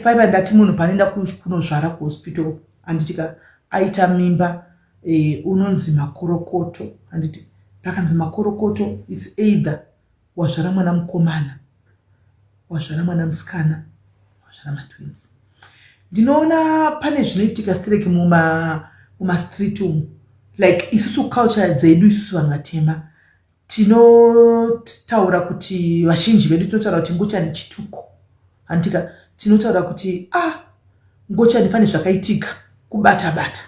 Guys, paipa ndati munhu panoenda kunozvara kuhospital, handitika, aita mimba, unonzi makorokoto, handiti? Pakanzi makorokoto, it's either wazvara mwana mukomana, wazvara mwana musikana, wazvara matwins. Ndinoona pane zvinoitika stereki mumastreet umu. Like isusu, culture dzedu, isusu vanhu vatema tinotaura kuti, vazhinji vedu tinotaura kuti ngochani chituko, handitika? Tinotaura kuti, ah, ngochani pane zvakaitika, kubata bata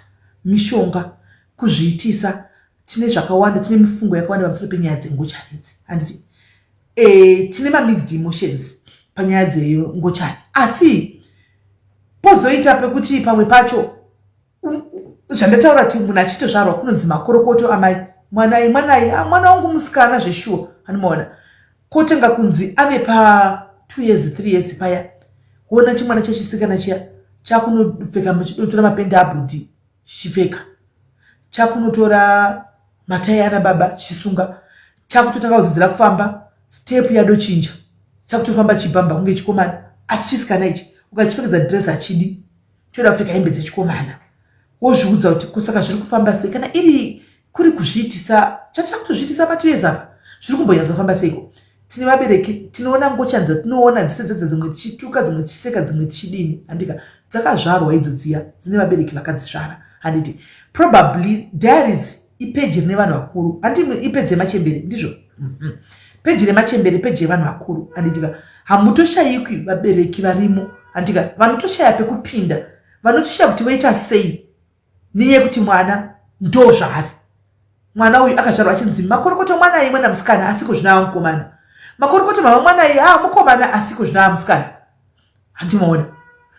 mishonga, kuzviitisa. Tine zvakawanda, tine mifungo yakawanda pamusoro penyaya dzengochani idzi, handiti? Tine mamixed emotions panyaya dzengochani, asi pozoita pekuti pamwe pacho, zvandataura kuti munhu achitozvarwa kunonzi makorokoto amai, mwanai, mwanai, ah, mwana wangu musikana zveshuwa, anomaona. Kotanga kunzi ave pa2 years, 3 years paya, kuona chimwana chechisikana chiya chakunopfeka, chidotora mapende abhudhi chichipfeka, chakunotora matai ana baba chichisunga, chakutotanga kudzidzira kufamba, step yadochinja, chakutofamba chibhamba kunge chikomana. Asi chisikana ichi ukachipfekedza dress hachidi, choda kupfeka hembe dzechikomana. Wozviudza kuti, kusaka zviri kufamba sei? Kana iri kuri kuzviitisa, chachakutozviitisa pa2 years apa, zviri kumbonyatsa kufamba seiko? Tine vabereki, tinoona ngochani dzatinoona dzese dzedza, dzimwe tichituka, dzimwe tichiseka, dzimwe tichidini, handika? Dzakazvarwa idzo dziya dzine vabereki vakadzizvara, handiti? Probably diaries ipeji rine vanhu vakuru, handiti? Ipeji yemachembere, ndizvo? Peji remachembere, peji yevanhu vakuru, handitika? Hamutoshayikwi vabereki varimo, handika, vanotoshaya pekupinda, vanotoshaya kuti voita sei nenyaya yekuti mwana ndo zvaari. Mwana uyu akazvarwa achinzi makorokoto mwanai, mwana musikana, asiko zvino ava mukomana. Makorokoto mama mwanai, a mukomana, asiko zvino ava musikana, handimaona?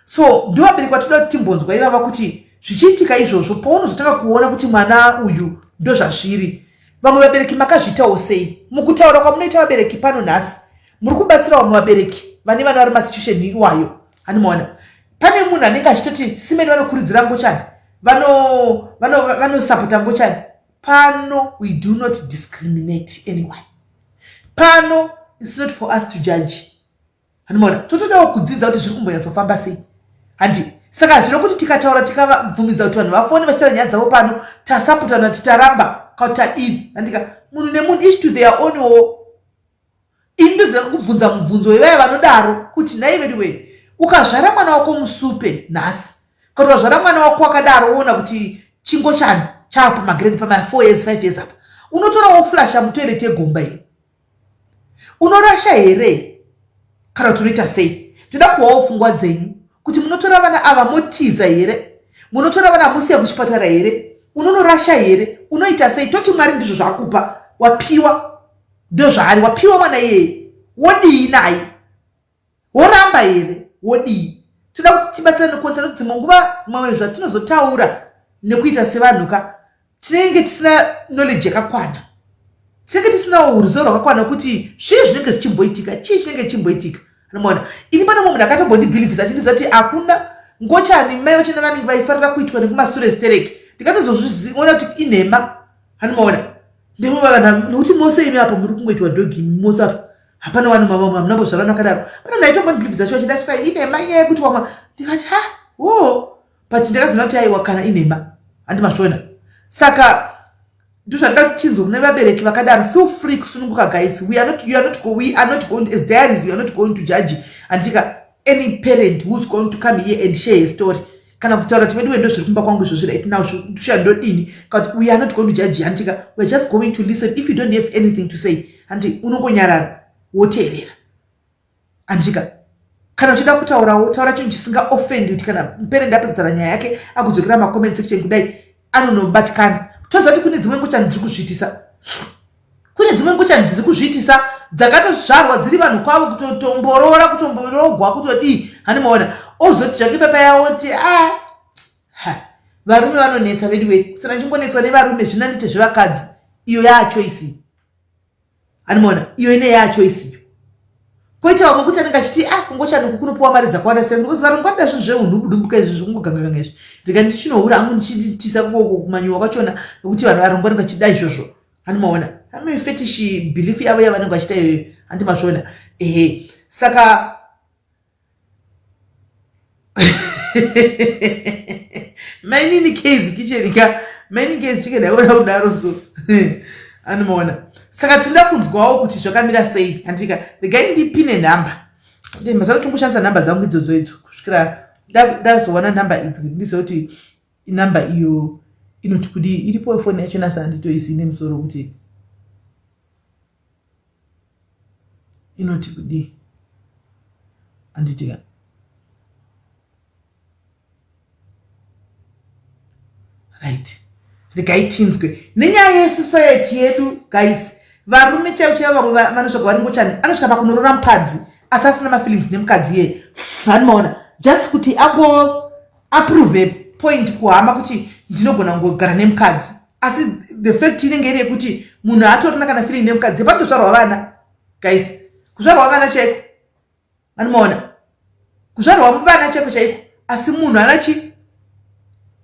So ndo vabereki vatoda kuti timbonzwa ivava kuti zvichiitika izvozvo, paunozotanga kuona kuti mwana uyu ndo zvazviri, vamwe vabereki makazviitawo sei? Mukutaura kwamunoita vabereki pano nhasi, muri kubatsira vamwe vabereki vane vana vari masituation iwayo, handimaona? Pane munhu anenge achitoti simeni vanokurudzira ngochani, vanosapota ngochani. Pano we do not discriminate anyone. Pano it's not for us to judge, handimaona? Totodawo kudzidza kuti zviri kumbonyatsofamba sei, handi? Saka zvino kuti tikataura, tikabvumidza kuti vanhu vafone vachitaura nyaya dzavo pano, tasapotana, titaramba kana tadini, handika? Munhu nemunhu, each to their own wo. Ini ndodzida kubvunza mubvunzo wevaya vanodaro kuti, nhai veduwe, ukazvara mwana wako musupe nhasi, kana wazvara mwana wako wakadaro, woona kuti chingochani chaapo magrade pama4 years, 5 years apa, unotora woflasha mutoilet yegomba here? Unorasha here kana kuti unoita sei? Toda kuwawo pfungwa dzenyu kuti munotora vana ava motiza here? Munotora vana musiya kuchipatara here? Unonorasha here? Unoita sei? Toti Mwari ndizvo zvakupa, wapiwa, ndo zvaari, wapiwa mwana iyeye, wodii naye? Woramba here? Wodii? Toda kuti tibatsirane kuonesa kuti dzimwe nguva mamwe zvatinozotaura nekuita sevanhu ka, tinenge tisina knowledge yakakwana, tinenge tisinawo ruzivo rwakakwana kuti zvii zvinenge zvichimboitika, chii chinenge chichimboitika, anomaona? Ini pane mumwe munhu akatombondibhilivhisa achindiziva kuti hakuna ngochani, mai vachona vanenge vaifarira kuitwa nekumasure stereki. Ndikatozozviona kuti inhema, anomaona? Ndemuvana nekuti mose imi apo muri kungoitwa doggy mose apa, hapana vanhu mavamwe hamunambozvarana vakadaro. Pane munhu aitombondibhilivhisa cho achida svika inhema, inyaya yekuti wamwa. Ndikati, ha, o, but ndakazoona kuti aiwa, kana inhema, handimazviona. Saka ndozvandida kuti tinzwe kune vabereki vakadaro. Feel free kusununguka, guys. We are not, you are not, we are not going, as diaries we are not going to judge, handika, any parent who's going to come here and share a story kana kutaura kuti, veduwe, ndo zviri kumba kwangu izvozvi right now, tusha ndodini kuti. We are not going to judge, handika? We are just going to listen. If you don't have anything to say, handi, unongonyarara woteerera, handika? Kana uchida kutaurawo, taura chinhu chisinga offend, kuti kana muparent apedza kutaura nyaya yake, akudzokera macomment section kudai, anonobatikana. Toziva kuti kune dzimwe ngochani dziri kuzviitisa, kune dzimwe ngochani dziri kuzviitisa dzakatozvarwa dziri vanhu kwavo, kutotomborora, kutomborogwa, kutodii, handimaona? Ozoti zvake papayawoti, a ha, varume vanonetsa veduwe, kusana chingonetswa nevarume, zvinandite zvevakadzi. Iyo yaachoice, handimaona? Iyo ine yaachoice iyo. Koita vamwe kuti anenge achiti, ah, kungochani uku kunopiwa mari dzakawanda sei, because varungu vanoda zvinhu zveunhubudumbuka izvi, zvekungogangaganga izvi. Rega ndichinohura hangu, ndichitisa kumanyuwa kwachona, nekuti vanhu varungu vanenge vachida izvozvo, handimaona? Ame fetish belief yavo yavanenge vachiita iyoyo, handimazviona? Ehe, saka Mainini K's kitchen ka, Mainini K's chicken yaona kudaro so. Anomaona. Saka tinoda kunzwawo kuti zvakamira sei. Handika, regai ndipine nhamba. Mazano tongoshandisa nhamba dzangu idzodzo idzo kusvikira ndazowana nhamba idzi kuti ndizive kuti inamba iyo inoti kudii. Iripo foni yacho nasa handitoizivi nemusoro kuti inoti kudii. Handitika. Right, regai tinzwe nenyaya yesociety yedu guys. Varume chaivo chaivo vamwe vanosvika vari ngochani, anosvika pakunorora mukadzi asi asina mafeelings nemukadzi iyeye. Anomaona just kuti ango approve point kuhama kuti ndinogona kungogara nemukadzi, asi the fact inenge iri yekuti munhu haatorina kana feeling nemukadzi. Panotozvarwa vana guys, kuzvarwa vana chaiko, anomaona kuzvarwa vana chaiko chaiko, asi munhu ana chi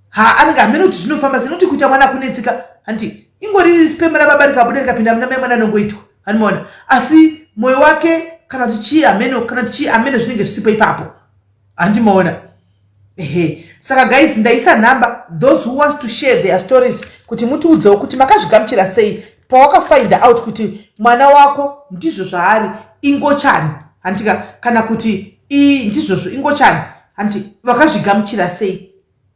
ha anenge hamene kuti zvinofamba sei. Nekuti kuita mwana kunetsika, hanti ingori sperm rababa rikabuda rikapinda muna mai, mwana anongoitwa, anomaona, asi mwoyo wake kana kuti chii hameno, kana kuti chii hameno, zvinenge zvisipo ipapo, handimaona. Ehe, saka guys, ndaisa nhamba, those who wants to share their stories, kuti mutiudzewo kuti makazvigamuchira sei pawakafind out kuti mwana wako ndizvo zvaari, ingochani, handika, kana kuti ndizvozvo ingochani, handi vakazvigamuchira sei,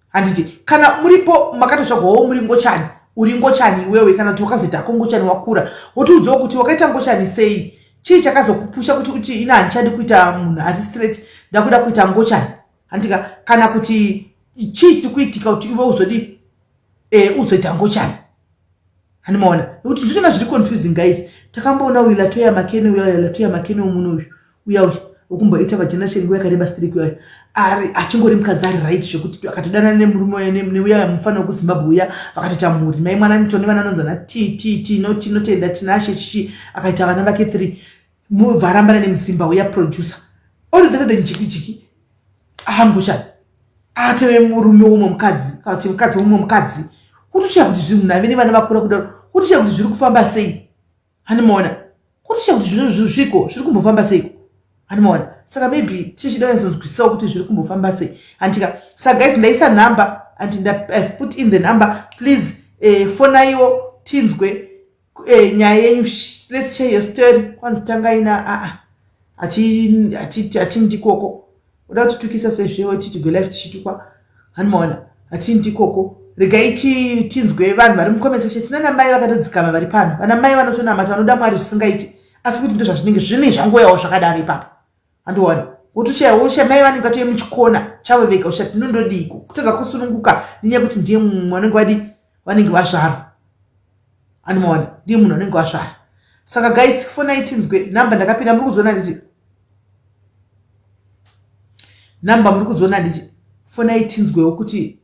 handiti? Kana muripo makatozvagwawo muri ngochani, uri ngochani iwewe, kana kuti wakazoita hako ngochani wakura, wotiudzawo kuti wakaita ngochani sei, chii chakazokupusha kuti uti ina handichadi kuita munhu ari straight, ndakuda kuita ngochani, handika, kana kuti chii chiri kuitika kuti iwe uzodi uzoita ngochani, handimaona? Nekuti zvichona zviri confusing guys. Takamboona uyu Latoya Makene, uya Latoya Makene wemuno uyu, uya uyu wekumboita vageneration nguva yakareba striki, uya ari achingori mukadzi ari right zvekuti akatodanana nemurume neuya mufana wekuZimbabwe uya, vakatoita mhuri, mai mwana nitone vana anonzana t t t no tinotenda Tinashe chichi, akaita vana vake 3, mubva arambana nemuZimba uya producer. All of a sudden jiki jiki ahangochani atove murume womwe mukadzi, kana kuti mukadzi womumwe mukadzi. Kutosvika kuti zviri munhu ave nevana vakura kudaro, kutosvika kuti zviri kufamba sei, handimaona? Kutosvika kuti zviko zviri kumbofamba seiko, handimaona? Saka maybe tichida kunyatsonzwisisawo kuti zviri kumbofamba sei, handika? Saka guys, ndaisa nhamba and I've put in the number. Please fonaiwo tinzwe nyaya yenyu. Let's share your story. Kwanzi tangaina aa hatindikoko uda kutitukisa sezvewe titigwe life tichitukwa, handimaona? Hatindikoko. Regai tinzwe vanhu vari mucomment section. Tina namai vakatodzikama vari pano, vana mai vanotonamata, vanoda Mwari zvisingaiti, asi kuti ndo zvazvinenge zvine zvangoyawo zvakadaro ipapo, handiona? Wotoshaya, woshaya mai vanenge vatove muchikona chavo vega, uchati ndinondodiko kutadza kusununguka nenyaya yekuti ndiye mumwe vanenge vadi vanenge vazvarwa, handimaona? Ndiye munhu anenge vazvara. Saka guys, fonai tinzwe. Nhamba ndakapinda, muri kudziona nditi? Nhamba muri kudziona nditi? Fonai tinzwewo kuti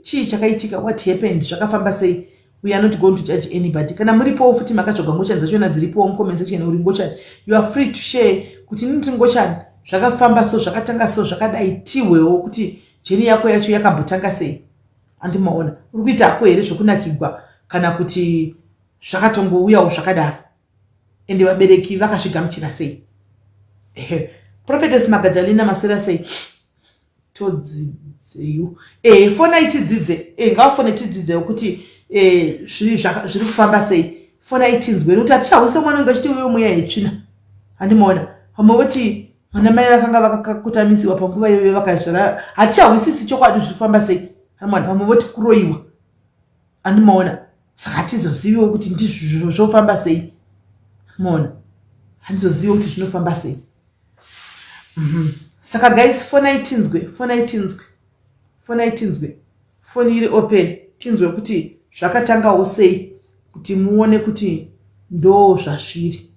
chii chakaitika, what happened, zvakafamba sei. We are not going to judge anybody. Kana muripowo futi makatsvaga ngochani dzachona dziripowo mucomment section, uri ngochani, you are free to share kuti ini ndiri ngochani, zvakafamba so, zvakatanga so, zvakadai, tihwewo kuti journey yako yacho yakambotanga sei, andimaona? Uri kuita hako here zvokunakigwa, kana kuti zvakatongouyawo zvakadaro, ende vabereki vakazvigamuchira sei? Ehe, Prophetess Magadalina, maswera sei? Todzidzeyo fonai tidzidze. Ngavafone tidzidzewo kuti zviri kufamba sei. Fonai tinzwe, nekuti hatichahwise mwana unge achiti uyo mweya yetsvina, handimaona? Vamwe voti vana mai vakanga vakakotamisiwa panguva iyoyo vakazvara. Hatichahwisisi chokwadi zviri kufamba sei, handimaona? Vamwe voti kuroyiwa, handimaona? Saka hatizoziviwo kuti ndizvo zvofamba sei, maona? Handizoziviwo kuti zvinofamba sei. Saka guys, fonai tinzwe, fonai tinzwe, fonai tinzwe. Foni iri open, tinzwe kuti zvakatangawo sei, kuti muone kuti ndo zvazviri.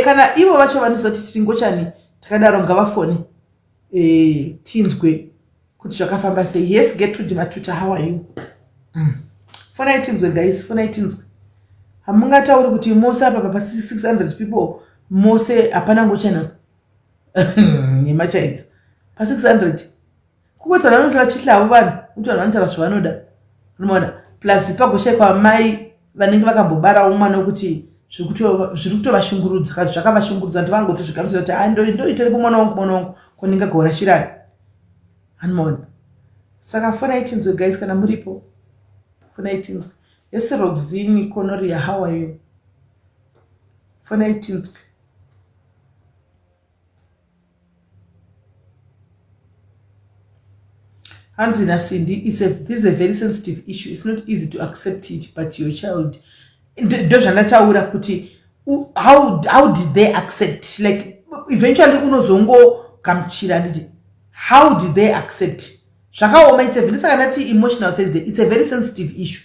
Kana ivo vacho vanoziva kuti tiri ngochani takadaro, ngavafone tinzwe kuti zvakafamba sei. Yes, Gertrude Matuta, how are you? Fonai tinzwe guys, fonai tinzwe. Hamungatauri kuti mose apa pa 600 people mose hapana ngochani apa, nhema chaidzo. Pa 600 kungoti vanhu vanoti vachihlavo, vanhu kuti vanhu vanotaura zvavanoda, unoona? Plus pagoshaikwa mai vanenge vakambobarawo mwana wekuti. Zviri kutovashungurudza kana zvakavashungurudza kuti vangotozvigamuchira kuti ha ndoitorepo mwana wangu mwana wangu ko ndingagorashirani handimaona. Saka fonai tinzwe guys kana muripo fonai tinzwe. Yes Roxine Konoria how are you? Fonai tinzwe. Hanzi naCindy, it's a, this is a very sensitive issue. It's not easy to accept it, but your child. Ndozvandataura kuti how did they accept? Like eventually unozongogamuchira handiti how did they accept? Zvakaoma, it's a very, saka ndati emotional Thursday. It's a very sensitive issue.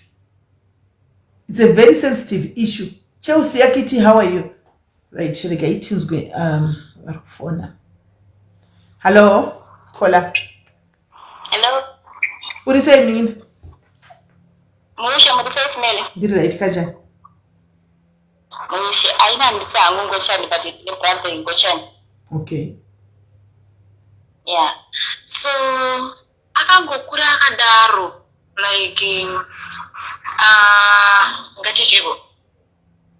It's a very sensitive issue. Chelsea Akiti, how are you? Right, regai tinzwe vari kufona. Hello, Kola. Hello. Uri sei munin'ina? Mushe, muri sei Simele? Ndiri right kanjani? Mushe, aina handisi hangu ngochani but ndine brother ngochani. Okay. Yeah. So akangokura akadaro like ngatichiko.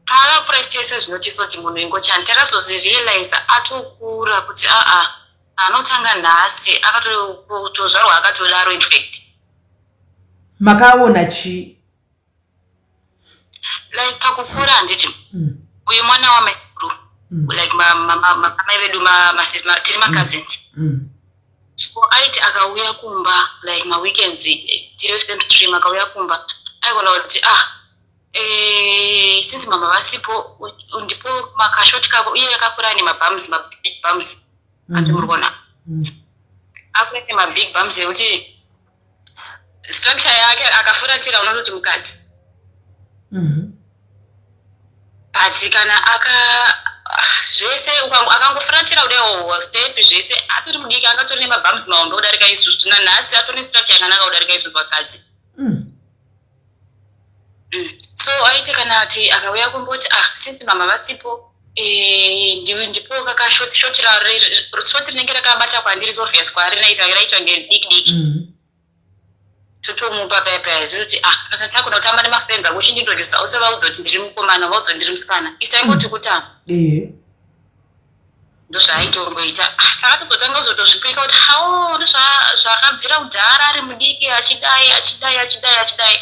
Paakakura isu tese zvinotisa kuti munhu ingochani takazozvirealiza atokura kuti aa anotanga nhasi akatozvarwa akatodaro infact. Makaona chii? Like pakukura handiti uyu mwana wamaiguru like mamai vedu tiri macousins. So aiti akauya kumba like maweekends tiri same stream akauya kumba aigona kuti ah since mama vasipo ndipo makashoti kako uye akakura ane mabums mabig bums andi muri kuona akura ane mabig bums ekuti structure yake akafuratira unototi mukadzi but kana aka zvese akangofuratira kudai step zvese atori mudiki angatori nemabums mahombe kudarika isusu nanhasi atori nestructure yakanaka kudarika isusu vakadzi. So aiti kana kuti akauya kumboti ah since mama vasipo ndipo kakashoti shoti shoti rinenge rakabata kwandiri so obvious kwaari raita raitwa ngediki diki. Totomupa paya paya zvoti ah kana takuna kutamba nemafriends ako uchindintroduce usavaudza kuti ndiri mukomana vaudza kuti ndiri musikana isu taingoti kutamba. Ndozvaaitongoita. Takatozotanga kuzotozvipika kuti hawo ndozvakabvira kudhara ari mudiki achidai achidai achidai achidai.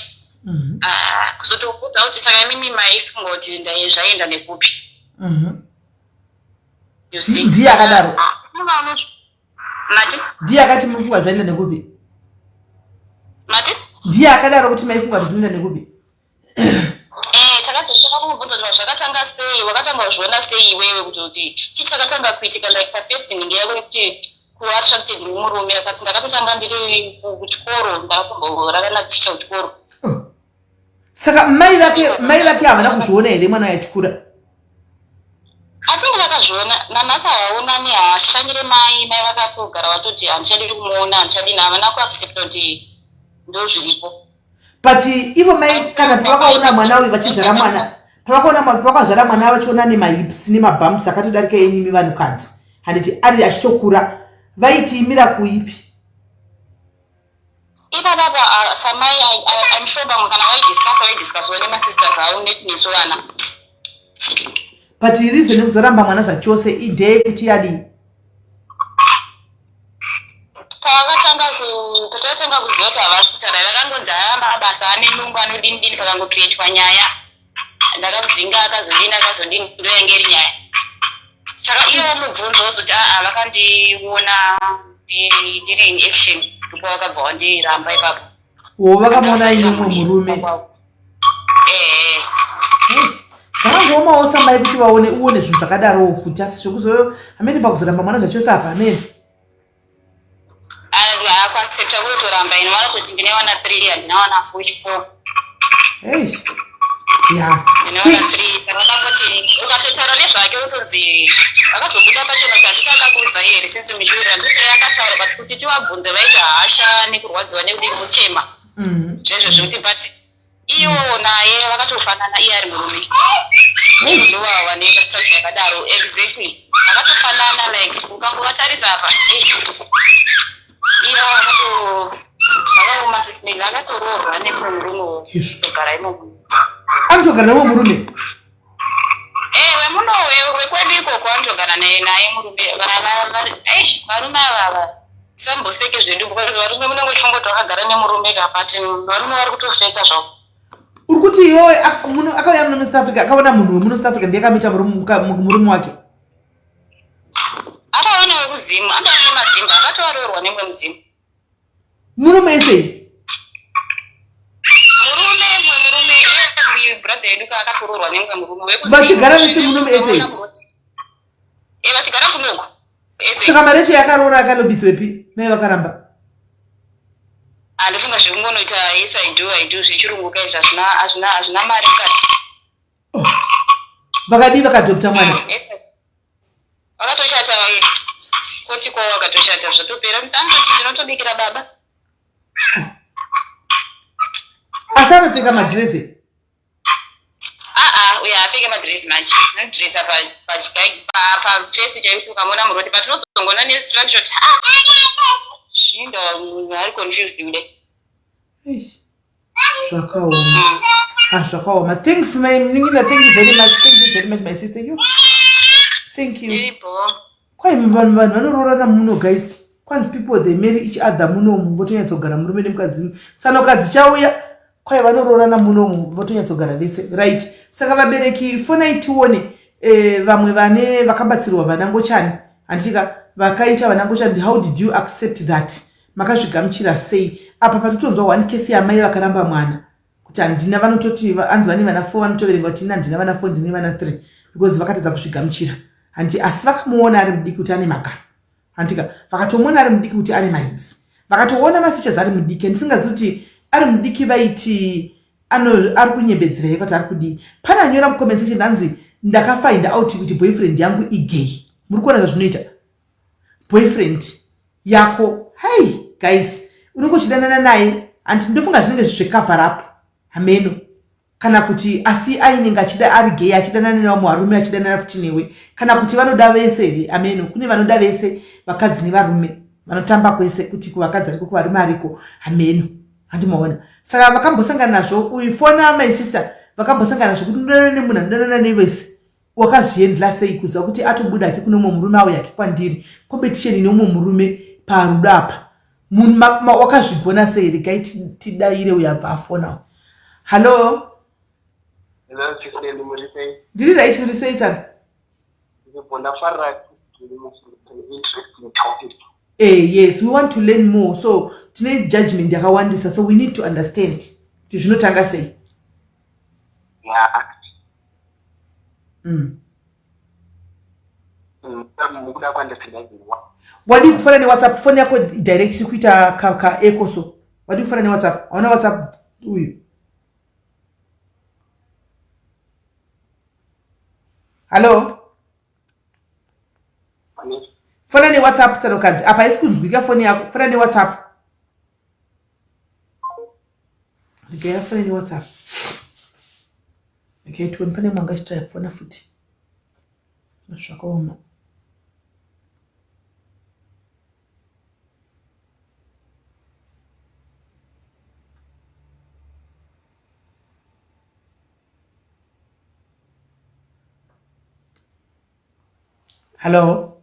Kuzotokuudza kuti saka imimi maifunga kuti zvaenda nekupi. You see? Ndiye akadaro. Mati? Ndiye akati mufunga zvaenda nekupi. Mati? Ndiye akadaro kuti maifunga kuti zvinoenda nekupi. Takatotanga kumubvunza kuti zvakatanga sei, wakatanga kuzviona sei iwewe kuti chii chakatanga kuitika like pafirst nhingi yako yekuti kuattracted nemurume akati ndakatotanga ndiri kuchikoro ndakatomborara naticha kuchikoro. Saka mai vake havana kuzviona here mwana achikura? I think vakazviona nanhasi havaonani haashanyire mai mai vakatogara vatoti handichadi kumuona handichadini havana kuaccepta kuti ndozviripo. But ivo mai kana pavakaona mwana uyu vachizvara mwana pavakaona pavakazvara mwana vachiona nemahips nemabumps akatodarika enyimi vanhukadzi handiti ari achitokura vaiti imira kuipi? Ipapapa samai I'm sure vamwe kana vaidiscussa vaidiscusswa nemasisters avo neti nesu vana. But reason yekuzoramba mwana zvachose idee yekuti yadii? Pavakatanga patakatanga kuziva kuti havasi kutaura vakangonzi aya mabasa ane nungo anodini dini pakangocreatwa nyaya ndakamudzinga akazodini akazodini ndoyange iri nyaya. Saka iye womubvunza wozoti aa vakandiona ndiri in action ndipo vakabva wandiramba ipapo. Wo vakamuona aine mumwe murume. Zvakangoomawo samai kuti vaone uone zvinhu zvakadarowo futi asi zvekuzo hamene pakuzoramba mwana zvachose apa hamene. Kuaccepta kunotoramba ini vanototi ndine vana 3 handina vana 4. Eish. Yeah. Ndine vana 3 saka vakangoti ukatotaura nezvake utonzi vakazobuda pachena kuti handiti akakuudzai here since muchiwirirana ndoti akataura but kuti tivabvunze vaita hasha nekurwadziwa nekudini kuchema. Zvezvo zvekuti but iwo naye vakatofanana iye ari murume. Ivo ndova vane structure yakadaro exactly. Vakatofanana like ukangovatarisa apa. Ivo vakato zvakaoma sisi Meli akatoroorwa nemumwe murume togara imomo. Anotogara nemumwe murume? Eh, wemuno wekwedu ikoko anotogara naye murume. Eish, varume ava samboseke zvedu because varume munenge uchingoti wakagara nemurume ka, but varume vari kutofeka zvavo. Uri kuti iwewe akauya muno muSouth Africa akaona munhu wemuno South Africa ndiye akamuita murume wake? Akaona wekuZimu, akaona maZimba, akatovaroorwa nemwe muZimu. Murume ese? Murume, mumwe murume, iye brother yedu ka akatoroorwa nemumwe murume wekuZimu. Vachigara vese murume ese? Eh, vachigara kunoku. Saka mari yacho yakaroora akalobiswepi? Mai vakaramba. Handifunga zvekungonoita yes I do, I do zvechirungu ka izvi hazvina hazvina hazvina mari mukati. Oh. Vakadii vakadopta mwana? Vakatochata koti kwavo vakatochata zvatopera. Anototi ndinotobikira baba. Asi anopfeka madhirezi? Aa, uyo haapfeke madhirezi manje. Anodhiresa pafesi chaipo ukamuona muroad but unozongoona nestructure kuti ah, zvindo munhu ari confused kudai. Eish. Zvakaoma. Ah, zvakaoma. Thanks my munin'ina, thank you very much. Thank you very much my sister. You. Thank you. Iripo. Kwai vanhu vanhu vanoroorana muno guys. Kwanzi people they marry each other munomu votonyatsogara murume nemukadzi. Tsanokadzi chauya kwai vanoroorana munomu votonyatsogara vese. Right. Saka vabereki fonai tione eh, vamwe vane vakabatsirwa vana ngochani. Handitika vakaita vana ngochani how did you accept that? Makazvigamuchira sei? Apa patotonzwa one case yamai vakaramba mwana kuti handina vanototi anzi vane vana 4 vanotoverenga kuti ini handina vana 4 ndine vana 3 because vakatadza kuzvigamuchira. Hanti asi vakamuona ari mudiki kuti ane magaro. Hantika vakatomuona ari mudiki kuti ane mahips. Vakatoona mafeatures ari mudiki handisingazivi kuti ari mudiki vaiti ano ari kunyembedzera here kuti ari kudii. Pane anyora mucomment section anzi ndakafind out kuti boyfriend yangu igay. Muri kuona zvazvinoita? Boyfriend yako hey guys unenge uchidanana naye and ndofunga zvinenge zvezvecover up hameno kana kuti asi ainenge achida ari gay achidanana nevamwe varume achidanana futi newe kana kuti vanoda vese here hameno kune vanoda vese vakadzi nevarume vanotamba kwese kuti kuvakadzi ariko kuvarume ariko hameno handimaona saka vakambosangana nazvo uyu fona my sister vakambosangana nazvo kuti unodanana nemunhu anodanana nevese Wakazviendla sei kuziva kuti atobuda hake kune umwe murume auya hake kwandiri competition ine umwe murume parudo apa wakazvigona sei regai tidaire uyo abva afona hallo ndiri right uri sei tana Eh, yes we want to learn more so tine judgment yakawandisa so we need to understand kuti zvinotanga sei yeah. Mm. Wadii kufona newhatsapp foni yako direct iri kuita kaeco so wadii kufona newhatsapp hauna whatsapp uyu hallo fona newhatsapp tsanokadzi apa haisi kunzwika foni yako fona newhatsapp regai afone newhatsapp Okay, tione pane mwanga achitry kufona futi. Zvakaoma. Hello.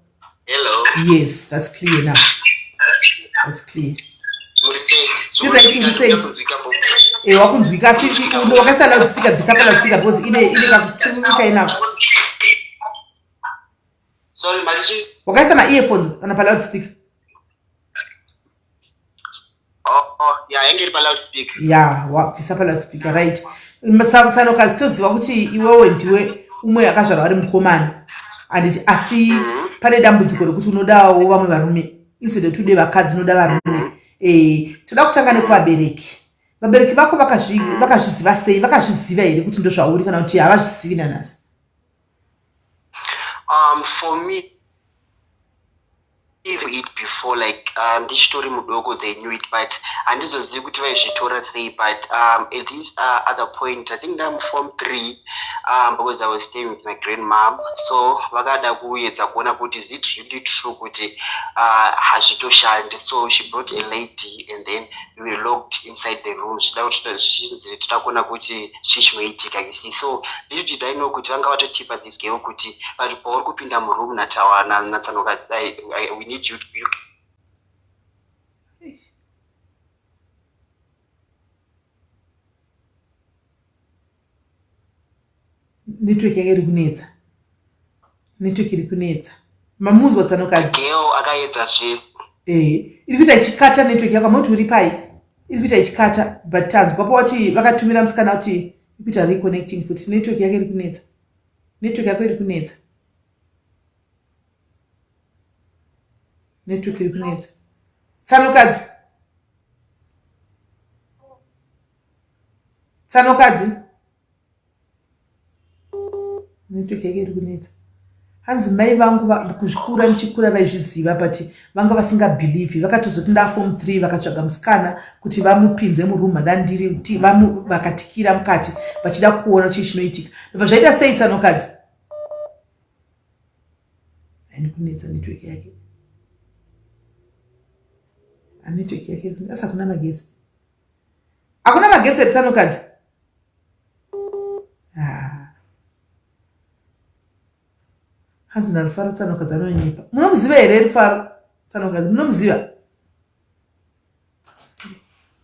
Hello. Yes, that's clear now. That's clear. Eh, wakunzwika asi wakaisa loudspeaker bvisa pa loudspeaker because ine ine kakutumika inako. Sorry, Marichi. Wakaisa ma earphones kana pa loudspeaker. Oh, oh, yeah, yange iri pa loudspeaker. Yeah, wabvisa pa loudspeaker, right. Tsanokazi toziva kuti iwewe ndiwe umwe akazvarwa ari mukomana. Anditi asi mm -hmm. pane dambudziko rekuti unodawo vamwe varume instead yekuti ude vakadzi unoda varume. Mm -hmm. Eh, toda kutanga nekuvabereki. Vabereki vako vakazviziva sei? Vakazviziva here kuti ndozvauri kana kuti havazvizivi nanhasi? For me it before like ndichitori mudoko they knew it but handizozivi kuti vaizvitora sei but at this other point i think ndam form 3 because i was staying with my grandmom so vakada kuedza kuona kuti is it really true kuti hazvitoshandi so she brought a lady and then we were locked inside the room zvida kuti zvichinzi toda kuona kuti chii chinoitika you see so little did i know kuti vanga vatotipa this girl kuti but pauri kupinda muroom natawana natsanokadzi we need you, you Eish. Network yake iri kunetsa, network iri kunetsa. Mamunzwa tsanokadzi? Girl akaedza zvese. Iri kuita ichikata network yako. Amoti uri pai? Iri kuita ichikata, but tanzwa pawati vakatumira musikana kuti iri kuita reconnecting futi. Network yake iri kunetsa, network yako iri kunetsa, network iri kunetsa. Tsanokadzi, tsanokadzi, network yake iri kunetsa. Hanzi mai vangu kuzvikura ndichikura vaizviziva, but vanga vasingabhilivhi. Vakatozoti ndaform 3 vakatsvaga musikana kuti vamupinze muroom mandandiri, vakatikira mukati vachida kuona chii chinoitika. Ndobva zvaita sei, tsanokadzi? Haini kunetsa network yake, network yake. Asi hakuna magetsi, hakuna magetsi here, tsanokadzi? Ah. Hanzi naRufaro tsanokadzi anonyepa. Munomuziva here Rufaro tsanokadzi? Munomuziva?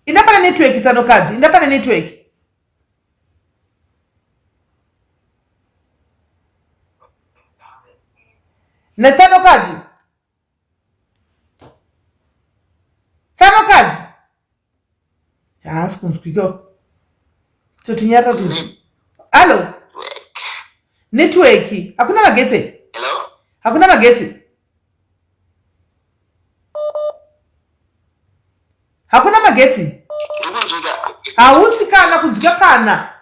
Inda pane network, tsanokadzi, inda pane network. Netsanokadzi, tsanokadzi, haasi kunzwika. Totinyarira kuti hallo, network. Hakuna magetsi? Hello? Hakuna magetsi, hakuna magetsi. Ndikunzwika. Hausi kana kunzwika kana.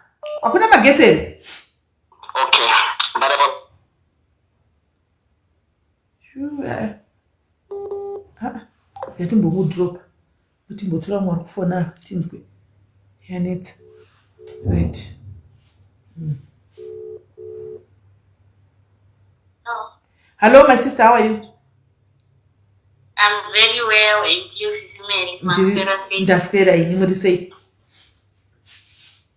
Hakuna magetsi here? Okay, but about Sure. Ah, ngatimbomudropa, timbotora mwe ari kufona tinzwe. Yanetsa, right. Hello my sister, how are you? I'm very well, and you, Sisi Mary? Maswera sei? Ndaswera ini, muri sei?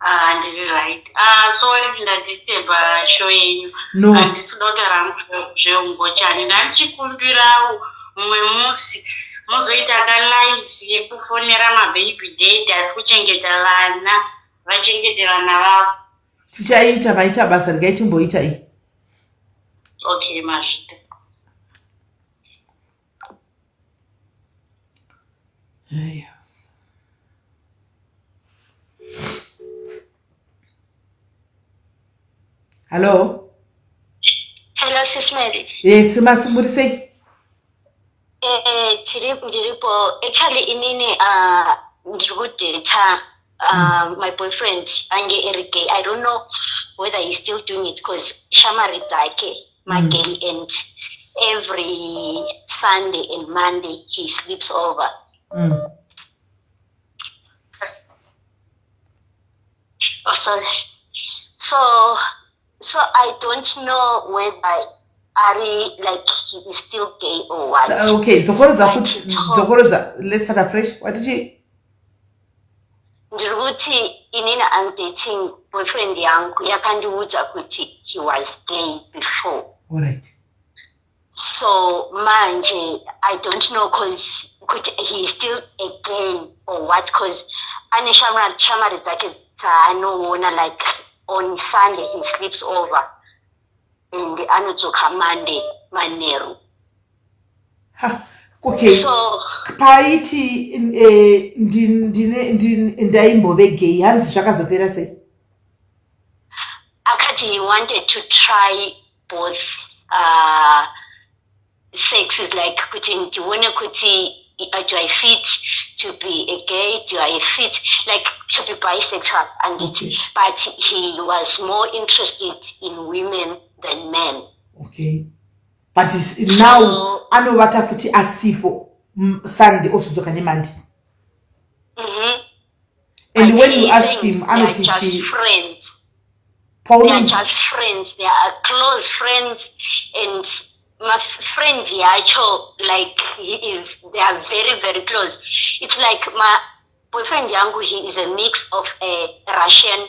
Ah, ndiri right. Ah, sorry ndadisturba show yenyu. No. Handisi kuda kutaura hangu zveungochani. Ndandichikumbirawo mumwe musi muzoita kalive yekufonera mababy daddy asi kuchengeta vana, vachengete vana vavo. Tichaita, maita basa, regai timboita iyi. Okay, mazvita. Aya. Hello. Hello, Sis Mary. Yes, masi, muri sei? Tiri ndiripo. Actually inini ndiri kudata my boyfriend ange eri gay. I don't know whether he's still doing it because shamwari dzake magay and every Sunday and Monday he sleeps over. Oh, sorry. So I don't know whether ari like he is still gay or what. Okay, dzokorodza futi, dzokorodza. Let's start afresh. Watichi? Ndiri kuti inini I'm dating boyfriend yangu yakandiudza kuti he was gay before. All right. So manje I don't know cause kuti he is still a gay or what, cause ane shamwari dzake dzaanoona, like on Sunday he sleeps over and anodzoka Monday manheru. Ha, okay. So paiti ndaimbove gay, hanzi zvakazopera sei? Akati he wanted to try both sexes, like kuti ndione kuti do I fit to be a gay, do I fit like to be bisexual and Okay. But he was more interested in women than men. Okay. But now anovata futi asipo Sunday, ozodzoka neMonday. And when you ask him, anoti chii? Friends. They are just friends. They are close friends, and my friend yacho, like, he is they are very, very close. It's like my boyfriend yangu, he is a mix of a Russian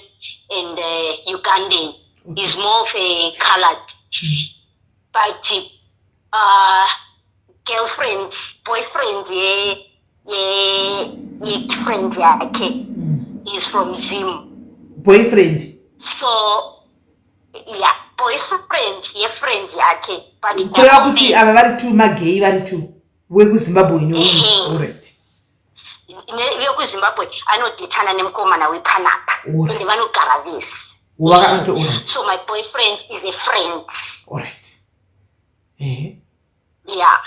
and a Ugandan. He's more of a colored, but girlfriend, boyfriend ye ye ye friend yakhe is from Zim. Boyfriend? So yeah, boyfriend yefriend yakhe, but Kureva kuti ava vari two magay, vari two, wekuZimbabwe nealright. VekuZimbabwe anodhetana nemukomana wepanapa, ende vanogara vese. So my boyfriend is a friend. Alright. Yeah,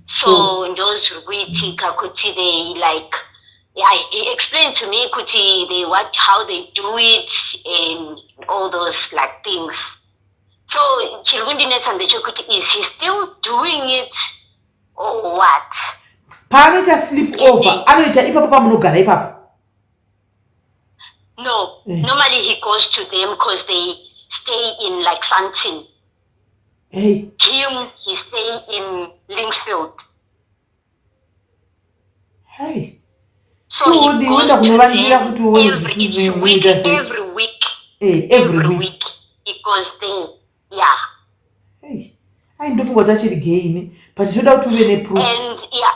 so ndo zviri kuitika kuti they, like, yeah, he explained to me kuti they what how they do it and all those, like, things. So chiri kundinetsa ndechekuti, is he still doing it or what? Paanoita sleep over, anoita ipapo pamunogara ipapo? No. Normally he goes to them because they stay in, like, Sandton. Hey. Him, he stay in Linksfield. Hey. So he goes to them every week. Hey, every week. He goes there, yeah. Hey. Ai, ndofunga kuti achiri gay ini, but zvinoda kuti uve neproof. And yeah.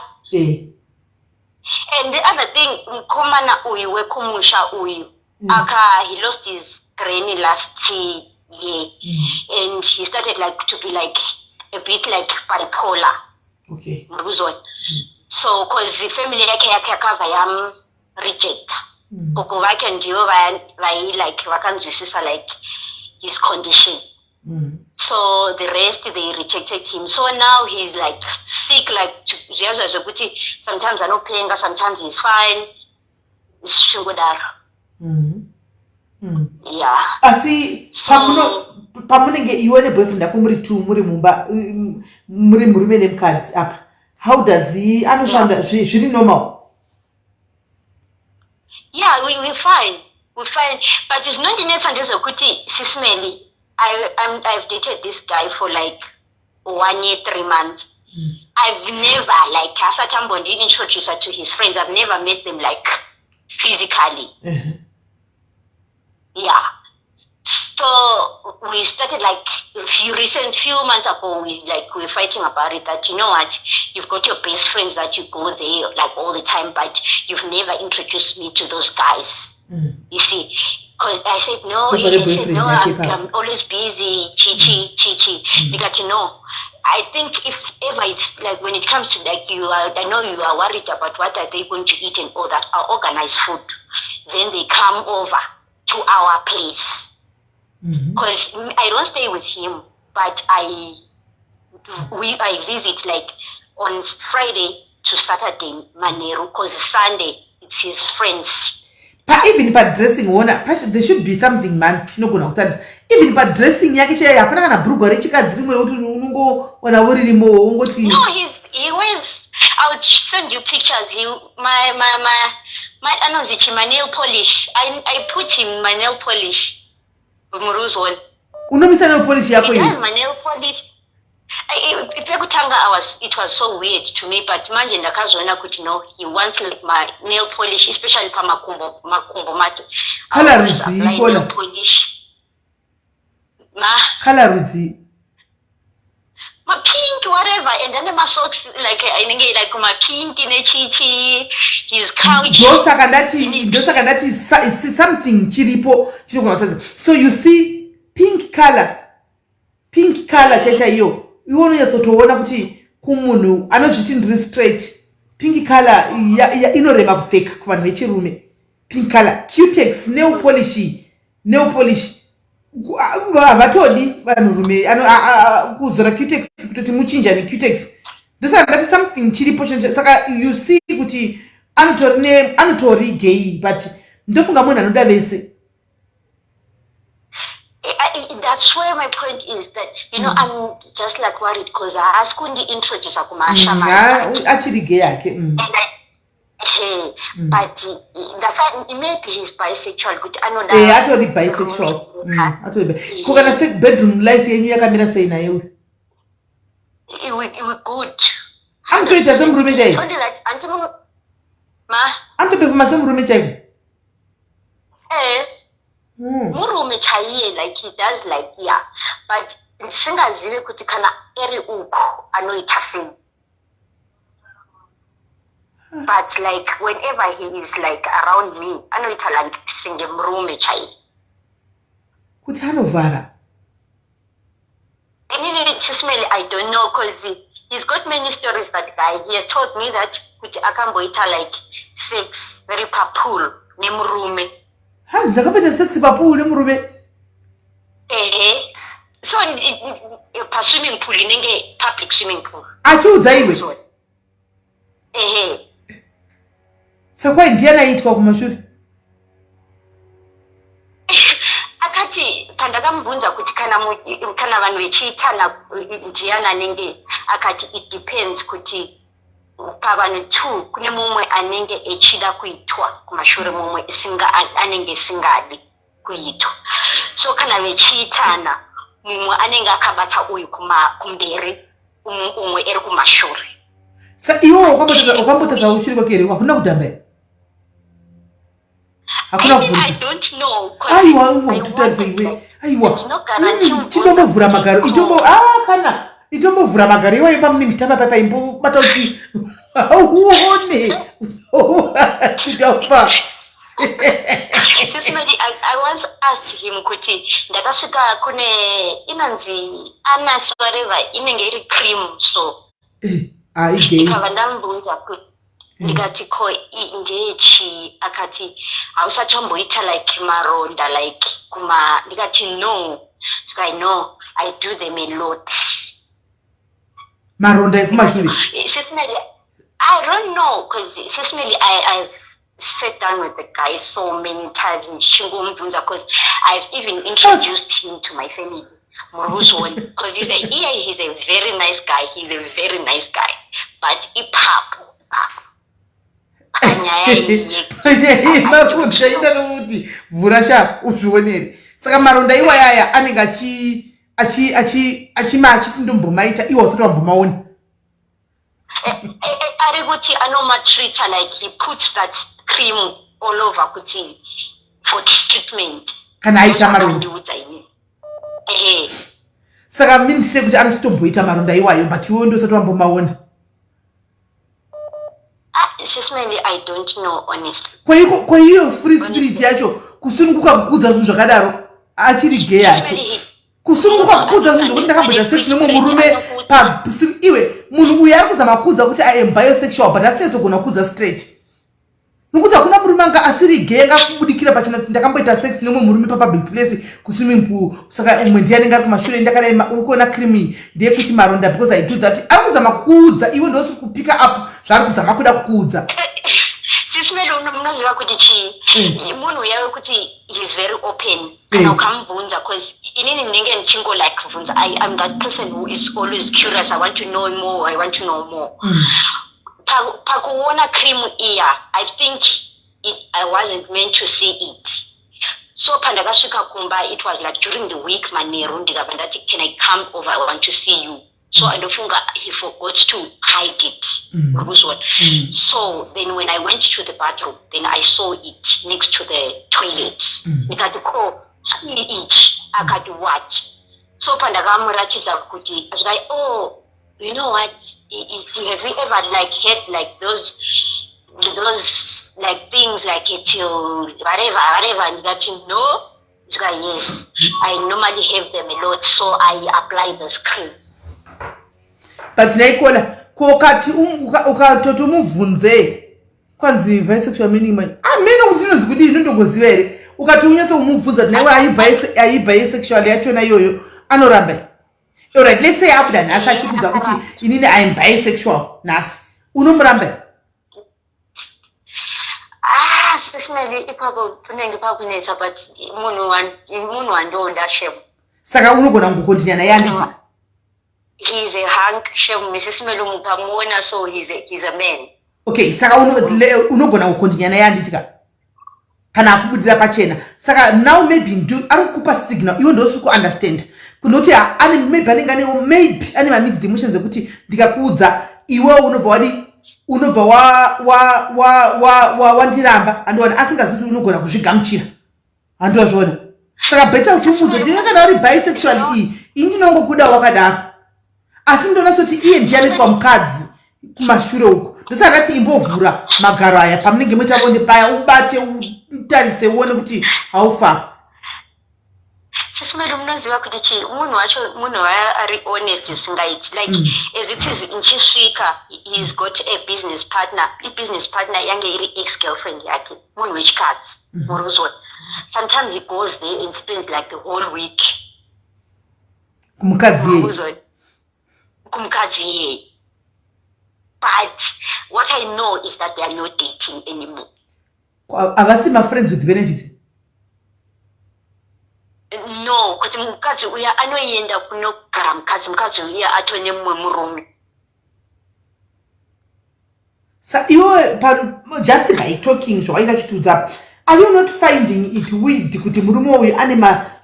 And the other thing, mukomana uyu wekumusha uyu, aka he lost his granny last year, and he started, like, to be, like, a bit like bipolar. Murikuzona? So 'cause family yake yakabva yamurejecta. Gogo vake ndivo vai like vakanzwisisa, like, his condition. So the rest, they rejected him. So now he's, like, sick, like, zviya zviya zvekuti sometimes anopenga, sometimes he's fine, zvingodaro. Yeah. Asi pamunenge iwe neboyfriend yako muri two, muri mumba, muri murume nemukadzi apa, how does he anoshanda? Zviri normal? Yeah, we fine, we fine, but zvinondinetsa ndezvekuti, Sis Melly, I've dated this guy for like one year 3 months. I've never, like, asati ambondiintroducer to his friends. I've never met them, like, physically. Yeah, so we started, like, a few recent few months ago, we, like, we were fighting about it, that, you know what, you've got your best friends that you go there, like, all the time, but you've never introduced me to those guys. You see, because I said no, he said no, I'm always busy, chichi chichi. Ndikati no, I think if ever it's like, when it comes to, like, you are, I know you are worried about what are they going to eat and all that, I'll organize food, then they come over to our place, because I don't stay with him, but I visit, like, on Friday to Saturday manheru, because Sunday it's his friends. Pa even padressing, wona, there should be something, man, chinogona kutarisa. Even padressing yake chaiyo, hapana kana bhurugwa rechikadzi rimwe rekuti unongoona ririmo ungoti. No, he wears, I would send you pictures. He my my my my anonzi chi, my nail polish. I put him my nail polish. Muruzone. Unomisa nail polish yako? He does my nail polish. Pekutanga I was it was so weird to me, but manje ndakazoona kuti no, he wants, like, my nail polish, especially pamakumbo, makumbo macho. Colour rudzii kona? Polish ma Colour rudzii? Mapink, whatever, and then masocks, like, inenge like mapink nechichi, his couch. Ndosaka ndati something chiripo chinogona kutadza. So you see, pink color, pink color chaichaiyo, iwe unonyatsotoona kuti kumunhu anozviti ndiri straight, pink color inorema kupfeka kuvanhu vechirume. Pink color, Cutex, nail polish, nail polish, havatodi vanhurume kuzora Cutex, kutoti muchinjani Cutex. Ndosaka ndati something chiripo. Saka you see kuti anotori gay, but ndofunga munhu anoda vese. That's where my point is that I'm just like worried because haasi kundiintroduce kumashamwari dzake. Achiri gay yake. And I, hey, but that's why maybe he's bisexual, kuti anoda Atori bisexual. Atori ko kana bedroom life yenyu yakamira sei naye uyu? We good. Anotoita semurume It's chaivo? only that anti ma Anotopefuma semurume chaivo? Eh. Murume chaiye, like he does, like, yeah, but ndisingazivi kuti kana eri uku anoita sei, but like whenever he is like around me, anoita like senge murume chaiye. Kuti anovhara? Inini, Sis Melly, I don't know, because he's got many stories, that guy. He has told me that kuti akamboita like sex very papool nemurume. Hanzi ndakamboita sex papool nemurume? Ehe, so paswimming pool, inenge public swimming pool. Achiudza iwe? So, ehe. Saka kwai ndiani aiitwa kumashure? Akati pandakamubvunza kuti kana vanhu vechiitana, ndiani anenge, akati it depends kuti pavanhu two kune mumwe anenge echida kuitwa kumashure, mumwe anenge isingadi kuitwa. So kana vechiitana, mumwe anenge akabata uyu kumberi, umwe eri kumashure. Sa iwo wakambotadza ushure kwake here? Hakuna kudhamba here? Hakuna I mean, I kuvhurika? don't know, 'cause Aiwa, I kututarise wanted, iwe. like, Aiwa. ndinogara ndichimubvunza Chitombovhura kuti magaro. Itombo, ah, kana itombovhura magaro iwayo pamune mitamba papa, imbobata kuti uone kuti aufa. Sis Melly, I once asked him kuti ndakasvika kune inonzi anas whatever, inenge iri cream, so Aigei. Ndikabva ndamubvunza kuti, ndikati, "Ko ndeyechii?" Akati, "Hausachamboita like maronda like kuma?" Ndikati, "No." So I know I do them a lot. Maronda ekumashure? Sis Melly, I don't know, because Sis Melly, I've sat down with the guy so many times ndichingomubvunza, because I've even introduced him to my family, muri, because he's a yeah, he's a very nice guy. He's a very nice guy, but ipapo ipapo panyaya iyi Maronda, ida nokuti vhura sha uzvionere. Saka maronda iwayaya anenge achima achiti ndombomaita, iwe usati wambomaona? Ari kuti anomatreata, like he puts that cream all over kuti for treatment. Kana aita maronda? Ndiudza ini, ehe. Saka mindise kuti arisitomboita maronda iwayo, but iwewe ndosati wambomaona? Ah, Sis Melly, I don't know, honestly. Kwaiyo free spirit yacho, kusununguka kukudza zvinhu zvakadaro, achiri gay yake, kusununguka kukudza zvinhu zvokuti ndakamboita sex nemumwe murume pa iwe, munhu uyu ari kuzama kuudza kuti I am bisexual, but asichazogona kuudza straight, nokuti hakuna murume anga asiri gay angakubudikira pachena kuti ndakamboita sex nemumwe murume papublic place kuswimming pool, saka umwe ndiye anenge ari kumashure, ndakadai, uri kuona cream iyi ndeyekuti maronda because I do that. Ari kuzama kukuudza, iwe ndosiri kupika up zvaari kuzama kuda kukuudza. Sis Melly, munoziva kuti chii? Munhu uya wekuti he's very open kana ukamubvunza, cause inini ndinenge ndichingo like kubvunza. I'm that person who is always curious. I want to know more, I want to know more. Pakuona cream iya, I think I wasn't meant to see it. So pandakasvika kumba, it was like during the week, manheru, ndikabva ndati, "Can I come over? I want to see you." So andofunga he forgot to hide it. Uri kuzviona? So then when I went to the bathroom, then I saw it next to the toilet. Ndikati, "Ko chii ichi?" Akati, "What?" So pandakamuratidza kuti zvikai, "Oh, you know what, have you ever like had like those like things like it whatever whatever?" Ndikati, "No." Zika, "Yes, I normally have them a lot, so I apply this cream." But naikola ko kati ukatoti umubvunze kwanzi bisexual meaning man amene kuti inonzi kudii, inondogoziva here? Ukati unyatso umubvunza kuti naiwe ayi bisexual yachona iyoyo, anoramba? Alright, let's say abuda nhasi achikudza kuti inini I am bisexual nhasi, unomuramba? Ah, Sis Melly, ipapo panenge pakunetsa, but munhu wandoda, shem. Saka unogona kungokontinya naye, handiti? He's a hunk, shem. Mrs Melo, mukamuona so he's a man. Okay, saka unogona kukontinya naye, handiti ka, kana akubudira pachena? Saka now maybe ndo ari kukupa signal, iwe ndosiri kuunderstand kunoti ane, maybe anenge anewo, maybe ane mamixed emotions ekuti ndikakuudza iwewo unobva wadi, unobva wandiramba, handiwana, asingazi kuti unogona kuzvigamuchira, handiwazviona. Saka better kuti umuudze kuti kana uri bisexual, iyi ini ndinongokuda wakadaro, asi ndonasoti iye ndiye anoitwa mukadzi kumashure uko. Ndosaka ndati imbovhura magaro aya pamunenge moita bonde paya, ubate, utarise, uone kuti haufa. Sis Melo, munoziva kuti chii? Munhu wacho, munhu waya ari honest zvisingaiti. Like, as it is, nchisvika, he's got a business partner. I-business partner yange iri ex girlfriend yake, munhu wechikadzi. Muri kuzona, sometimes he goes there and spends like the whole week. Kumukadzi Muri yeye? Kuzona, kumukadzi iyeye. But what I know is that they are not dating anymore. Havasi mafriends with benefits? No, kuti mukadzi uya anoenda kunogara mukadzi uya atone mumwe murume. Sa iwewe, just by talking zvakaita chitiudza, are you not finding it weird kuti murume uyu ane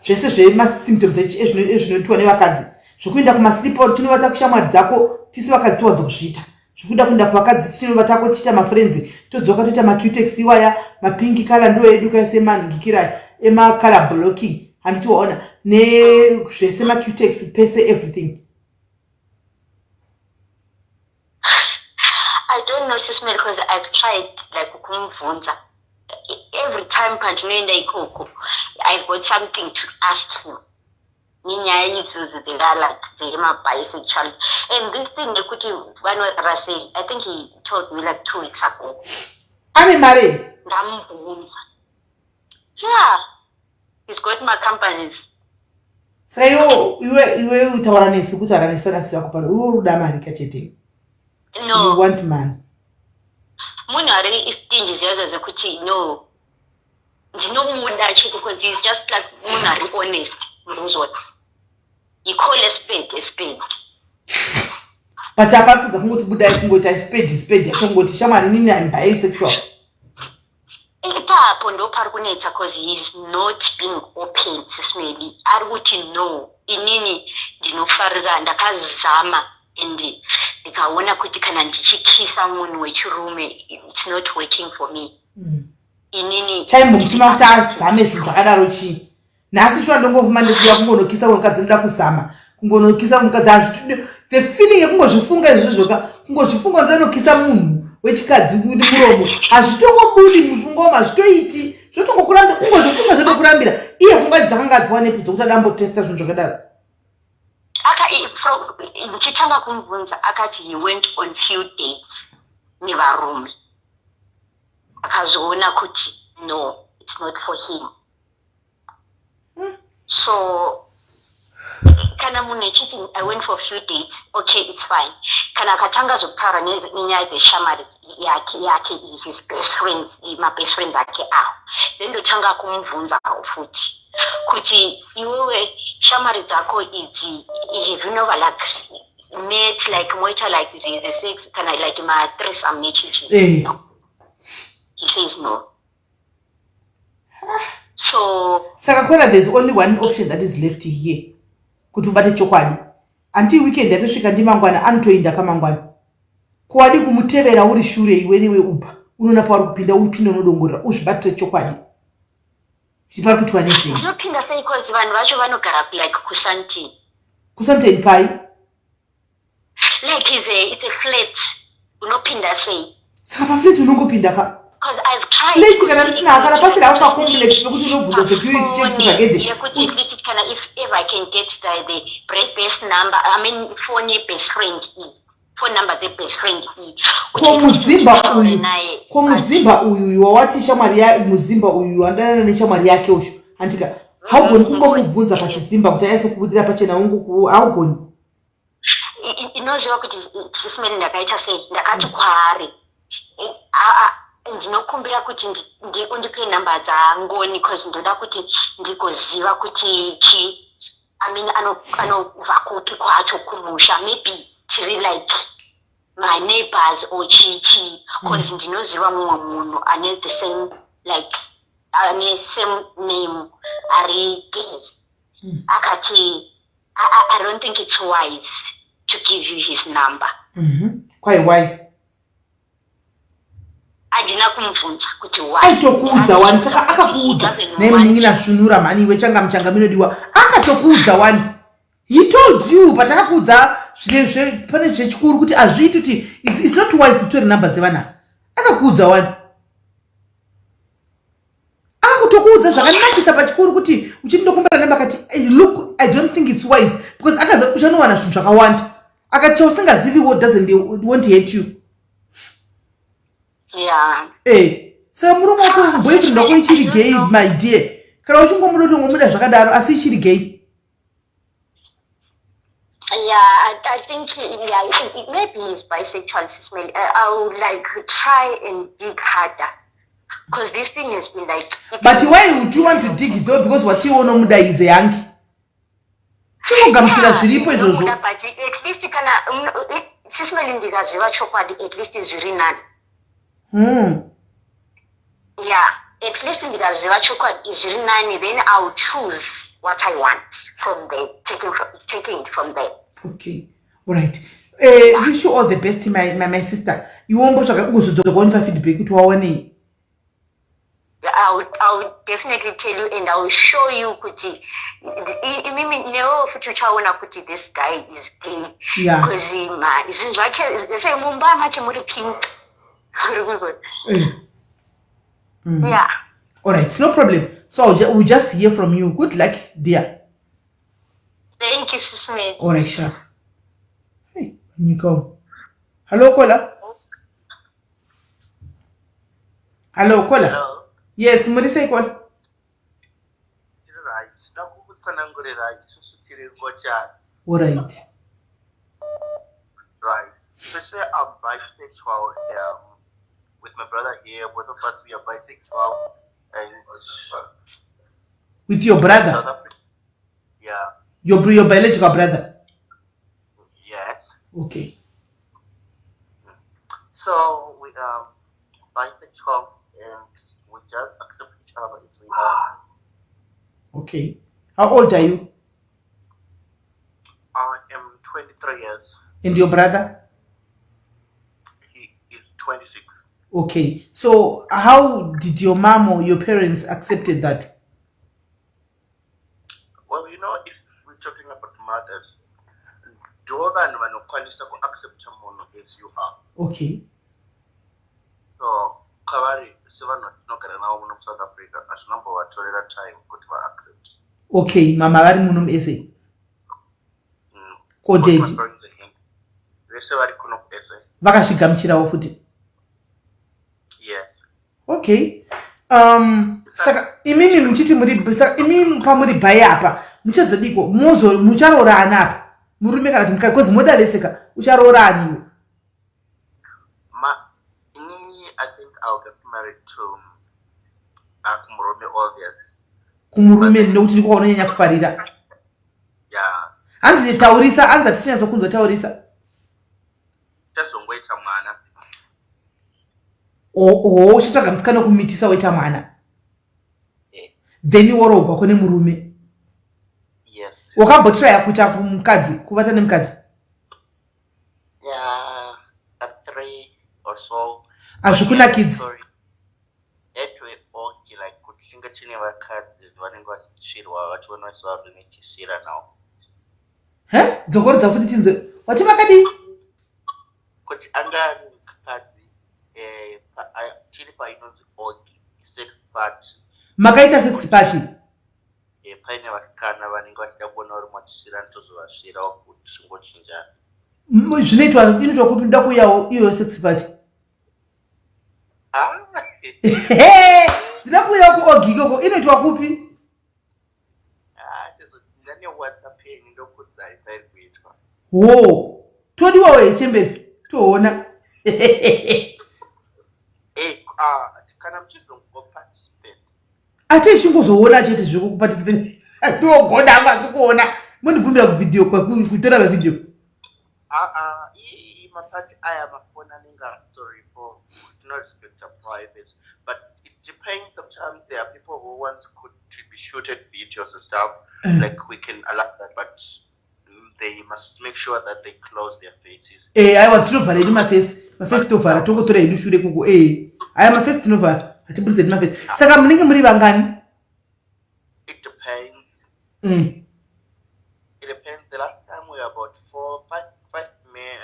zvese zvemasymptoms ezvinoitwa nevakadzi, zvokuenda kumasleepover, tinovata kushamwari dzako? Tisi vakadzi towanza kuzviita zvokuda kuenda kuvakadzi, tinovatako, tichiita mafriends, todzoka toita macutex iwaya, mapink colour ndo edu kaise manhingikira emacolor blocking, handiti waona, nezvese macutex pese, everything. I don't know, Sis Mel, because I've tried like kumubvunza. Every time pandinoenda ikoko, I've got something to ask him nenyaya idzodzo like dzemabisexual and this thing yekuti vanorara sei. I think he told me like 2 weeks ago. Ane mari? Ndamubvunza. Yeah, he's got my companies. Saka iwe iwe utaura nesu, kutaura nesu vanasi vako pano, iwe uri kuda mari kachete? No. You want money. Munhu ari stingy zviya zvekuti no, ndinomuda chete because he's just like munhu ari honest. Ndozvona, you call a spade a spade. But apatidza kungoti budai, kungoti spade spade yacho, kungoti shamwari, nini I'm bisexual. Ipapo ndo pari kunetsa, cause he is not being open, Sis Meli. Ari kuti no, inini ndinofarira, ndakazama and ndikaona kuti kana ndichikisa munhu wechirume, it's not working for me. Inini Chaimbomutuma kuti azame zvinhu zvakadaro chii? Nhasi shuwa ndongofuma ndikuya kungonokisa mukadzi, ndoda kuzama kungonokisa mukadzi. The feeling yekungozvifunga izvozvoka, kungozvifunga ndonokisa munhu wechikadzi muromo, hazvitongobudi mufungoma, hazvitoiti, zvotongokurambira. Kungozvifunga zvotokurambira. Iye funga dzakanga adziwanepi dzokuti adambotesta zvinhu zvakadaro? Ndichitanga kumubvunza akati he went on few dates nevarume, akazoona kuti no, it's not for him. So kana munhu echiti I went for few dates, okay, it's fine. Kana akatanga zvokutaura nenyaya dzeshamwari yake, his best friends, mabest friends ake awo, then ndotanga kumubvunzawo futi kuti iwewe shamwari dzako idzi, have you never like met, like moita like the sex kana like ma-threesome nechichi? He says no. So Saka kwena there's only one option that is left here kuti ubate chokwadi. Anti weekend yatosvika, ndimangwana anotoinda kamangwana. Kuwadi kumutevera uri shure iwe newe upa unoona pauri kupinda, upinde unodongorera, uzvibatire chokwadi kuti pari kuitwa nezvei. Ndinopinda sei? Cause vanhu vacho vanogara like kuSandton. KuSandton pai? Like it's a flat. Unopinda sei? Saka paflat unongopinda ka. Because I've tried. Flat kana risina, kana pasiri hapo pacomplex pekuti unobvunza security checks pagedhe. Yekuti at least kana if ever I can get the best number, I mean phone yebest friend e phone number dzebest friend e. Ko muzimba uyu, ko muzimba uyu wawati shamwari ya muzimba uyu wandanana neshamwari yake uyu, handika haugoni kungomubvunza pachizimba kuti anyatse kubudira pachena? Ungu haugoni. Inoziva kuti, Sis Meli, ndakaita sei? Ndakati kwaari, ndinokumbira kuti undipe nhamba dzaNgoni, cause ndoda kuti ndigoziva kuti chi I mean anobva kupi kwacho kumusha maybe tiri like my neighbors or chii chii cause ndinoziva mumwe munhu ane the same like ane same name ari gay akati I don't think it's wise to give you his number. Kwai why? Handina kumubvunza kuti why. Aitokuudza wani saka akakuudza naye munin'ina svunura mhani iwe changa muchanga minodiwa akatokuudza wani. He told you but akakuudza zvine pane zvechikuru kuti hazviiti kuti it's not wise kutore number dzevana ava. Akakuudza wani. Akakutokuudza zvakanakisa pachikuru kuti uchiti ndokumbira number akati look I don't think it's wise because akaziva uchanowana zvinhu zvakawanda. Akati chausingazivi what doesn't won't hurt you. Yeah. Eh, saka murume wako ah, boyfriend wako ichiri gay my dear. Kana uchingomuda utongomuda zvakadaro asi ichiri gay. Yeah, I think yeah, maybe he's bisexual, Sis Melly. I would like try and dig harder. Because this thing has been like... But why would you want to dig though? Because what you want to is a yankee. Chingogamuchira zviripo izvozvo. But at least kana Sis Melly ndikaziva chokwadi at least zviri nani. Yeah, at least ndikaziva chokwadi zviri nani then I will choose what I want from there, taking it from there. Okay, all right. Wish you all the best my sister. Iwe umbotsvaga kuzodzoka unipa feedback kuti wawanei. I will definitely tell you and I will show you kuti imimi newewo futi uchaona kuti this guy is gay. Because zvinhu zvake sei mumba macho muri pink. Uri kuzona. Yeah. All right, no problem. So we'll just hear from you. Good luck, dear. Thank you, Sis Melly. All right, sure. Hey, Nico. Hello, caller. Hello, caller. Hello. Yes, muri sei caller? Right. Ndakukutsanangurira isusu tiri ngochani. All right. Right. Especially I'm bisexual. With my brother here, both of us we are bisexual. And with your brother? South Africa. Yeah. Your biological brother? Yes. Okay. So we are bisexual and we just accept each other as we are. Okay. How old are you? I am 23 years. And your brother? He is 26. Okay. So how did your mom or your parents accepted that? Well, if we're talking about mothers, ndo vanhu vanokwanisa kuaccepta munhu as you are. Okay. So kavari sevanhu vatinogara navo muno muSouth Africa hazvinombovatorera time kuti vaaccept. Okay, mama vari muno muSA. Ko Both my daddy? parents are here. Vese vari kuno kuSA. Vakazvigamuchirawo futi? Yes. Okay. Saka imimi muchiti muri saka imimi pamuri bhai apa muchazodiko mucharoorana apa murume kana kuti mukadzi because moda vese ka ucharoora ani iwe? Inini I think I'll get married to kumurume obvious. Kumurume nekuti ndiko kwaunonyanya kufarira. Yeah. Hanzi taurisa, hanzi hatichinyatswa kunzwa taurisa. Tazongoita mwana. O, uchitsvaga musikana wekumitisa woita mwana. Then woroogwa kune murume. Yes. Wakambotraya kuita mukadzi, kuvata nemukadzi? Yeah, at 3 or so. Hazvikunakidzi. Sorry. Network like kuti chinge chine vakadzi vanenge vachisvirwa vachiona sevarume chisvira navo. He? Dzokorodza futi tinzwe. Wati vakadii? Kuti anga ari mukadzi, tiri painonzi orgy, sex party. Makaita sex party? Paine vasikana vanenge vachida kuona vari machisvira tozovasvirawo kuti zvingochinjana. Zvinoitwa, inoitwa kupi? Ndoda kuuyawo iyoyo sex party. Ndinoda kuuyawo kuorgy ikoko, inoitwa kupi? Ndane WhatsApp yenyu ndokudzai pairi kuitwa. Ho, todiwawo here chembere? Toona. Kana muchizongoparticipate. Ati chingozoona chete zvekuparticipate. Ndogona hangu asi kuona. Mondibvumira kuvideo kutora mavideo? Aa, mapati aya mafoni anenge atoripo. Tinorespecta private, but it depends. Sometimes there are people who want to be shooted videos and stuff. Like, we can allow that, but they must make sure that they close their faces. Aiwa, tinovhara hedu mafesi. Mafesi tovhara, tongotora hedu shure koko. Aya mafesi tinovhara, hatibudise hedu mafesi. Saka munenge muri vangani? It depends. It depends. The last time we were about four, five, five men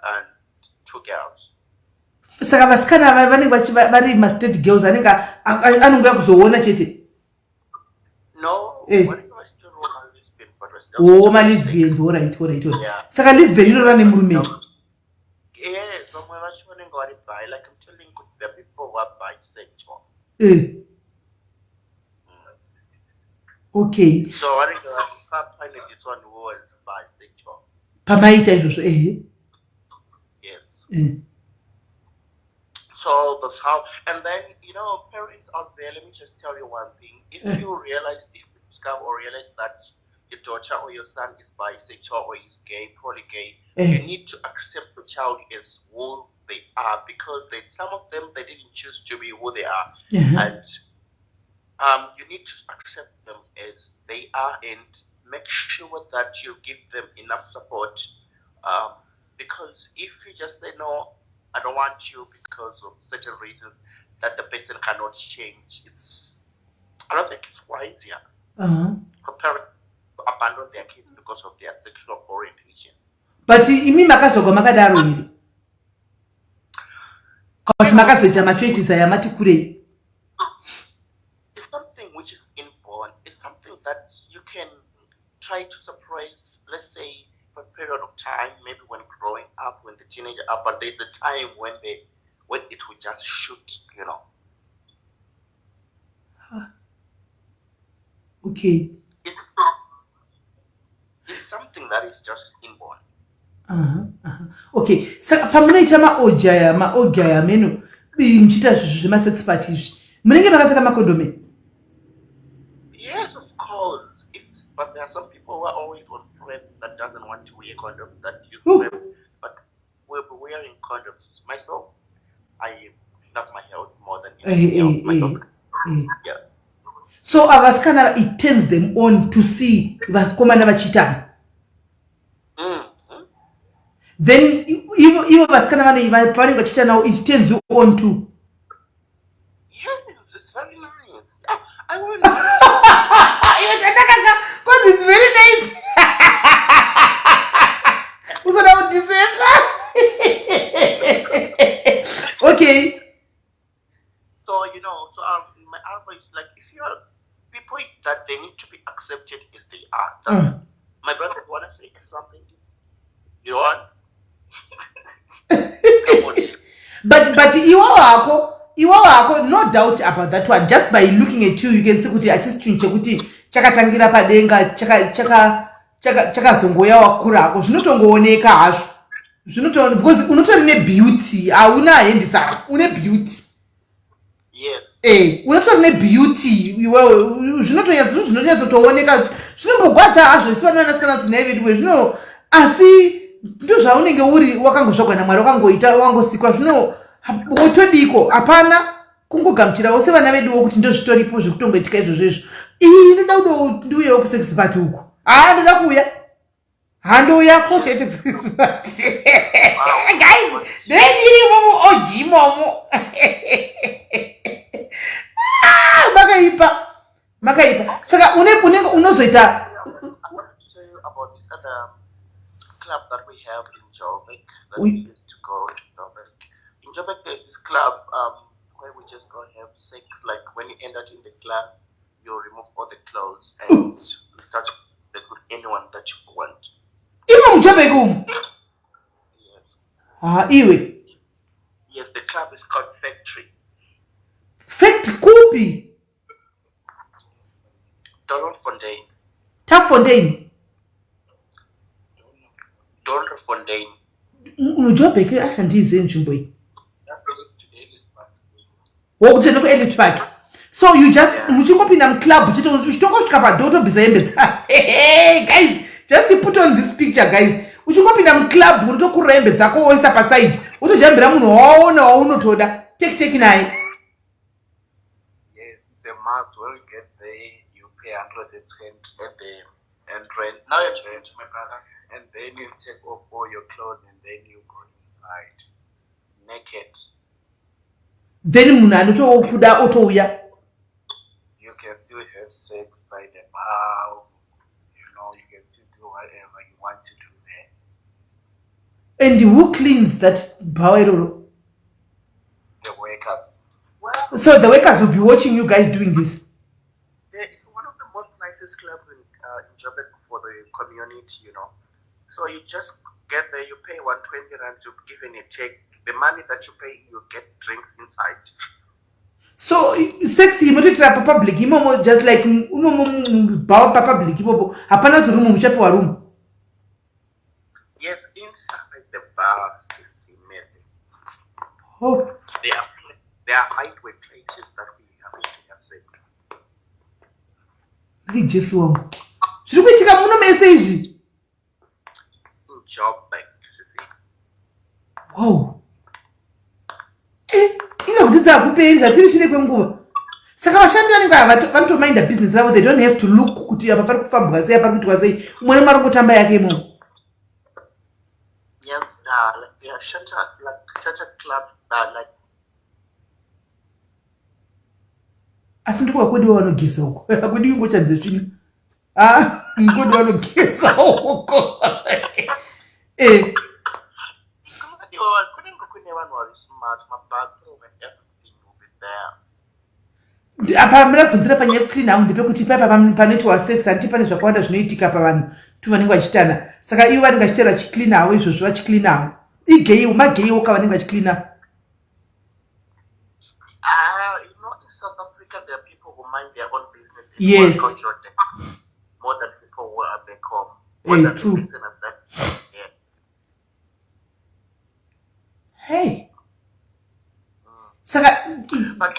and two girls. Saka vasikana vanenge vari mastraight girls anenge anongouya kuzoona chete? No, vanenge vachitoriwo malesbian, but O, malesbians. Alright. Yeah. Saka lesbian inorara nemurume? Yes, vamwe vacho vanenge vari bi. Like I'm telling you, there are people who are bisexual. So vanenge vari pane this one who was bisexual. Pamaita izvozvo, ehe. Yes. So that's how, and then, parents out there, let me just tell you one thing. If you realize, if you discover or realize that your daughter or your son is bisexual or is gay, poly-gay, you need to accept the child as who they are, because some of them, they didn't choose to be who they are. And you need to accept them as they are and make sure that you give them enough support. Because if you just say, "No, I don't want you," because of certain reasons that the person cannot change, I don't think it's wise here for parents to abandon their kids because of their sexual orientation. But imi makazvagwa makadaro here, kana kuti makazoita machoices aya mati kurei? It's something which is inborn. It's something that you can try to suppress, let's say, for a period of time, maybe when growing up, when the teenager up, but there's a time when it will just shoot. It's something that is just inborn. Okay, saka pamunoita maorgy aya, maorgy aya meno, muchiita zvinhu zvemasex party izvi, munenge makapfeka makondome? Yes, of course. But there are some people who are always on PrEP that doesn't want to wear condoms, that use Ooh. PrEP, but we're wearing condoms. Myself, I love my health more than anything else. Myself, yeah. So avasikana, it turns them on to see vakomana vachiitana? Then ivo vasikana pavanenge vachiita navo, it turns you on too? Yes, it's very nice. Yeah, I will. Iwe chandakaka, 'cause it's very nice. Usada kundisesa. Okay. So my advice, like, if you are people that they need to be accepted as they are. That's, My brother, you wanna say something? You want? Come on. But iwawo hako, no doubt about that one. Just by looking at you, you can see kuti hachisi chinhu chekuti chakatangira padenga, chakazongoya wakura hako. Zvinotongooneka hazvo, zvinoto because unotori nebeauty. Hauna handsome, une beauty. Unotori nebeauty iwewe. Zvinonyatsotooneka. Zvinombogwadza hazvo isi vana vanasikana kuti nhai veduwe zvino, asi ndo zvaunenge uri, wakangozvagwa naMwari, wakangoita, wakangosikwa. Zvino wotodiko? Hapana, kungogamuchirawo sevana veduwo kuti ndo zvitoripo zvekutongoitika izvozvo izvo. Iyi inoda kudo ndiuyewo kusex party uku. Haa, ndoda kuuya, handouyako chete kusex party, guys. Ndendirimo muorgy imomo. Ah, makaipa, makaipa. Saka unenge unozoita I wanted to tell you about this other club that we have in Joburg that we used to go to Joburg. In Joburg, there's this club where we just go have sex. Like, when you end up in the club, you remove all the clothes and start with anyone that you want. Imo muJoburg umu? Yes. Ha, iwe. Yes, the club is called Factory. Fact kupi? Doornfontein. Taffontein? Doornfontein. MuJoburg? Handizive nzvimbo iyi. That's next to Ellis Park. Wokuti nekuEllis Park. So you just muchingopinda muclub chete, uchitongosvika padho utobvisa hembe dza guys, just put on this picture, guys. Uchingopinda muclub, unotokurura hembe dzako, woisa paside, wotojambira munhu wawaona waunotoda, teki teki naye. Yes, it's a must. When you get there, you pay 110 at the entrance. Now you're talking to my brother. And then you take off all your clothes and then you go inside naked. Then munhu anotokuda otouya. You can still have sex by the bar. You can still do whatever you want to do there. And who cleans that bhawa iroro? The workers. Well, So the workers will be watching you guys doing this? There, it's one of the most nicest clubs in Joburg for the community. So you just get there, you pay 120 rand to give a check. The money that you pay, you get drinks inside. So sex imotoitira papublic imomo, just like imomo mubhawa papublic ipopo, hapana kuti room, muchapiwa room? Yes, inside the bar, Sisi Mary. Oh. There are hideaway places that we happen to have sex. Ai, Jesu wangu, zviri kuitika muno mese izvi? In Joburg, Sisi. Wow. Inga kudzidza hakuperi, zvatiri shure kwenguva. Saka vashandi vanenge vanotominda business ravo. They don't have to look kuti apa pari kufambwa sei, apa pari kuitwa sei. Umwe nemwe ari kungotamba yake imomo. Yes, like there are shelter, like shelter club, like Asi ndofunga kwediwa vanogeza uko, hakwedi ngochani dzetsvina. Ah, kwedu vanogeza uko. Kunenge kune vanhu vari smart, mabathroom and everything will be there. Apa ndabvunzira panyaya yekuclean hangu ndepekuti paipa panoitwa sex, handiti pane zvakawanda zvinoitika pavanhu tu vanenge vachitana? Saka ivo vanenge vachitaura vachiclean havo izvozvo, vachiclean havo, igay, magay oka vanenge vachicleana? Ah, in South Africa, there are people who mind their own business in one culture more than people who are back home. More than true. the listeners that, yeah. Hey, saka But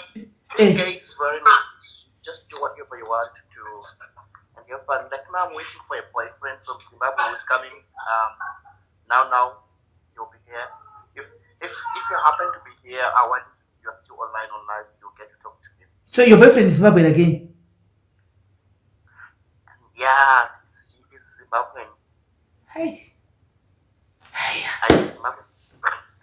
gay is very nice. You just do whatever you want to do. And have fun. Like now, I'm waiting for a boyfriend from Zimbabwe who's coming. Now, he'll be here. If you happen to be here, I want you're still online on live, you'll get to talk to him. So your boyfriend is Zimbabwean again? Yeah, he is Zimbabwean. Hey. I Zimbabwean.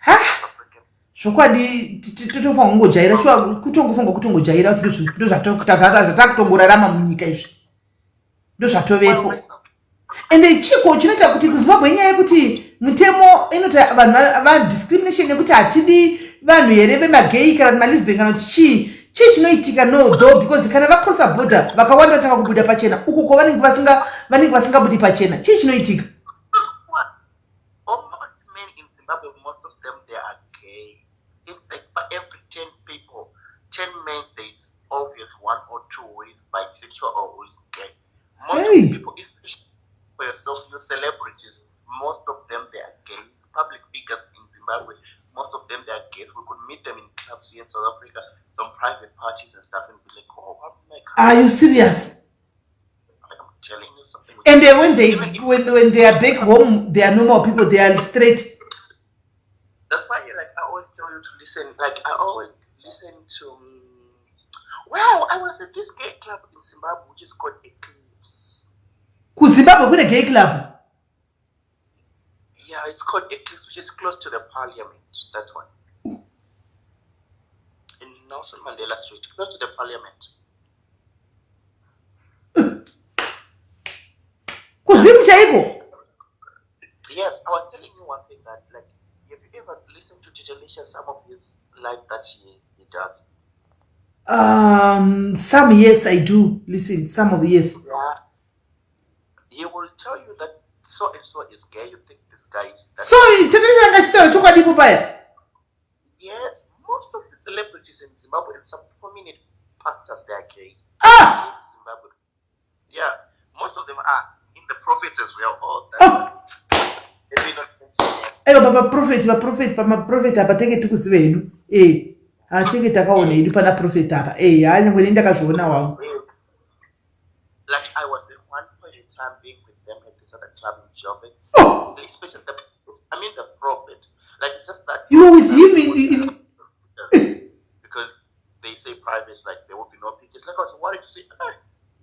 Ha. South African. Zvokwadi totofanira kungojaira shuwa, kutongofunga kutongojaira kuti ndo zvatakutongorarama munyika izvi, ndo zvatovepo. Well, Ende chiko chinoita kuti kuZimbabwe, inyaya yekuti mutemo inoti vanhu vadiscrimination yekuti hatidi vanhu here vemagay kana kuti malesbian kana kuti chii chii chinoitika? No though, because kana vacrossa border vakawanda vatanga kubuda pachena, uko ko vanenge vasingabudi pachena, chii chinoitika? What? Almost men in Zimbabwe, most of them, they are gay. In fact, for every 10 people, 10 men, there's obvious one or two who is bisexual or who is gay. Most Hey. of the people, especially for yourself, your celebrities, most of them, they are gays. Public figures in Zimbabwe, most of them, they are gays. We could meet them in clubs here in South Africa, some private parties and stuff, and be like, "Oh, what my Are you serious? Like, I'm telling you something. And then when they are back home, they are normal people, they are straight. That's why, like, I always tell you to listen. Like, I always listen to. Wow, I was at this gay club in Zimbabwe, which is called Eclipse. KuZimbabwe kune gay club? Yeah, it's called Eclipse, which is close to the parliament. That's why. In Nelson Mandela Street, close to the parliament. KuZimu chaiko? Yes, I was telling you one thing that, like, if you ever listen to Titelisha, some of his live that he does. Some, yes, I do listen some of the, yes. Yeah. He will tell you that so and so is gay. You think this guy is that. So Tatelicious anga achitaura chokwadipo paya? Yes, most of the celebrities in Zimbabwe and some prominent pastors, they are gay. Ah. In Zimbabwe. Yeah, most of them are in the prophets as well. Oh, that, Oh. let me not mention them. Aiwa, paprofeti, vaprofeti, pamaprofeti apa tenge tikuzive hedu. E, Hatinge takaona hedu pana prophet apa. Eh, haa nyangwe ini ndakazviona wangu. Like I was at one point in time being with them at this other club in Joburg. Oh! Especially the, I mean the prophet. Like it's just that You were with him in because they say private, like there will be no pictures. Like I was worried to say, hey,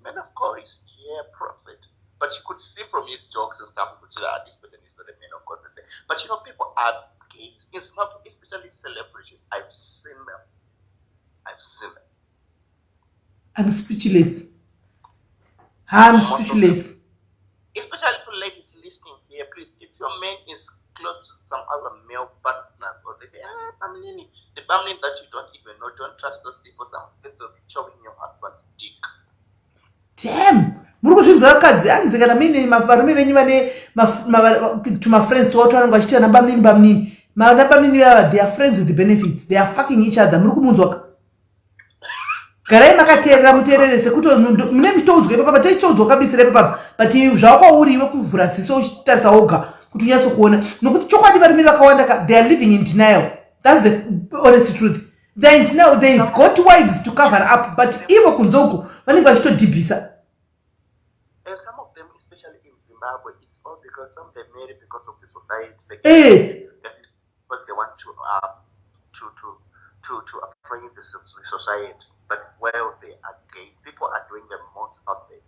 man of God is here, prophet. But you could see from his jokes and stuff, you could see that, ah, this person is not a man of God per se. But you know, people are gays. In Zimbabwe, especially celebrities, I've seen them. I've seen them. I'm speechless. I'm speechless. Especially for ladies listening here, please, if your man is close to some other male partners or they say, ah, Bamnini, the Bamnini that you don't even know, don't trust those people, some of them will be chopping your husband's dick. Damn! Muri kuzvinzwa vakadzi, hanzi kana muine varume venyu vane tumafriends twavo twavanenge vachiti vana bamnini bamnini, vana bamnini vava, they are friends with the benefits, they are fucking each other. Muri kumunzwa ka? Garai makateerera, muteerere sekuti mune muchitoudzwa ipapa, tichitoudzwa kabitsira ipapa, but zvakwauri iwe kuvhura ziso uchitarisa woga kuti unyatsokuona, nokuti chokwadi varume vakawanda ka, they are living in denial. That's the honest truth. They are in denial. They've got wives to cover up, but ivo kunze uku vanenge vachitodhibhisa. And some of them, especially in Zimbabwe, it's all because some they marry because of the society. They because they want to upbring the society. But well, they are gays. People are doing the most out there.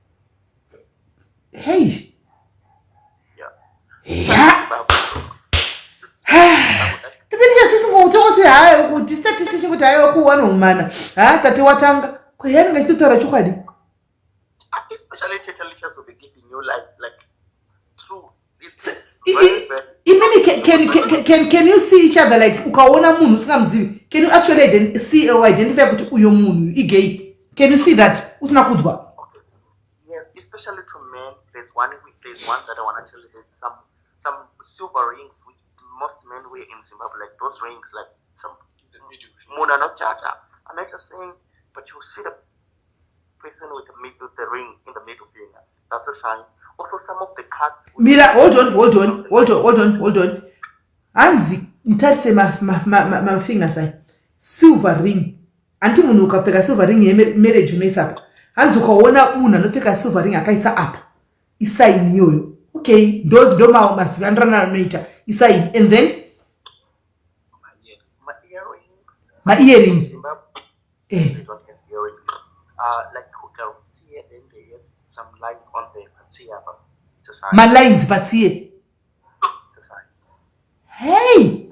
Hey. Yeah. Yeah. Tatichasisingotongoti hayi kuti tisati tichingoti haiwa kuwanoumana ha tate watanga kweyanenge achitotaura chokwadi. Especially Tetalicious will be giving you like truth. It's very, very Imimi, can you see each other? Like ukaona munhu usingamuzivi, can you actually see or identify kuti uyo munhu igay? Can you see that usina kudzwa? Okay. Yes, especially to men. There's one that I want to tell you. There's some silver rings which most men wear in Zimbabwe, like those rings, like some munhu anochata. I'm not just saying, but you see the person with the ring in the middle finger. That's a sign. Also, some of the cards. Mira, hold on, hold on, hold on, hold on, hold on. Hanzi mutarise mafingers aya, silver ring. Hanti munhu ukapfeka silver ring yemarriage unoisa apa? Hanzi ukaona munhu anopfeka silver ring akaisa apa, isign iyoyo. Okay, ndo mazivanirana anoita, isign. And then My earrings. Maearring. Zimbabwe, they don't have earrings. Like you can see, then they have some lines on the patsiye, but it's a sign. Malines patsiye. It's a sign. Hey.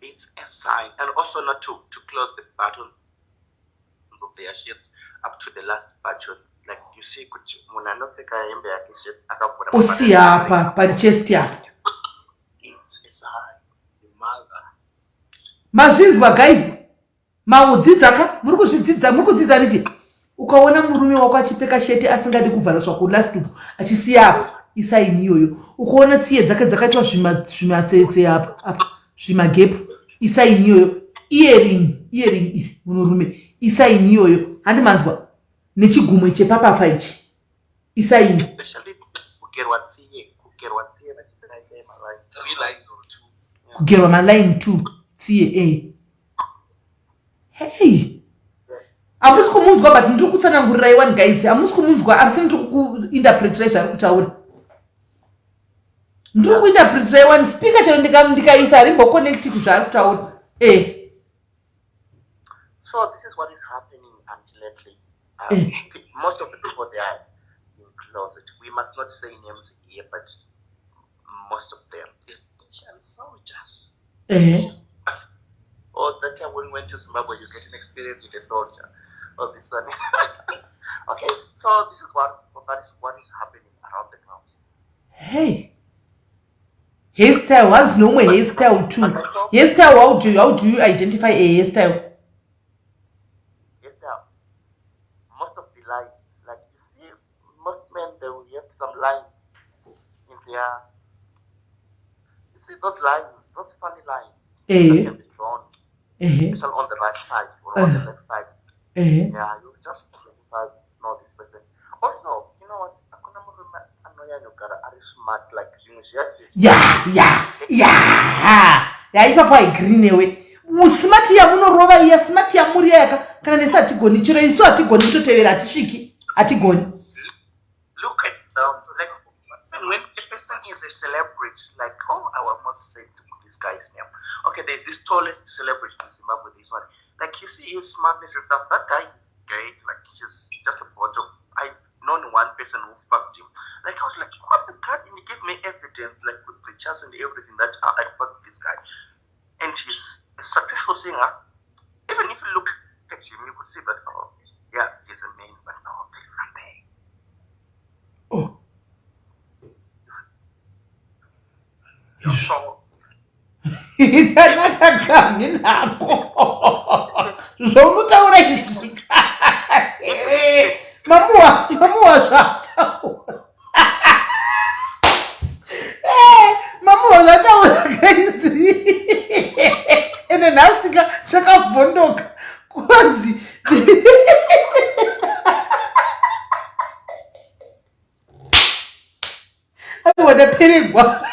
It's a sign. And also not to close the buttons of their shirts up to the last button. Like you see, kuti munhu anopfeka hembe yake shirt akavhura Osiya apa pachest apa. It's a sign. The mother. Mazvinzwa guys, maudzidza ka? Muri kuzvidzidza, muri kudzidza ndichi. Ukaona murume wako achipfeka sheti asingadi kuvhara zvakulast uku, achisiya apa, isign iyoyo. Ukaona tsiye dzake dzakaitwa zvimatsetse apa apa, zvimagap, isign iyoyo. Earring, earring iri munhurume, isign iyoyo. Handimanzwa nechigumwe chepapapa ichi, isign. Especially kugerwa tsiye vachipfeka maline. Three lines or two. Kugerwa maline two tsiye. Hey, hamusi kumunzwa, but ndiri kutsanangurirai one guys. Hamusi kumunzwa, asi ndiri kukuinterpretirai zvaari kutaura. Ndiri kuinterpretirai one speaker chero ndikaisa harimboconnecti kuzvaari kutaura e. So this is what is happening until Most of the people, they are in closet. We must not say names here, but most of them, especially soldiers. Or that time when we went to Zimbabwe, you get an experience with a soldier. Or this one. Okay, so this is what that is what is happening around the ground. Hey, hairstyle, hanzi nomwe hairstyle too. Hairstyle, how do you identify a hairstyle? Yes, now, most of the lines, like you see, most men, they will have some lines in their. You see those lines, those funny lines that can be drawn, especially on the right side or on the left side. Yeah, you just identify, no, this person. Also, you know what? Hakuna murume anonyanyogara ari smart like zvinhu zviya Ya, ipapo haigree newe. Smart yamunorova iya, smart yamuri yaka kana nesu hatigoni, chero isu hatigoni kutotevera, hatisviki, hatigoni. Look at them. Like when a person is a celebrity, like, oh, I almost said this guy's name. Okay, there's this tallest celebrity in Zimbabwe, this one. Like, you see his smartness and stuff. That guy is gay. Like, he's just a bottom. I've known one person who fucked him. Like, I was like, what the god? And he gave me evidence, like with pictures and everything, that I fucked this guy. And he's a successful singer. Even if you look at him, you could see that, oh, yeah, he's a man, but no, there's something. Oh. So, Tanaka kami nako zvaunotaura izvi, mamuwa mamuwa zvataura, mamuwa zvataura guys. Ende nhasika chakabvondoka kwanzi aiwa, ndaperegwa.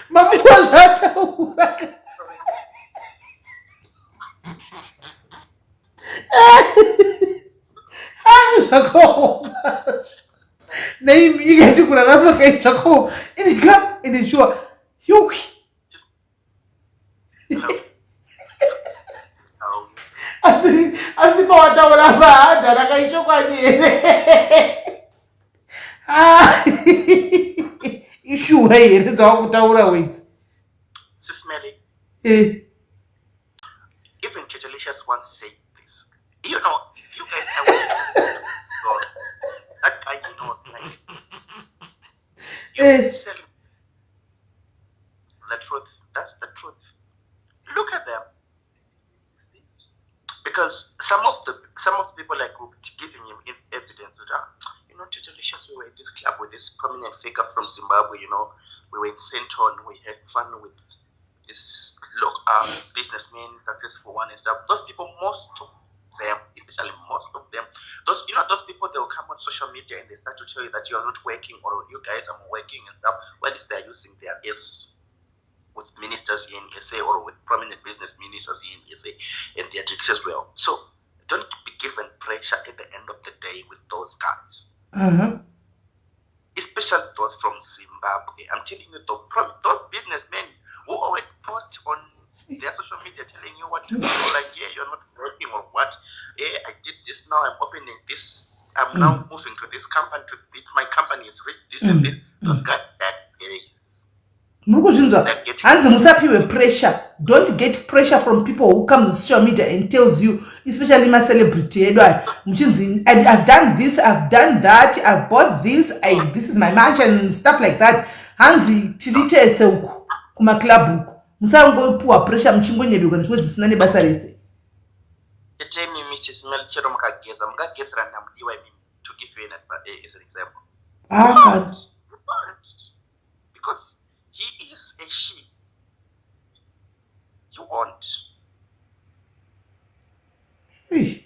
Mamuwa zvataura. Ah, zvakaoma nei ikati kurarama kai, zvakaoma inika ende shuwa yuwi. Hello. Oh, Asi pawataura pahadhara kaichokwadi here? Ah, ishuwa here dzawakutaura wedzi? Sis Melly, Eh, even Tatelicious once said this. You guys, I was God, that guy he knows, like, you tell the truth. That's the truth. Look at them. See? Because some of the people like who giving him evidence that Tatelicious, we were at this club with this prominent figure from Zimbabwe. We were in Sandton, we had fun with this look businessman, successful one and stuff. Those people, most of them, especially most of them, those you know, those people, they will come on social media and they start to tell you that you are not working or you guys are working and stuff. Well, is they're using their S with ministers in SA or with prominent business ministers in SA and their drinks as well. So don't be given pressure at the end of the day with those guys, especially those from Zimbabwe. I'm telling you, those businessmen who always post on their social media telling you what to do, like, yeah, you're not working or what. Yeah, I did this now, I'm opening this. I'm now moving to this company, to this, my company is rich, this and this. Those guys, that is. Muri kuzvinzwa? They're getting Hanzi musapiwe pressure. Don't get pressure from people who comes on social media and tells you, especially macelebrity edu aya, muchinzi, I've done this, I've done that, I've bought this, this is my mansion and stuff like that." Hanzi tiri tese uku kumaclub uku, musangopiwa pressure muchingonyebekwa nezvimwe zvisina nebasa rese. Tell me, Mrs. Mel, chero mukageza, mukagezera namudiwa imimi, to give you as an example. Ah, kana. You won't. Because he is a she. You won't. Ei.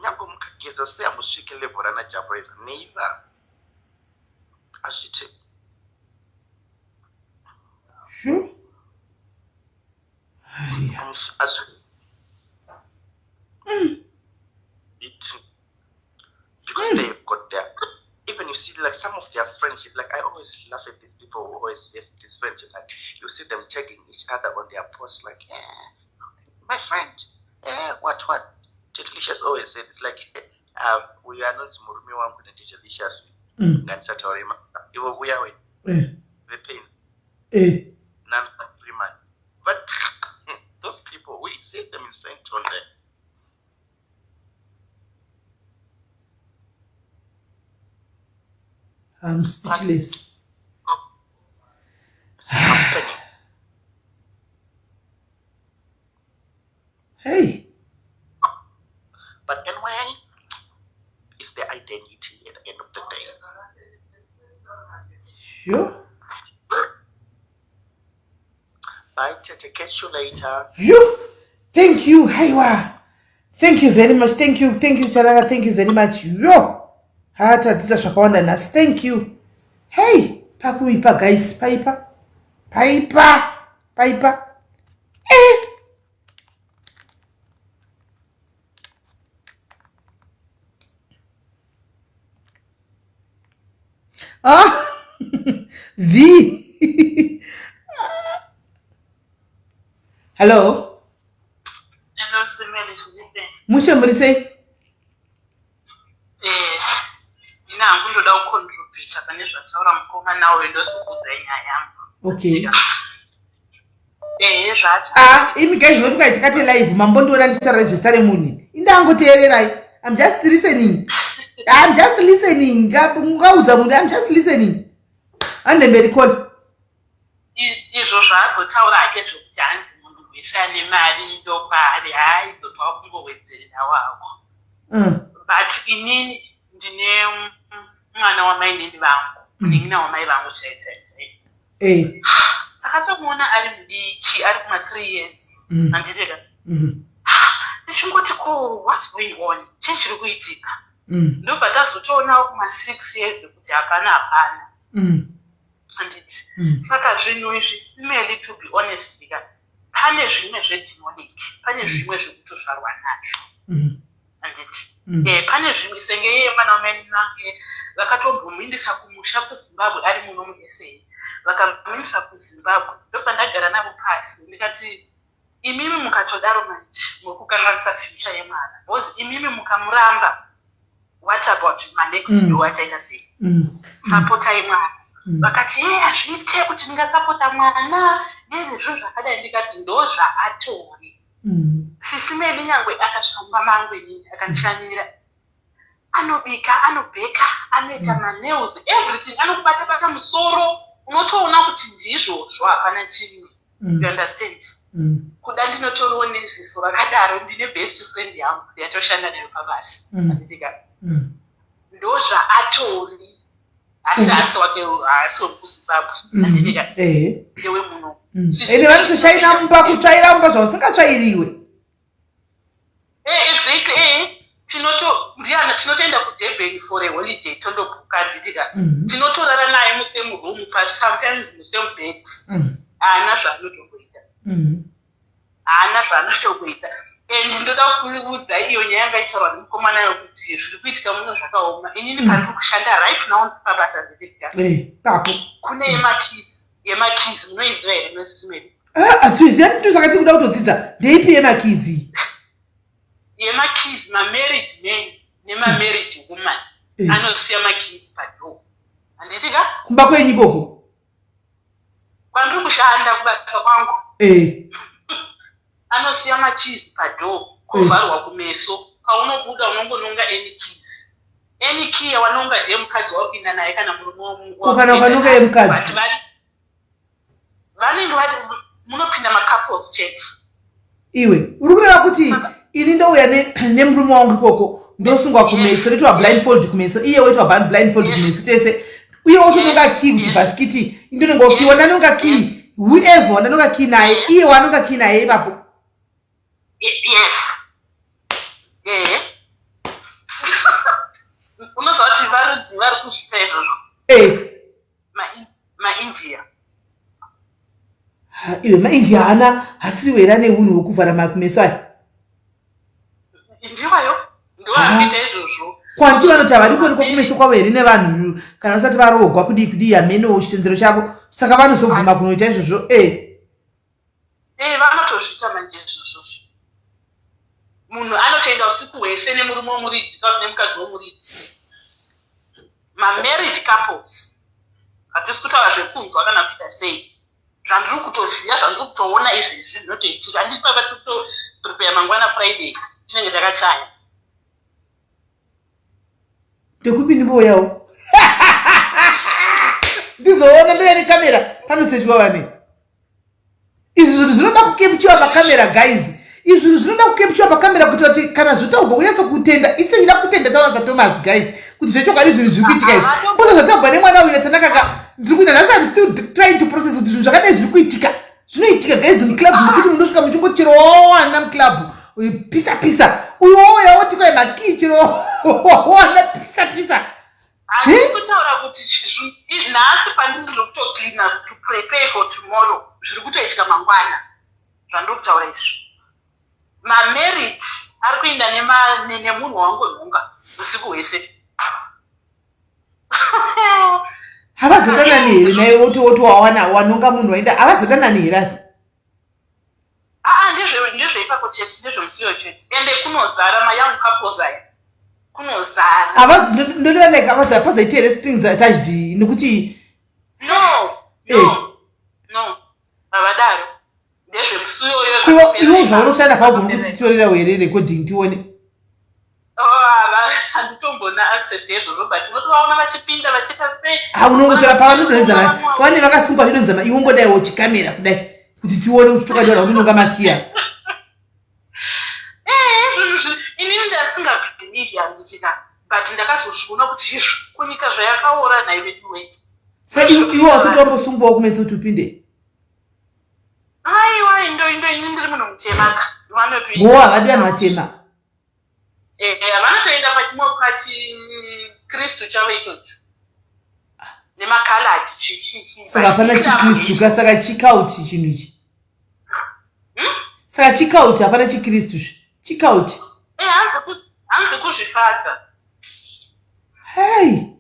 Nyange mukageza sei, hamusvike level rana Jah Prayzah, neither hazviti. Sure. Haiya. Hazviti because they've got their, even you see like some of their friendship, like I always laugh at these people who always have this friendship, like you see them tagging each other on their posts like, "Yeah, my friend, eh, what Tatelicious always said, it's like, uyu anonzi murume wangu neTatelicious, ngandisataure ivo uyawe vepain nana Freeman." But those people, we see them in Sandton there. I'm speechless. It's happening. Hey. But anyway, it's their identity at the end of the day. Bye, Tete. Catch you later. You. Thank you. Haiwa. Thank you very much. Thank you. Thank you, Charanga. Thank you very much. Yo. Ha, tadzidza zvakawanda nhasi. Thank you. Hey, pakuipa guys, paipa. Paipa. Paipa. Eh. Ah, V. Hello. Hello, Simele, zviri Mushe muri sei? Eh, ini hangu ndoda kucontributa pane zvataura mukomana uyu ndozokuudzai nyaya yangu. Okay. Ehe, zvati. Ah, imi guys munoti kwai tikate live mambondiona ndichitaura nezvezita remunhu. Indangoteererai. I'm just listening. I'm just listening. Ungaudza munhu I'm just listening. Andemberi call. Izvo zvaazotaura hake zvekuti hanzi munhu wese ane mari ndokwaari haa idzo twakungowedzerera wako. But inini ndine mwana wamainini vangu, munin'ina wamai vangu chai chai chai. Eh. Takatomuona ari mudiki ari kuma 3 years. Handiti ka? Tichingoti ko what's going on? Chii chiri kuitika? Ndobva tazotoonawo kuma 6 years kuti hapana hapana. Handiti. Saka zvinhu izvi simeli to be honest ka pane zvimwe zvedemonic, pane zvimwe zvekutozvarwa nazvo. Handiti. Pane zvimwe senge iye mwana wamai vange vakatombomuindisa kumusha kuZimbabwe ari muno muSA. Vakamuindisa kuZimbabwe ndobva ndagara navo pasi ndikati imimi mukatodaro manje muri kukanganisa future yemwana because imimi mukamuramba what about manext door achaita sei? Sapotai mwana. Vakati ye hazviite kuti ndingasapota mwana nezvezvinhu zvakadai ndikati ndozvaatori. Sisi Meli nyangwe akasvika mumba mangu inini akandishanyira anobika anobheka anoita manails everything anokubata bata musoro unotoona kuti ndizvozvo hapana chimwe. You understand? Kuda ndinotoriwo neziso rakadaro ndine best friend yangu yatoshanda nayo pabasa. Handitika? Ndozvaatori asi haasi wake haasi wekuZimbabwe. Handitika? Ndewe muno. Ende vanotoshaina mumba kutsvaira mumba zvausingatsvairiwe. Exactly. Tinoto ndiana tinotoenda kuDurban for a holiday tondobhuka handitika? Tinotorara naye musame room but sometimes musame bed. Haana zvaanotomboita. Haana zvaanotomboita. And ndoda kuudza iyo nyaya yanga ichitaurwa nemukomana yokuti zviri kuitika muno zvakaoma. Inini pandiri kushanda right now ndiri pabasa handitika? Papo. Kune yemakeys, yemakeys munoiziva here mesimedi? Hatizivi ndosaka tiri kuda kutodzidza. Ndeipi yemakeys iyi? Yemakeys mamarried men nemamarried woman anosiya makeys padoor. Handiti ka? Kumba kwenyu ikoko? Kwandiri kushanda kubasa kwangu. Anosiya makeys padoor kovharwa kumeso. Paunobuda unongononga any keys. Any key yawanonga ndiye mukadzi waupinda naye kana murume Ko kana ukanonga yemukadzi? Vanenge vari munopinda macouples chete. Iwe uri kureva kuti ini ndouya nemurume wangu ikoko ndosungwa kumeso ndoitwa blindfold kumeso iye woitwa blindfold kumeso tese uye wotononga key kuchibhasikiti indononga key wananonga key whoever wananonga key naye iye wanonga key naye ipapo. Yes. Unoziva kuti varudzi vari kuzviita izvozvo. MaIndia. Iwe maIndia haana hasiriwo here ane unhu hwekuvhara kumeso aya? Ndiwayo, ndiwo anoita izvozvo. Kwanti vanoti havadi kuonekwa kumeso kwavo here nevanhu kana vasati varoogwa kudii kudii hameno chitendero chavo saka vanozobvuma kunoita izvozvo Vanotozviita manje izvozvo. Munhu anotoenda usiku hwese nemurume wemuridzi kana nemukadzi wemuridzi. Mamarried couples. Hatisi kutaura zvekunzwa kana kuita sei. Zvandiri kutoziva zvandiri kutoona izvezvi zvinotoitika. Handiti papa tiri kutoprepare mangwana Friday chinenge chakachaya. Ndekupi ndimbouyawo? Ndizoona ndouya nekamera panosechwa vane. Izvi zvinhu zvinoda kukepchiwa pakamera guys. Izvi zvinhu zvinoda kukepchiwa pakamera kuitira kuti kana zvotaurwa unyatso kutenda. Isi ndida kutenda taura zvaThomas guys kuti zvechokwadi zvinhu zviri kuitika izvi. Koza zvataurwa nemwana uyu naTanaka ka ndiri kuita nhasi I'm still trying to process kuti zvinhu zvakadai zviri kuitika. Zvinoitika guys muclub nekuti munosvika muchingoti chero wawana muclub pisa pisa uyu wouya woti kwai makii chero wawana pisa pisa. Handisi kutaura kuti nhasi pandiri ndiri kutocleana to prepare for tomorrow zviri kutoitika mangwana zvandiri kutaura izvi. Mamerit ari kuenda nemunhu wangonhonga usiku hwese. Havazodanani here naye woti woti wawana wanonga munhu waenda havazodanani here asi? Aa ndezveipapo chete ndezvemusiyo chete ende kunozara mayoung couples aya kunozara. Havazi ndodiwa like havazi hapazoiti here strings attached nekuti no no eh. no havadaro ndezvemusiyoyo iwe zvaunoshanda paugoni kuti titorera here recording tione. Oh, handitombona access yezvozvo but unotovaona vachipinda vachiita sei ha unongotora pavanodonhedza pavanenge vakasungwa vachidonhedza iwe ungodaiwo chikamera kudai kuti tione kuti chokwadi vanhu vakunonga makiya eh, inini ndasingabhilivhi handiti ka but ndakazozviona kuti izvo kunyika zvayakaora nhai veduwe sa iwe wasati wambosungwawo kumeso kuti upinde aiwa indo indo ini ndiri munhu mutema ka wo havadi vanhu vatema Eh, vanotoenda pachikristu chavo ichochi nemakaladi chichichi saka hapana chikristu ka saka chikauti chinhu ichi hmm? Saka chikauti hapana chikristu zve chikauti eh, hanzi kuzvifadza hei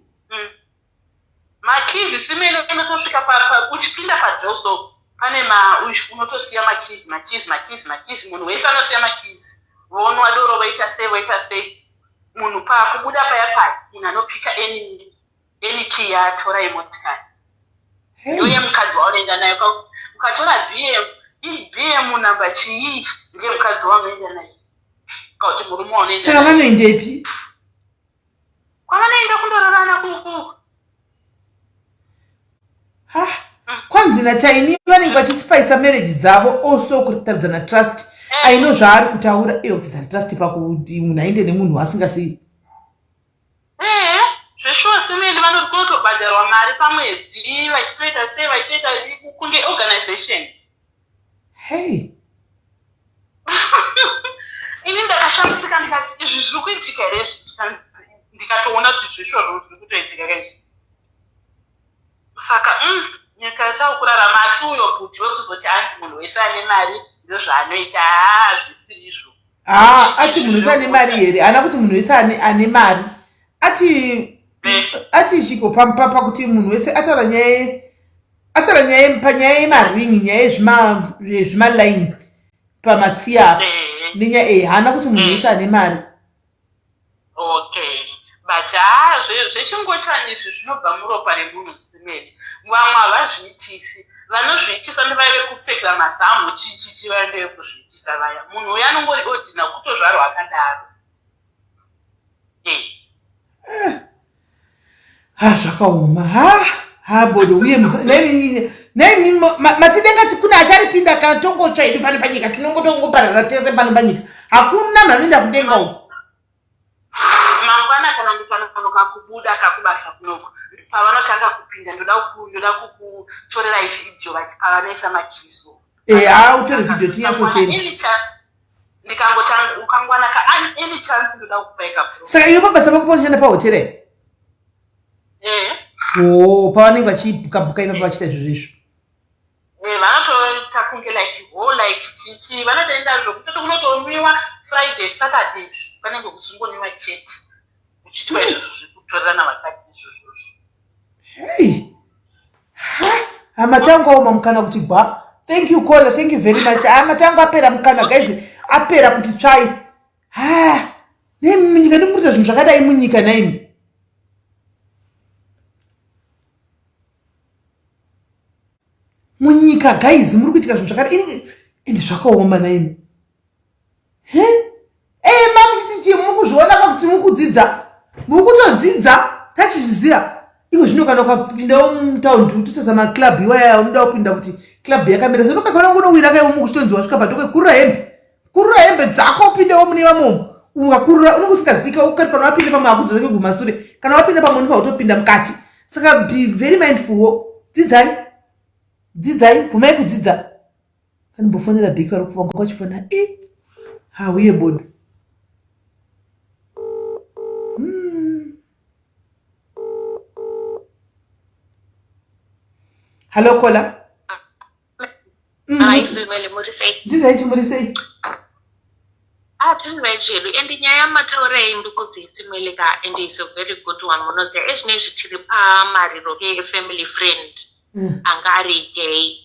Makeys simene unotosvika pa, pa, uchipinda pajoso pane ma unotosiya makeys makeys makeys makeys munhu wese anosiya makeys vonwa doro voita sei voita sei munhu pakubuda paya paya munhu anopika any any key yaatora yemotikari hey. Ndiyo mukadzi waunoenda naye ukatora bm ibm number chii ndiye mukadzi waunoenda naye kauti murume waunoenda saka vanoendepi kwavanoenda kundororana kuku ha kwanzi nataini vanenge vachispicer marriage dzavo also kutaridzana trust eh. aino zvaari kutaura iyo kuisa trust pakuti munhu aende nemunhu asingasei eh, zveshuwa simeli vanoti kunotobhadharwa mari pamwedzi vachitoita sei vachitoita kunge organization Hey. Ini ndakashamisika ndikati izvi zviri kuitika here izvi ndikatoona kuti zvishozvo zviri kutoitika ka izvi saka mm, nyika yatakurarama asi uyo bhuti wekuzoti hanzi munhu wese ane mari ndozvaanoita haa zvisiri izvo haa ati munhu wese ane mari here haana kuti munhu wese ane mari ati eh. ati chiko pakuti munhu wese ataura nyaya Ataura nyaya panyaya yemaring nyaya yezvima yezvimaline pamatsiya apa eh. nenyaya eh haana kuti munhu wese ane mari. Okay but haa zvechingochani izvi zvinobva muropa remunhu zimene vamwe havazviitisi vanozviitisa ndevaya vekupfekera mazamu chichichi vaya ndevekuzviitisa vaya munhu uyo anongori odhina kutozvarwa akadaro eh. eh. Ha zvakaoma ha ha bodo uye nemi matidenga tikuna acharipinda kana tongotsva hedu pano panyika tinongotongoparara tese pano panyika hakuna mhani anoenda kudenga uku mangwana kana ndikanonoka kubuda kakubasa kunoko pavanotanga kupinda ndoda ndoda kukutorerai vhidhiyo pavanoisa makiso eha eh, utore vhidhiyo tinyatsotenda ndikangotanga ukangwana ka any chance ndoda kukupaika bro saka iwe pabasa pako paunoshanda pahotera here eh oh pavanenge vachibhuka bhuka ipapa vachiita izvozvo izvo eh vanotoita kunge like ho like chichi vanotoenda zvokutoti kunotonwiwa friday saturday panenge kuchingonwiwa chete kuchiitwa izvozvo zvekutorerana vakadzi izvozvozvo Hey. Ha, matango aoma mukana kuti gwa. Thank you caller, thank you very much. Ah, matango apera mukana guys, apera kuti tsvai. Ha. Nemi munyika ndimurita zvinhu zvakadai munyika naimi. Munyika guys, muri kuitika zvinhu zvakadai. Ini zvakaoma naimi. He? Eh, mamuchiti chii mukuzviona pakuti mukudzidza. Mukutodzidza tachizviziva. Iko zvino kana ukapindawo mutaundi utotarisa maclub iwaya unoda kupinda kuti club yakamira sei unokakana unowira kaiwo mukuchitonzi wasvika padoko kurura hembe. Kurura hembe dzako upindewo mune vamwe umu. Ungakurura unenge usingazika ukati kana wapinda pamwe hakudzoke kumasure. Kana wapinda pamwe unofanira kutopinda mukati. Saka be very mindful wo. Dzidzai. Dzidzai, bvumai kudzidza. Anombofonera Becky vari kuvanga vachifona i hauye bodo. Hmm. Hallo caller. Hi, Simele, muri sei? Ndiri muri sei? Ah, tiri right zvedu. And nyaya yamataura iyi ndikudzitsimele ka and is a very good one. Munoziva ezvinezvi tiri pamariro pefamily friend anga ari gay.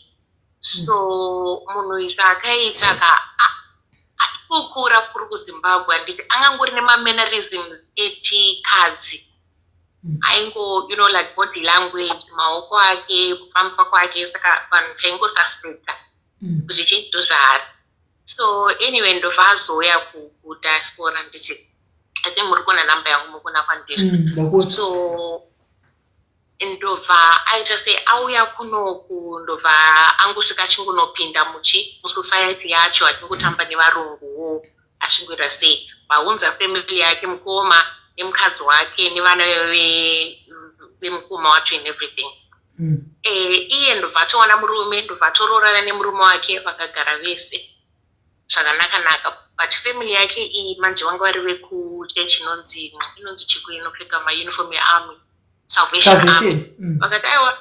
So munhu izvi akaita ka kukura kuri kuZimbabwe, handiti angangori nemamannerism echikadzi. Aingo like body language, maoko ake, kufamba kwake, saka vanhu taingosuspecta kuti chii ndozvaari. So anyway, ndobva azouya kudiaspora ndichi I think muri kuona namba yangu, muri kuona kwandiri. So ndobva aita sei, auya kunoku, ndobva angosvika achingonopinda muchi musociety yacho, achingotamba nevarunguwo, achingoita sei, vaunza family yake, mukoma nemukadzi wake nevana vemukoma wacho and everything. Iye ndobva atowana murume, ndobva atoroorana nemurume wake, vakagara vese zvakanaka-naka. But family yake iyi manje vanga vari vekuchechi inonzi chiko inopfeka mauniform yearmy, Salvation Army. Vakati aiwa,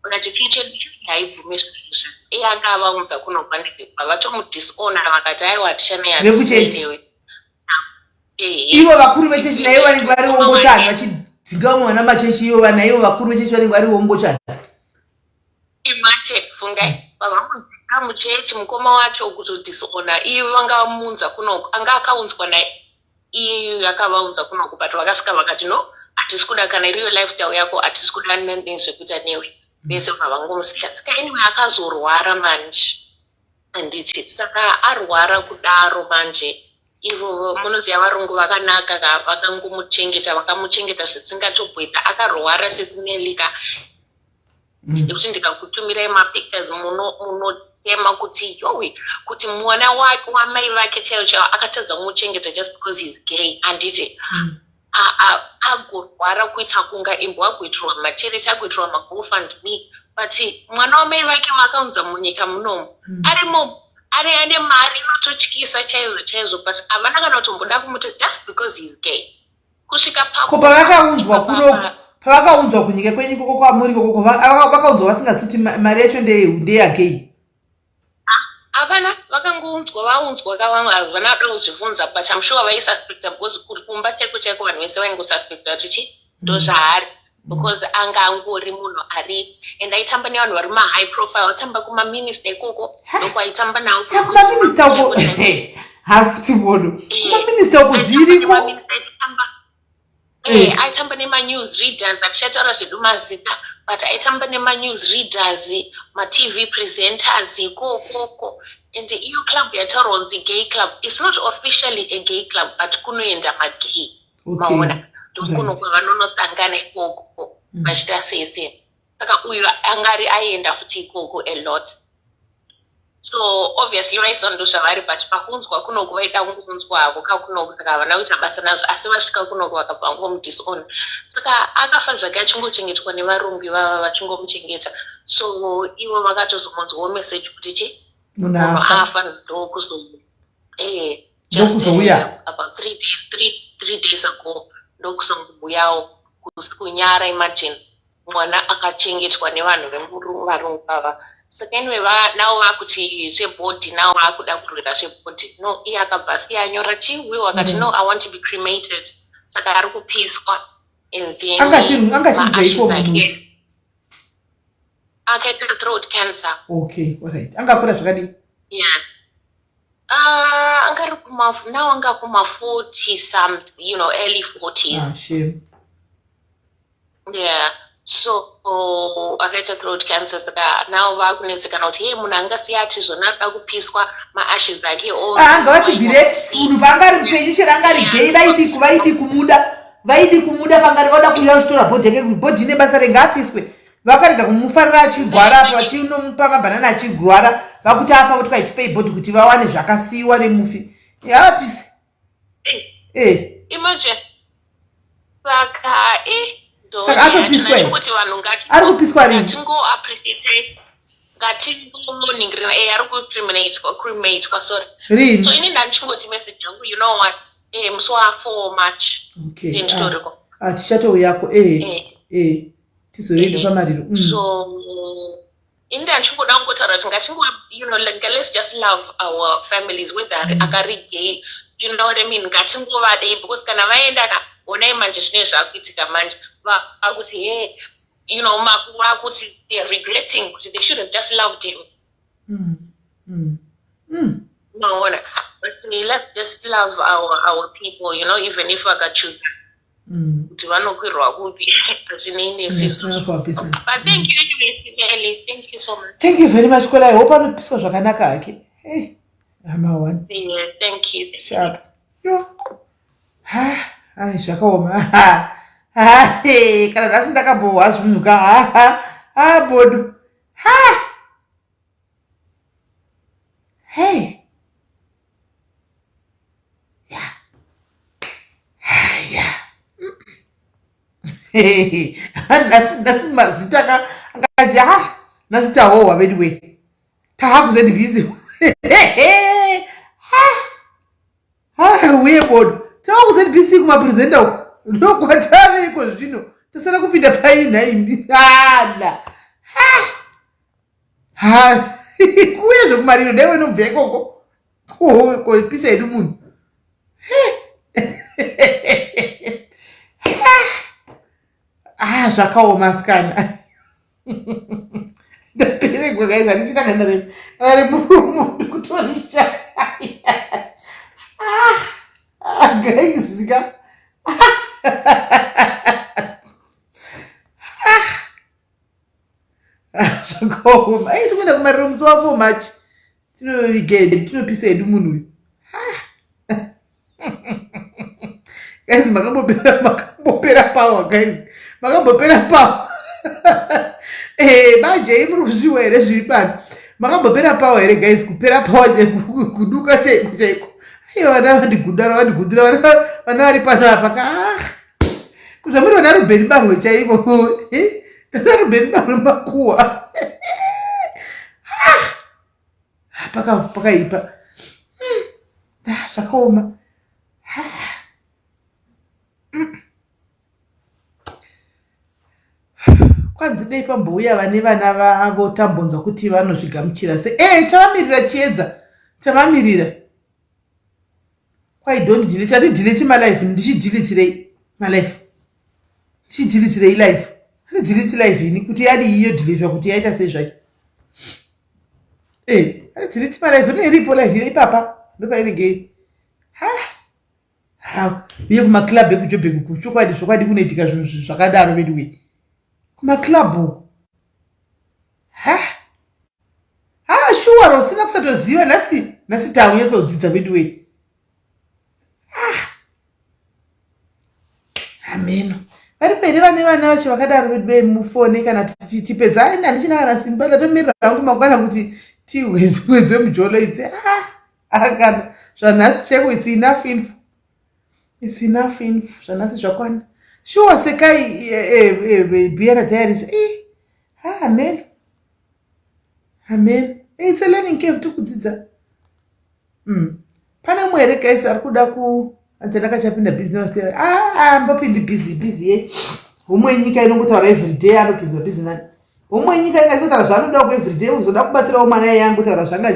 vakati chechi yedu haibvumi zvinhu. Iye anga avaunza kunobva, ndibva vatomudisowna, vakati aiwa, hatichanewe. Ivo vakuru vechechi naivo vanenge variwo ngochani, vachidzinga vamwe vana machechi. Ivo vanaivo vakuru vechechi vanenge variwo ngochani. Imagine, fungai, vavamudzinga muchechi, mukoma wacho kutodisowna. Ivo vanga vamuunza kunoku, anga akaunzwa naye iyeyo akavaunza kunoku, but vakasvika vakati no, hatisi kuda kana iriyo lifestyle yako, hatisi kuda nezvekuita newe. Vese bva vangomusiya. Saka anyway, akazorwara manje, handiti? Saka arwara kudaro manje, ivo munoziva varungu vakanaka ka, vakangomuchengeta, vakamuchengeta zvisingatobweta. Akarwara sesimelika nekuti ndikakutumirai mapictures munotema kuti yowe, kuti mwana wake wamai vake chaivo chaivo akatadza kumuchengeta just because he's gay, handiti? Agorwara kuita kunga imbwa, agoitirwa macharity, agoitirwa maGoFundMe, but mwana wamai vake vakaunza munyika munomu arimo, ari ane mari inototyisa chaizvo chaizvo, but havana kana kutomboda kumuti just because he's gay kusvika. Ko pavakaunzwa kuno, pavakaunzwa kunyika kwenyu ikoko kwamuri ikokoko, vakaunzwa vasingazi kuti mari yacho ndeyagay? Havana, vakangounzwa, vaunzwa kavamwe havana kuda kuzvibvunza, but I'm sure vaisuspecta because kuri kumba chaiko chaiko vanhu vese vaingosuspecta kuti chi ndo zvaari, because anga angori munhu ari and aitamba nevanhu vari mahigh profile, aitamba kumaminista ikoko, ndokwaitamba navo. Saka kumaminista uko hafuti mono, kumaminista uko zviriko. Aitamba nemanews readers, atichataura zvedu mazita, but aitamba nemanews readers, maTV presenters ikokoko. And iyo club yataurwa kunzi gay club, it's not officially a gay club, but kunoenda magay, maona, ndokuno kwavanonosangana ikoko vachiita sei sei. Saka uyu angari aienda futi ikoko a lot, so obviously vaiziva ndo zvavari, but pakunzwa kunoku vaida kungounzwa havo kakunoku, saka havana kuita basa nazvo. Asi vasvika kunoku vakabva vangomudisowna. Saka akafa zvake achingochengetwa nevarungu ivava, vachingomuchengeta. So ivo vakatozomonzwawo message kuti chi munhu munhu afa. Afa, ndokuzo just Ndokuzouya. About 3 days, 3 days ago ndokuzongouyawo kunyara. Imagine, mwana akachengetwa nevanhu vevarungu ava. Saka anyway, navo vakuti zvebody, navo vakuda kurwira zvebody. No, iye akabva asiya anyora chiwill, akati no, I want to be cremated. Saka ari kupiswa and then Angachinzweiko maashes munhu? ake. Akaita throat cancer. Okay, alright. Angakura zvakadii? Yeah, angari kuma now anga kuma 40 some, early 40s. Ah, shame. Yeah, so akaita throat cancer, saka now vakunetsekana kuti hey, munhu angasiya ati zvona ada kupiswa maashes ake. Ah, ngavatibvire. Munhu paangari mupenyu, chero angari gay, vaidi kumuda pangari vauda kuuya kuchitora body yake. Body ine basa rengaapiswe. Vakarega kumufarira achigwara apa, vachinomupa mabhanana achigwara, vakuti afa voti kwaitipei body kuti vawane zvakasiyiwa nemufi. Ngaapise e. Imagine, saka i Saka atopiswa here? Kuti vanhu Ari kupiswa rini? Ngatingoappreciate, ngatingoningirira. Ari kucriminatwa, crematwa, sorry. Rini? So ini ndandichingoti message yangu, you know what, musi wa4 March. Okay. Nditoriko. Ah, tichatouyako. Tizoende pamariro. So ini ndandichingoda kungotaura kuti ngatingo you know like, let's just love our families whether akari gay, do you know what I mean? Ngatingovadei because kana vaenda ka, onai manje zvinenge zvakuitika manje, vakuti he, you know, vakuti they are regretting kuti they should have just loved him. Unoona, but let's just love our people, even if vakachoose kuti vanokwirwa kupi, hazvinei nesu. Yes, none of our business. But thank you anyway, Simeli. Thank you so much. Thank you very much, Kola. I hope anopiswa zvakanaka hake. Hey, hama one. Yeah, thank you. Sharp. Yo. Ha, ai zvakaoma. Ha. Ha, hey, kana nhasi ndakambohwa zvinhu ka. Ha, ha. Ha, bodo. Ha. Hey. Yeah. Yeah. Nhasi mazita akati ha, nhasi tahohwa vedu we. Taakuzendibhizi. Ha. Ha, uye bodo. TaakuZBC kumapresenter uko. Ndokwatave iko zvino. Tasara kupinda paina imbi. Hana. Ha. Ha. Kuuya zvekumariro dai wenobva ikoko. Koipisa hedu munhu. Ah, zvakaoma asikana. Ndaperegwa guys, handichina kana remuromo, ndikutorishaya. Ah, ah, guys ka. Ah, zvakaoma. Ai, tikuenda kumariro musi wa 4 March. Tinoviga hedu, tinopisa hedu munhu uyu. Guys, makambopera power guys, makambopera power. Manje muri kuzviwa here zviri pano? Makambopera power here guys? Kupera power chaiko, kuduka chaiko chaiko. Aiwa, vana vandigudara, vandigudura vana vari pano apa ka. Kuzva muri vana Rubheni Barwe chaivo. Vana Rubheni Barwe makuwa. Pakaipa. Zvakaoma. Kwanzi dei pambouya vane vana vavo tambonzwa kuti vanozvigamuchira sei. Tavamirira chiedza, tavamirira. Kwai don't delete, ati delete malife, ndichideletirei malife, ndichideletirei life, ati delete life ini kuti yadii yodeletwa kuti yaita sei zvacho. Ati delete malife, ine iripo life iyo ipapa ndopainenge iri. Ha, ha, uye kumaclub ekuJobek uku, chokwadi zvokwadi kunoitika zvinhu zvakadaro vedu we kumaclub uku. Ha, ha, shuwa rosina kusatoziva. Nhasi takunyatsodzidza vedu we. Ah, hameno varipo here vane vana vacho vakadaro vedu we, mufone kana tipedza. Ai, handichina kana simba, ndatomirira hangu mangwana kuti tiwedze mujolo idzi. Ah, kana zvanhasi chaiko, it's enough info, it's enough info, zvanhasi zvakwana. Shuwa sekai Biara Diaries. Ha, amen, amen. It's a learning curve, tikudzidza. Pane mumwe here guys ari kuda ku anzi ndakachapinda business? Ah, ambopindi busy busy ye homwe yenyika inongotaura everyday, anopinzwa busy nani? Homwe yenyika inga ingotaura zvaanoda ku everyday, uzoda kubatsirawo mwana iye angotaura zvanga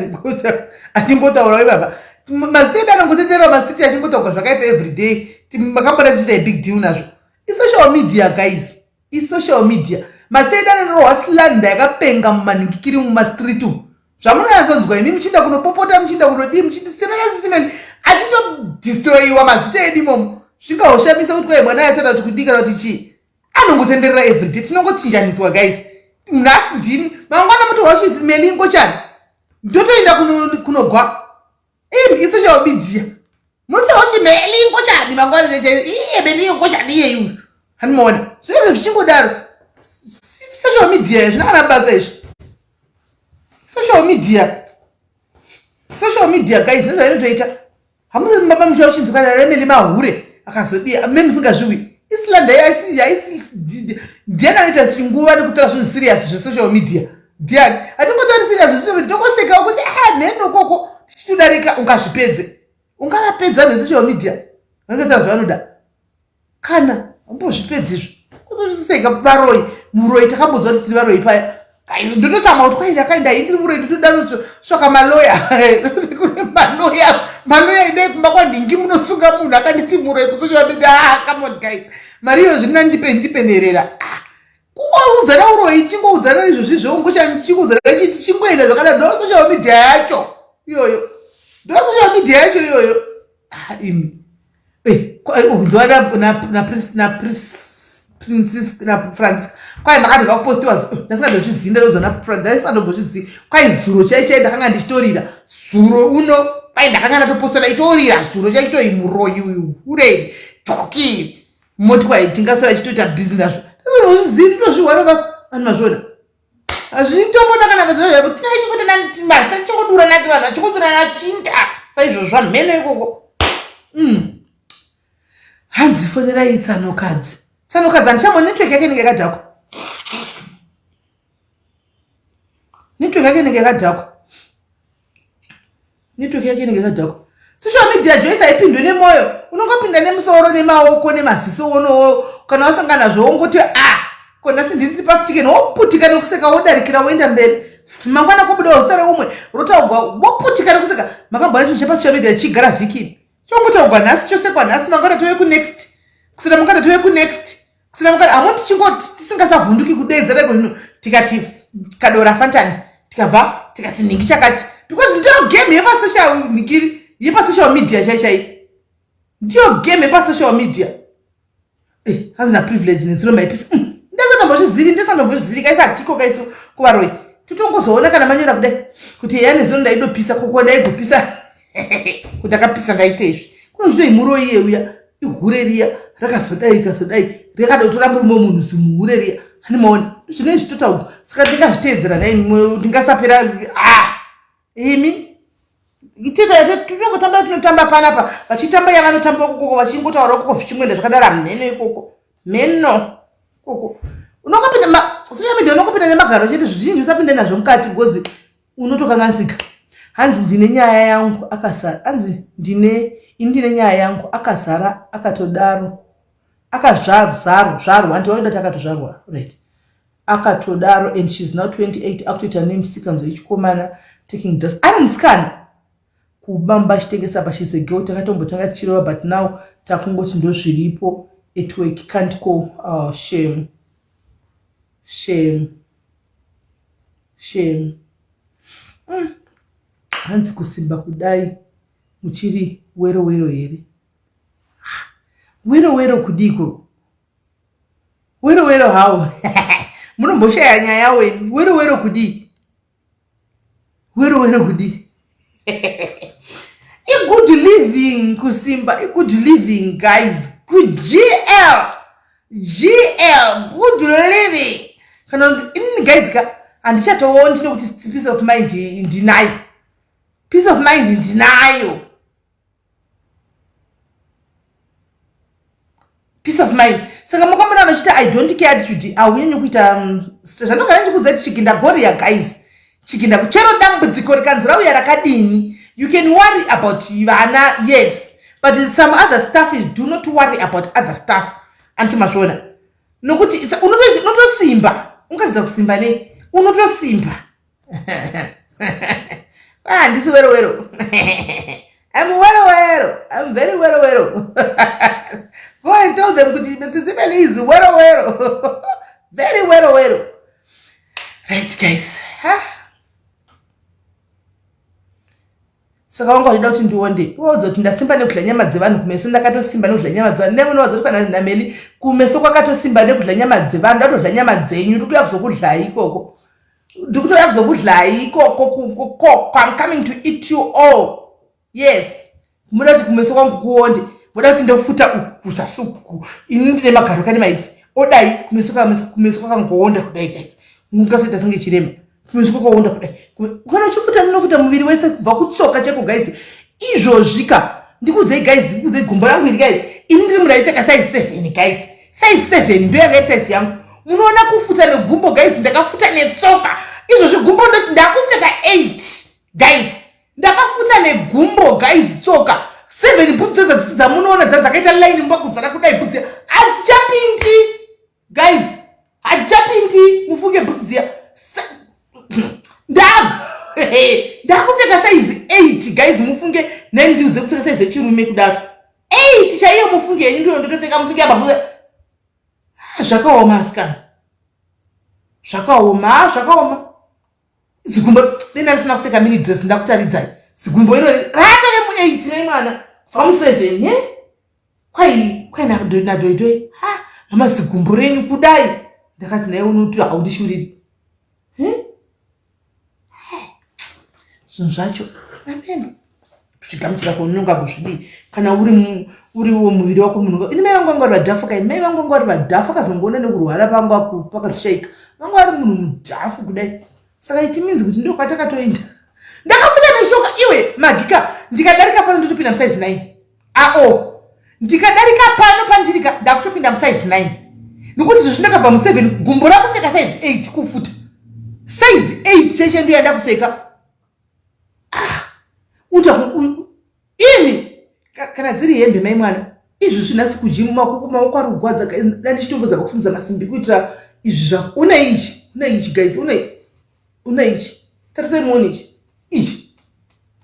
achingotaurawo ipapa. Mazita edu anongotenderera mastreet achingotaurwa zvakaipa everyday. Makambona tichiita big deal nazvo? Isocial media guys, isocial media. Mazita edu anorohwa slander yakapenga mumanhingikiri mumastreet umu, zvamunonyatsonzwa imi muchiinda kunopopota, muchiinda kunodii, muchindisirana sisimeni, achitodestroyiwa mazita edu imomo. Zvingahoshamisa kuti kwai mwana ayataura kuti kudii kana kuti chii, anongotenderera everyday. Tinongochinjaniswa guys, nhasi ndini, mangwana mutorwa chisimeli ngochani, ndotoenda kunogwa imi. Isocial media, munotorwa chimeli ngochani, mangwana iye meli ngochani iyeyu, hanimaona zvinenge zvichingodaro. Social media zvina kana basa izvi. Social media, social media guys, ndozvainotoita. Hamuzi mumba muchiva uchinzi kana remeli mahure akazodii, me musingazviwi. Islander haisi ndiani anoita chinguva nekutora zvinhu serious zvesocial media? Ndiani? Hatingotori serious zvesocial media, tongosekawo kuti ah, mheno koko, tichitodarika. Ungazvipedze, ungavapedza zvesocial media? Vanongoita zvavanoda, kana umbozvipedzi izvo. Seka varoyi, muroyi takamboziva kuti tiri varoyi paya. Ndototsamwa kuti kwai ndakaenda ini ndiri muroyi ndotoda kutsvaka maloya. Kune maloya, maloya endai kumba kwanhingi munosunga munhu akanditi muroyi kusocial media. Ah, come on guys. Mari iyo zviri nani ndipe ndipe nherera. Ah. Kungoudzana uroyi tichingoudzana izvozvi zvongochani tichingoudzana tichingoenda zvakadaro ndo social media yacho iyoyo. Ndo social media yacho iyoyo. Ah, imi. Eh, kunzwa naFrancis kwai makati vakupostiwa ndasingandozvizivi ndanodzwa nafrancis kwai zuro chai chai ndakanga ndichitorira zuro uno kwai ndakanga ndatopostwa ndaitorira zuro chai chitoi muroyi uyu urei joki moti kwai tingasara chitoita busy nazvo ndasingandozvizivi ndotozvihwana vanhu mazviona hazvitombona kana mazivatinaichikotenamazita tichingodura nati vanhu vachingodura nachinda saizvozvo zvamheno ikoko mm. hanzi fonerai tsanokadzi tsanokadzi handichamo network yake inenge yakadhakwa network yake inenge yakadhakwa network yake inenge yakadhakwa social media joyce haipindwe nemwoyo unongopinda nemusoro nemaoko nemaziso wonowo kana wasangana nazvo wongoti a ah, ko nhasi ndini ndiri pasitikeni woputika nekuseka wodarikira woenda mberi mangwana kobudawo zita reumwe rotaugwa woputika nekuseka makamboona chinhu chepasocial media chichigara vhiki chongotaugwa nhasi chosekwa nhasi mangwana tove kunext kusina mangwana tove kunext kusina mukati amo tichingoti tisingasavhunduki kudeedzera iko zvino tikati kadora fantani tikabva tikati nhingi chakati because ndiyo game yepasocial nhingiri yepasocial media chai chai ndiyo game yepasocial media eh, hanzi naprivilege netsuro maipisi mm, ndasandambozvizivi ndasandambozvizivi kaisa hatiko kaisu kuvaroyi totongozoona kana manyora kudai kuti eya nezuro ndaidopisa koko ndaigopisa kuti ndakapisa ndaite izvi kuno zvino imuroyi yeuya ihure riya rakazodai rikazodai rakadotora murume wemunhu zimuhure riya ani maona zvinenge zvitotaurwa saka ndingazviteedzera nhai ndingasapera ah imi tinongotamba tinotamba panapa vachitamba yavanotamba ikoko vachingotaura ikoko zvichingoenda zvakadaro hamheno ikoko mheno ikoko unongopinda social media unongopinda nemagaro chete zvizhinji usapinde nazvo mukati because unotokanganisika hanzi ndine nyaya yangu akazara hanzi ndine ini ndine nyaya yangu akazara akatodaro akazvarwa zvarwa hanti vaida kuti akatozvarwa right akatodaro and shes now 28 akutoita nemusikanzo yechikomana taking dust ari musikana kubamba achitengesa pa shes a girl takatombotanga tichirova but now takungoti ndozviripo at work can't call oh, shame shame Shame. Mm. Hanzi kusimba kudai muchiri wero wero here? Ah, wero wero kudiko? Wero wero how? Munomboshaya nyaya weni. Wero wero kudii? Wero wero kudii? Igood living kusimba, igood living guys. Good GL. GL good living kana kuti inini guys ka handichatooni ndinokuti peace of mind ndinayo peace of mind ndinayo peace of mind saka mukamona anochita i don't care attitude haunyanyi kuita mm, zvandogara ndichikuudza kuti chiginda goria guys chiginda chero dambudziko rikanzi rauya rakadini you can worry about vana yes but some other stuff is do not worry about other stuff anti mazviona nokuti unotosimba ungatidza kusimba nei unotosimba ah, handisi wero wero I'm wero wero I'm very wero wero go and tell them kuti Mrs. is wero wero very wero wero right guys huh? Saka wanga uchida kuti ndionde waudza kuti ndasimba nekudya nyama dzevanhu kumeso ndakatosimba nekudya nyama dzevanhu ndaimunowadza kuti kana nameli kumeso kwakatosimba nekudya nyama dzevanhu ndatodya nyama dzenyu ndikuya kuzokudlai ikoko ndikutouya kuzokudlai ikoko koko I'm coming to eat you all yes muda kuti kumeso kwangu kuonde muda kuti ndofuta uku kuzasi uku ini ndine magaro kane mahips odai kumeso kumeso kwakangoonda kudai guys ungasoita senge chirema kumeso kwakaonda kudai kana uchifuta ndinofuta muviri wese kubva kutsoka cheko guys izvozvi ka ndikuudzei guys ndikuudzei gumbo rangu iri guys ini ndiri munhu aipfeka size 7 guys size 7 ndo yanga iri size yangu munoona kufuta negumbo guys ndakafuta netsoka izvozvi gumbo ndoti ndakupfeka 8 guys ndakafuta negumbo guys tsoka 7 bhutsu dzedza dzamunoona dza dzakaita line mumba kuzara kudai bhutsu hadzichapindi. Guys, hadzichapindi mufunge bhutsu dziya. Ndakupfeka size 8 guys, mufunge nendiudze kupfeka size yechirume kudaro. 8 chaiyo mufunge yenyu ndiyo ndotopfeka mufunge apa. Zvakaoma asikana. Zvakaoma, zvakaoma. Zigumbo denda risina kupfeka mini dress ndakutaridzai. Zigumbo iro rakave mu 8 nemwana kubva mu 7 he? Kwai kwai nadoidoi. Ha, mama zigumbo renyu kudai. Ndakati naye unoti haundishuriri. He? Zvinhu zvacho. Amen. Tuchigamuchira kunonga kuzvidii kana uri uriwo muviri wako munhu. Ini mai vangu vanga vari vadhafu kai. Mai vangu vanga vari vadhafu akazongoona nekurwara pangu apo pakazoshaika. Vanga vari munhu mudhafu kudai. Saka it means kuti ndiko kwatakatoenda. Ndakapfuta neshoka iwe magika ndikadarika pano ndotopinda musize 9. Ao. Ndikadarika pano pandirika ndakutopinda musize 9. Nekuti izvozvi ndakabva mu 7 gumbo rakupfeka size 8 kufuta. Size 8 chaicho ndiyo yandakupfeka. Ah. Uta imi kana dziri hembe mai mwana izvi zvinhasi kujimu maoko ari kugwadza dandichitombozama kusimudza masimbi kuitira izvi zvako. Una ichi, una ichi guys, una una ichi. Tarisai muone ichi. Ichi.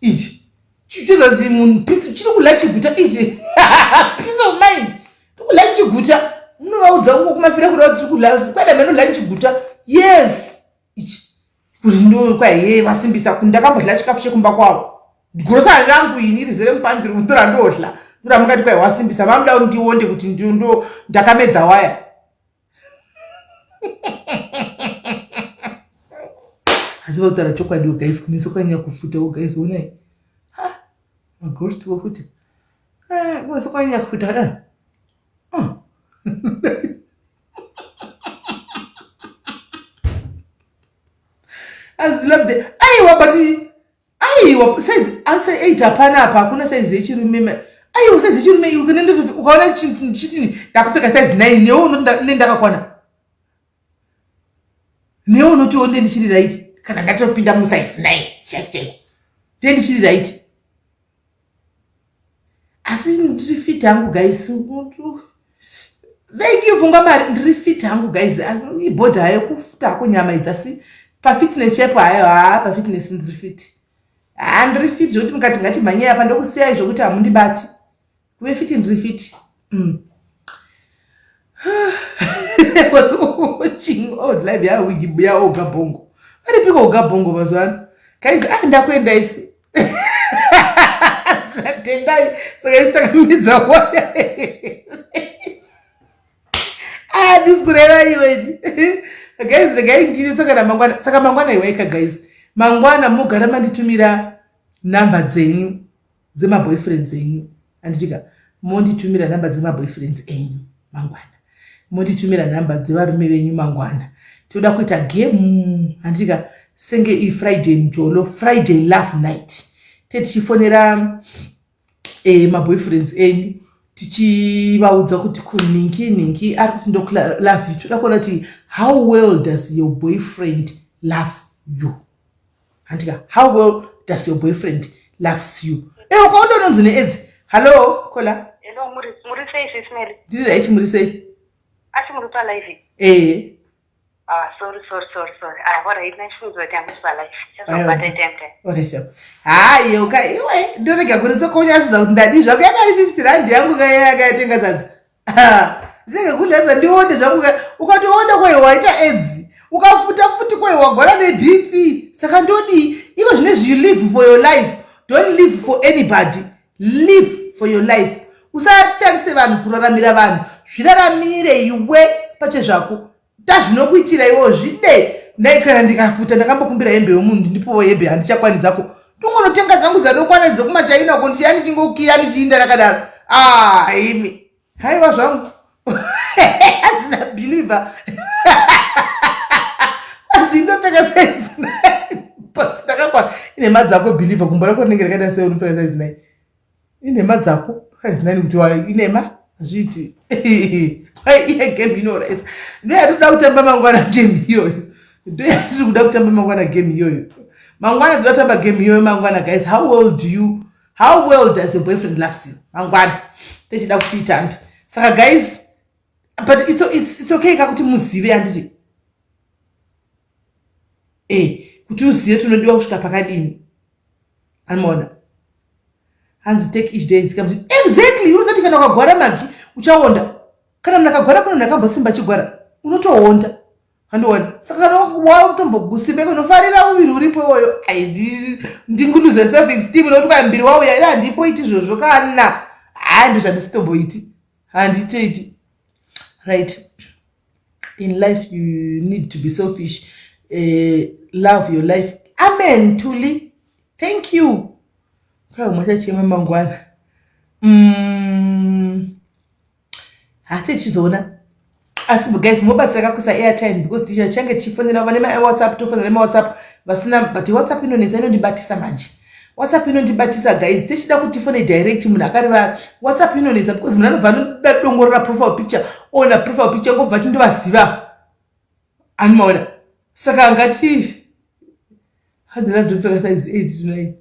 Ichi. Chichizanzi munhu peace chiri kudya chiguta ichi. Peace of mind. Tikudya chiguta. Munovaudza uko kumafira kuda kuti tikudya kwada meno chiguta. Yes. Ichi. Kuti ndo kwa yeye vasimbisa kuti ndakambodya chikafu chekumba kwavo. Grocery rangu ini rizere mupandiri ndora ndodya. Ndora mukati kwai wasimbisa vamuda kuti ndionde kuti ndo ndakamedza waya. Asi vakutaura chokwadi guys, kumeso kwanyanya kufuta guys, onai. Ha, maghost vofuti. Eh, kumeso kwanyanya kufuta. Eh. Oh. As love the aiwa but aiwa size asi 8 hapana apa hakuna size yechirume. Aiwa size yechirume iwe kana ukaona ndichiti ndakupfeka size 9 newe unoti ne ndakakwana. Newe unoti onde ndichiri right kana ngatopinda mu size 9 chaiko chaiko. Ndiye ndichiri right. Asi ndiri fit hangu guys. Thank you funga mari ndiri fit hangu guys. Asi ibhodha hayo kufuta hako nyama idzi asi pafitness chaipo hayo haa pafitness ndiri fit. Haa ndiri fit zvekuti mukati ngatimhanyei apa ndokusiyai zvekuti hamundibati. Kuve fit ndiri fit. Was watching old live ya wigi ya Oga Bongo. Varipiko Oga Bongo mazuva ano? Guys, ah ndakuenda isi. Tendai saka isi takamidza waya. Ah, ndisi kureva iwe ini. Guys, regai ndine saka namangwana. Saka mangwana iwaika guys. Mangwana mogara manditumira number dzenyu dzemaboyfriends enyu. Anditika monditumira number dzemaboyfriends enyu mangwana. Monditumira number dzevarume venyu mangwana. Toda kuita game handitika senge i Friday mjolo, Friday love night. Te tichifonera maboyfriends enyu tichivaudza kuti kuningi ningi ari kuti ndo love you. Toda kuona kuti how well does your boyfriend loves you. Handika, how well does your boyfriend loves you? Ukaona unonzi une AIDS. Hello, Kola. Hello, muri sei sis Mary? Ndiri right, muri sei? Asi muri pa live? Eh. Ah, sorry, sorry, sorry, sorry. Ah, all right, nice to meet you. I'm pa live. Chazobata time time. All right, sure. Hayi, okay, iwe ndorega kuritsokonyasidza kuti ndadii zvako yakari 50 rand yangu kaya yakatenga sadza. Ndinenge kudlaza ndionde zvangu ukatoona kwai waita AIDS ukafuta futi kwai wagwara neBP saka ndodii iko zvinezvi you live for your life, don't live for anybody, live for your life. Usatarise vanhu kuraramira vanhu, zviraramire iwe pachezvako. Tazvinokuitira iwewo zvide. Ndai kana ndikafuta ndakambokumbira hembe yomunhu ndipowo hembe handichakwani dzako. Tongonotenga dzangu dzanokwana dzekumachina uko ndichiya ndichingokiya ndichiinda rakadaro. Ah, imi. Haiwa zvangu. Asina believer. Anzi ndopfeka size 9. But ndakakwana. Inhema dzako believer gumbo rako rinenge rakaita sei unopfeka size 9. Inhema dzako size 9 kuti wa inhema hazviiti. Kwai iye game inourayisa. Ndoyatinoda kutamba mangwana game iyoyo. Ndoyatiri kuda kutamba mangwana game iyoyo. Mangwana toda kutamba game iyoyo mangwana guys. How well do you, how well does your boyfriend loves you? Mangwana. Techida kuti itambe. Saka guys, But it's, it's, it's okay kakuti muzive handiti e kuti uzive tinodiwa kusvika pakadini. Anoona hanzi take each day comes. Exactly, unozoti kana ukagwara magi uchaonda. Kana munhu akagwara, kuna munhu akambosimba achigwara unotoonda. Handiona saka kana wakutombogusimba iko unofarira muviri uripo iwoyo, ndinguluze self esteem nokuti kwai muviri wauya ine handipoiti izvozvo kana haa ndo zvandisitomboiti handitoiti. Right, in life you need to be selfish, love your life. Amen. Tuli, thank you. Kaumwe chachema mangwana. Hati tichizoona asi guys mobatsira kakuisa airtime because tichange tichifonera vane mawhatsapp, tofonera nemawhatsapp vasina, but WhatsApp inonetsa, inondibatisa manje. WhatsApp inondibatisa guys, tichida kuti tifone direct munhu akareva. WhatsApp inonetsa because munhu anobva anoda dongorora profile picture, ona profile picture ngobva tindovaziva anomaona. Saka ngati handina ndopfeka size 8 to 9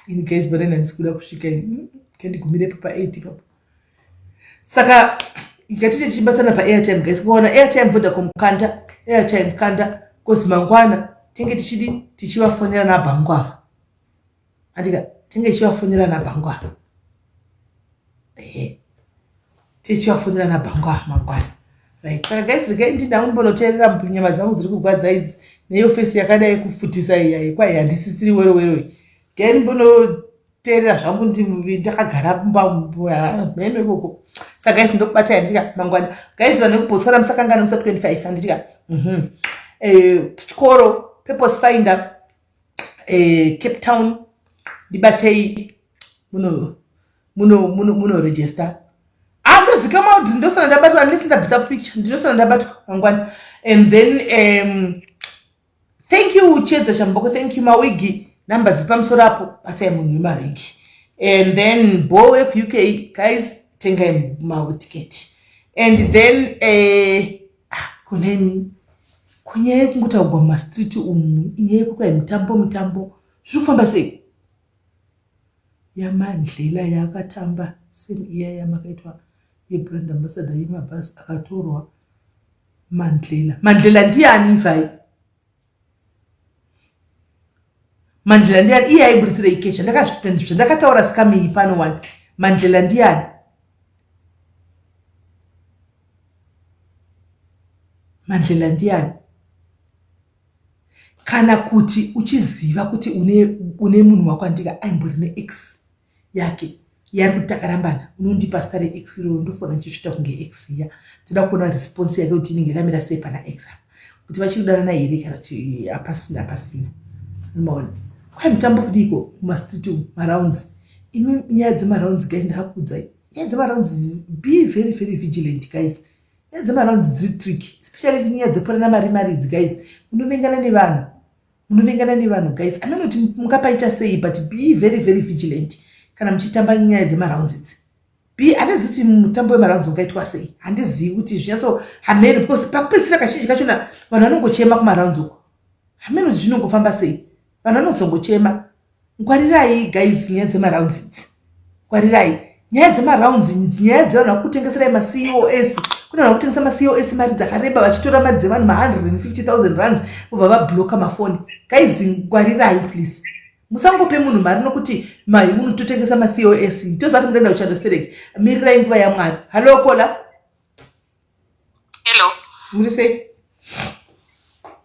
ini guys, but handisi kuda kusvika ini kandigumirepo pa8 ipapo. Saka ngatite tichibatsana paairtime guys. Kuona airtime, Vodacom kanda airtime, kanda kozi mangwana tinge tichidi tichivafonera nabhangu ava andika, tinge tichivafonera nabhangu ava, tichivafonera nabhangu ava mangwana. Right, saka guys regai ndindaumbonoteerera nyama dzangu dziri kugwadza idzi neiyo face yakadai kufutisa iya kwai handisisiri wero wero. Gai ndimbonoteerera zvangu ndakagara mumba mheno ikoko. Saka guys ndokubatai handika mangwana. Guys, vanhu vekuBotswana musakangana musa 25 handitika. Chikoro Purpose Finder, Cape Town, ndibatei muno muno muno muno register. Andozikama kuti ndosana ndabatwa unless ndabvisa picture, ndinosana ndabatwa mangwana. And then thank you Chedza Chamboko, thank you. Mawigi namba dziri pamusoro apo, batsai munhu wemawigi. And then bo wekuUK guys, tengai matiketi. And then ah, kunaimi kunyaya yekungotaugwa mumastreet umu, inyaya yekukwai mitambo mitambo zviri kufamba sei yaMandlela yaakatamba same iya yamakaitwa yebrand ambassador yemabhasi akatorwa Mandlela. Mandlela ndiani vai? Mandlela ndiani? Iye aiburitsira ikecha zvandakataura scam iyi pano wani. Mandlela ndiani? Mandlela ndiani? Kana kuti uchiziva kuti une, une munhu wako andika aimbori neex yake yari kuti takarambana, unondipa zita reex iroro, ndofona ndichisvita kunge ex iya. Toda kuona response yake kuti inenge yakamira sei pana ex apa, kuti vachiri kudanana here kana kuti hapasina hapasina. Maona kwai mutambo kudiko mumastreet umu, marounds. Imi nyaya dzemarounds guys, ndakakuudzai nyaya dzemarounds, be very very vigilant guys. Nyaya dzemarounds dziri tricky, especially nyaya dzekupanana mari mari idzi guys. Munovengana nevanhu, munovengana nevanhu guys. Amene kuti mukapaita sei, but be very very vigilant kana muchitamba nyaya dzemarounds idzi. Be handizivi kuti mutambo wemarounds ungaitwa sei, handizivi kuti zvinyatso hameno, because pakupedzisira kazhinji kachona vanhu vanongochema kumarounds uko. Hameno kuti zvinongofamba sei, vanhu vanozongochema. Ngwarirai guys nyaya dzemarounds idzi, ngwarirai nyaya dzemarounds, nyaya dzevanhu vakutengeserai maCOS. Kune vanhu vakutengesa maCOS mari dzakareba, vachitora mari dzevanhu ma150 000 rands, vobva vabloka mafoni. Guys, ngwarirai please, musangope munhu mari nokuti mai unototengesa maCOS. Toziva kuti munoenda kuchando stereki, mirirai nguva yaMwari. Hallo caller. Hello. Muri sei?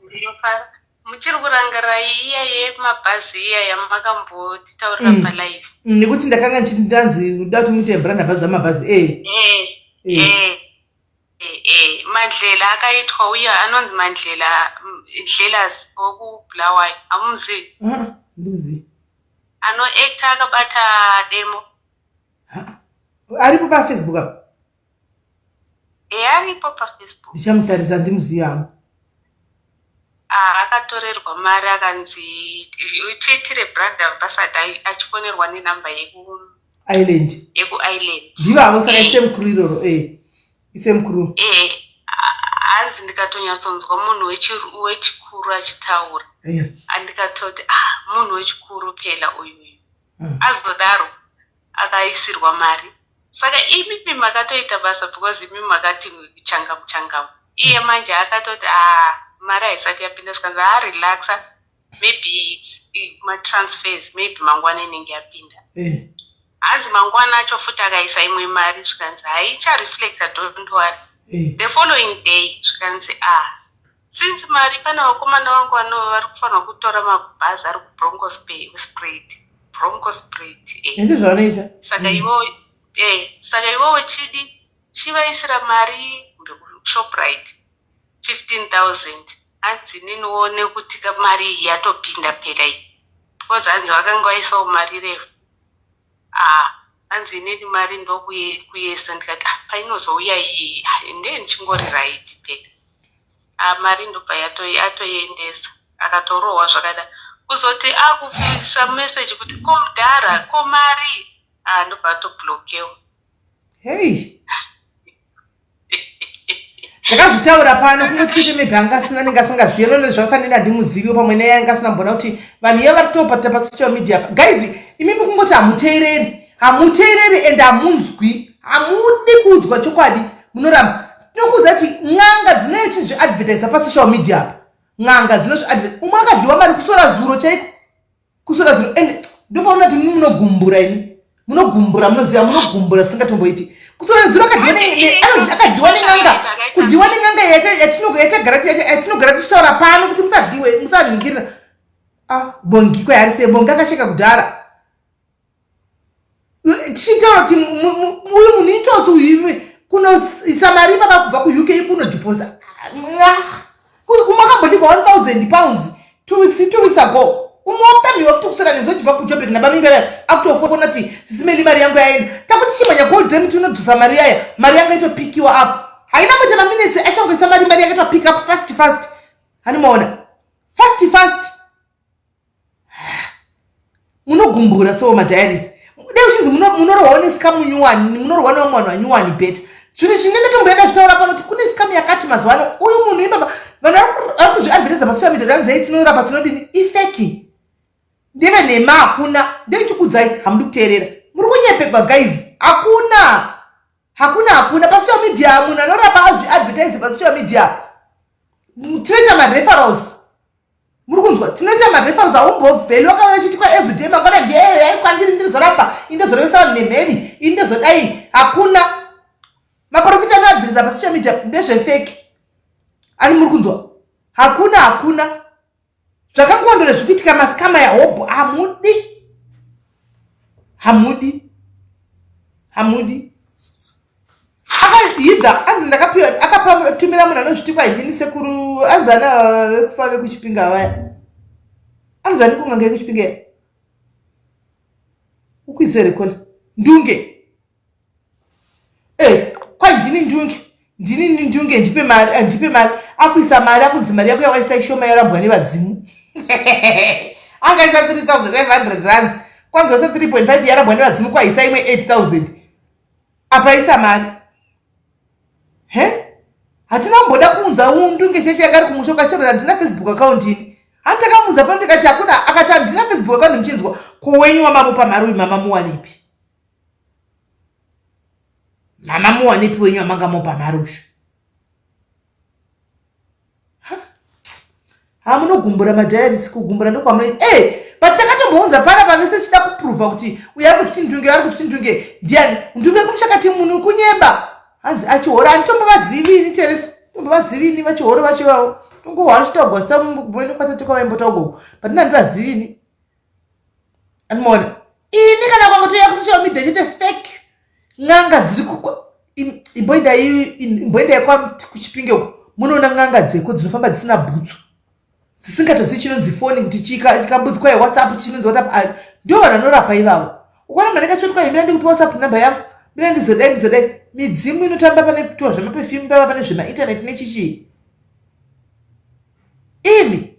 Ndinofara. Muchiri kurangarira iya yemabhazi iya yamakambotitaurira palive? Nekuti ndakanga ndanzi uda kuti muite brand ambassador mabhazi e. Mandlela akaitwa uye anonzi Mandlela Dlelas wokubulawayo, hamuzivi? Ndimuzivi. Anoacta akabata demo. Aripo paFacebook apa? E, aripo paFacebook. Ndichamutarisa, ndimuzivi hangu. Ah, akatorerwa mari akanzi tiitire brand ambassador achifonerwa nenhamba yeku Ireland. YekuIreland. Ndivavo saka, isemukuru iroro e, isemukuru. E, hanzi ndikatonyatsonzwa munhu wechikuru achitaura, andikatoti ah, munhu wechikuru phela uyuyu. Azodaro akaisirwa mari. Saka imimi makatoita basa because imimi makati changamu changamu. Iye manje akatoti ah mari haisati yapinda zvikanzi ah relaxa maybe it's matransfers maybe mangwana inenge yapinda. Eh. Hanzi mangwana acho futi akaisa imwe mari zvikanzi haichareflecta don't worry. Eh. The following day zvikanzi ah Since mari pane vakomana vangu vano vari kufanirwa kutora mabhazi ari kubronco spread bronco spread eh. Ende zvavanoita. Saka mm. ivo eh saka ivowo chidi chivaisira mari kumbe kushoprite 15000 hanzi inini one kuti mari iyi yatopinda phela iyi because hanzi vakanga vaisawo mari refu ah hanzi inini mari ndokuyesa ndikati ah, painozouya iyi ah, ndee ndichingori right phela Ah, mari ndobva atoiendesa akatorohwa zvakada kuzoti akuisa message kuti ko mudhara ko mari ah, ndobva atoblokewa hei ndakazvitaura pano kungoti chete maybe anga asina anenge asingazive none zvakafanira handimuziviwo pamwe naye anga asina mbona kuti vanhu iye vari kutopatira pasocial media guys imimi kungoti hamuteereri hamuteereri and hamunzwi hamudi kuudzwa chokwadi munoramba tinokuudza kuti n'anga dzinoechizviadvertisa pasocial media apa n'anga dzinozviadvertisa umwe akadyiwa mari kusora zuro chaiko kusora zuro and ndopaona kuti imi munogumbura imi munogumbura munoziva munogumbura singatomboiti kusora zuro akadyiwa nen'anga kudyiwa nen'anga yatinogara tichitaura pano kuti musadyiwe musaningirira ah bongi kwayari sei bongi akacheka kudhara tichitaura kuti uyu munhu itsotsi uyu imi kunoisa mari ipapa kubva kuuk kunodhiposa umwe akambodikwa 1000 pounds two weeks 2 weeks ago umwe wapamhiwa futi kuswera nezo chibva kujobek nabamimba akutofona kuti sisimeli mari yangu yaenda takuti chimhanya gold rem tinodzosa mari yaya mari yanga itopikiwa apo haina kuita maminitsi achangoisa mari mari yanga itopick up fast fast hanimaona fast fast munogumbura so madiaries dai uchinzi munorohwawo nescam nyuwani munorohwa nevamwe vanhu vanyuwani better zvinhu zvine ndatomboenda zvitaura pano kuti kune scam yakati mazuva ano uyu munhu ipapa vanhu vari kuzviadvertisa pasocial media danzei tinorapa tinodini ifeki ndeve nhema hakuna ndeichikudzai hamudi kuteerera muri kunyepegwa guys hakuna hakuna hakuna pasocial media munhu anorapa azviadvertise pasocial media tinoita mareferals muri kunzwa tinoita mareferals aumbovheli wakauya uchitikwa everyday mangwana ndeyo yaikwandiri ndirizorapa indozorovesa vanhu nemheni indozodai hakuna maprofita anoadvertisa pasocial media ndezvefeki ani muri kunzwa hakuna hakuna zvakangowandora zviri kuitika masikama yahobho hamudi hamudi hamudi akahidha anzi ndakapiwa akatumira munhu anozviti kwaidini sekuru anzi ana vekufa vekuchipinga vaya anzi ani kun'anga yekuchipinga ya ukwidze here kola ndunge e kwaidini ndunge ndini ndunge ndipe mari eh, ndipe mari akuisa mari akunzi mari yako yawaisa ishoma yarambwa nevadzimu angaisa 3500 rands kwanzi wasa 3.5 yarambwa nevadzimu kwaisa imwe 8000 apa isa mari he hatina kumboda kuunza ndunge cheche yanga ari kumusha ukachitaura handina facebook account ini handi takamuudza pano tikati hakuna akati handina facebook account muchinzwa ko wenyu wamamupa mari uyu mama muwanepi mama muwanepi wenyu wamanga mupa mari uyu ha munogumbura madiaries kugumbura ndokwamunoita e eh, but takatombounza pana pavese tichida kupruvha kuti uyo ari kuzviti ndunge ari kuzviti ndunge ndiani ndunge kumuchakati munhu kunyeba hanzi achihora handitombovazivi ini teresa tombovazivi ini vachihoro vacho ivavo tongohwa achitaugwa zita mbweni kwatete kwavaimbotaugwa but ini handivazivi ini andimaona ini kana kwangotoya kusocial media chete fake n'anga dziri imboendai kuchipinge uko munoona n'anga dzeko dzinofamba dzisina bhutsu dzisingatozivi chinonzi foni kuti chikambudzikwa yewhatsapp chinonzi whatsapp ah, ndio vanhu vanorapa ivavo ukaona munhu anenge achitoti kwai mina ndikupe whatsapp number yangu mina ndizodai ndizodai midzimu inotamba pane tuwa zvemapefyumu pava pane zvemaintaneti nechichii imi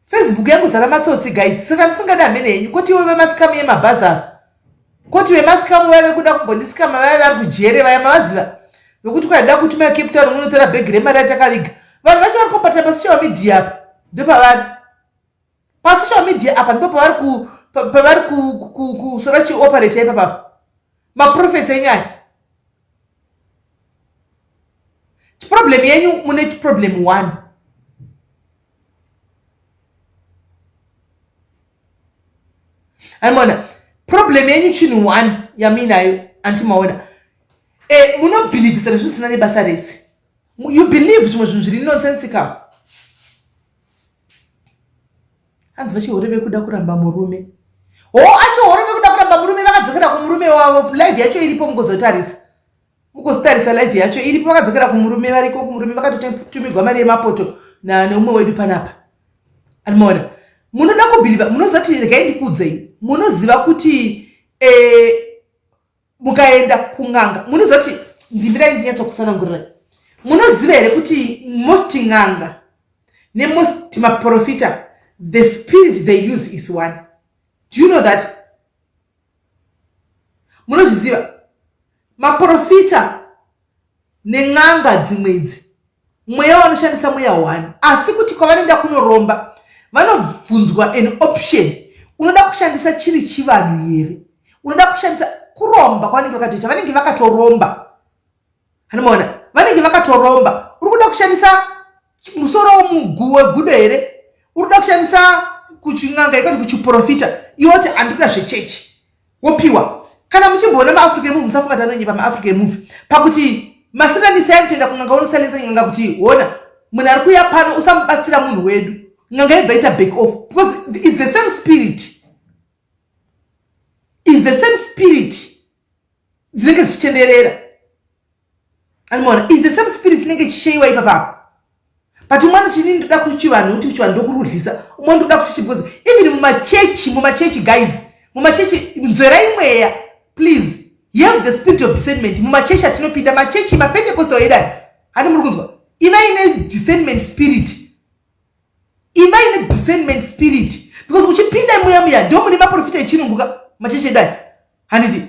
facebook yangu zara matsotsi guys saka musingadi hamene henyu koti iwe vemasikamu yemabhazi ava koti vemasikamu vaya vekuda kumbondisikama vaya vari kujere vaya mavaziva vekuti kwaida kuti mai cape town munotora bhegi remari yatakaviga vanhu vacho vari kubatira pasocial media apa ndopavari pasocial media apa ndipo pavari pavari kusora chioperate ipapapa maprofets enyu aya problem yenyu mune problem one Anoona problem yenyu chinhu one yamuinayo anti maona e, munobhilivhisa nezvinhu zvisina nebasa rese you believe zvimwe zvinhu zviri nonsensical hanzi vachihore vekuda kuramba murume ho achihore vekuda kuramba murume vakadzokera kumurume wavo live yacho iripo mugozotarisa mugozotarisa live yacho iripo vakadzokera kumurume variko kumurume vakatotumigwa mari yemapoto neumwe wedu panapa anomaona munoda kubhilivha munoziva kuti regai ndikuudzei munoziva kuti eh, mukaenda kun'anga munoziva kuti ndimirai ndinyatsokusanangurirai munoziva here kuti most n'anga nemost maprofita the spirit they use is one do you know that munozviziva maprofita nen'anga dzimwe idzi mweya vanoshandisa mweya one asi kuti kwavanoenda kunoromba vanobvunzwa an option unoda kushandisa chiri chivanhu here unoda kushandisa kuromba kwavanenge vakatoita vanenge vakatoromba anomaona vanenge vakatoromba uri kuda kushandisa musoro wegudo here uri kuda kushandisa kuchin'anga ikati kuchiprofita iwoti handikuda zvechechi wopiwa kana muchimboona maafrican movie musafunga kuti anonyepa maafrican movie pakuti masatanisi anotoenda kun'anga unosalensa n'anga kuti hona munhu ari kuuya pano usamubatsira munhu wedu n'anga ibva ita back off because is the same spirit is the same spirit dzinenge dzichitenderera Animoona is the same spirit inenge ichisheiwa ipapapa but umwe anoti ini ndoda kuchivanhu kuti kuchivanhu ndokurudlisa umwe ndoda kuchechi because even mumachechi mumachechi guys mumachechi nzwerai mweya please have the spirit of discernment mumachechi atinopinda machechi mapentecostal edai hani muri kunzwa ivai nediscernment spirit ivai nediscernment spirit because uchipinda muya muya ndo mune maprofita echirungu ka machechi edai handiti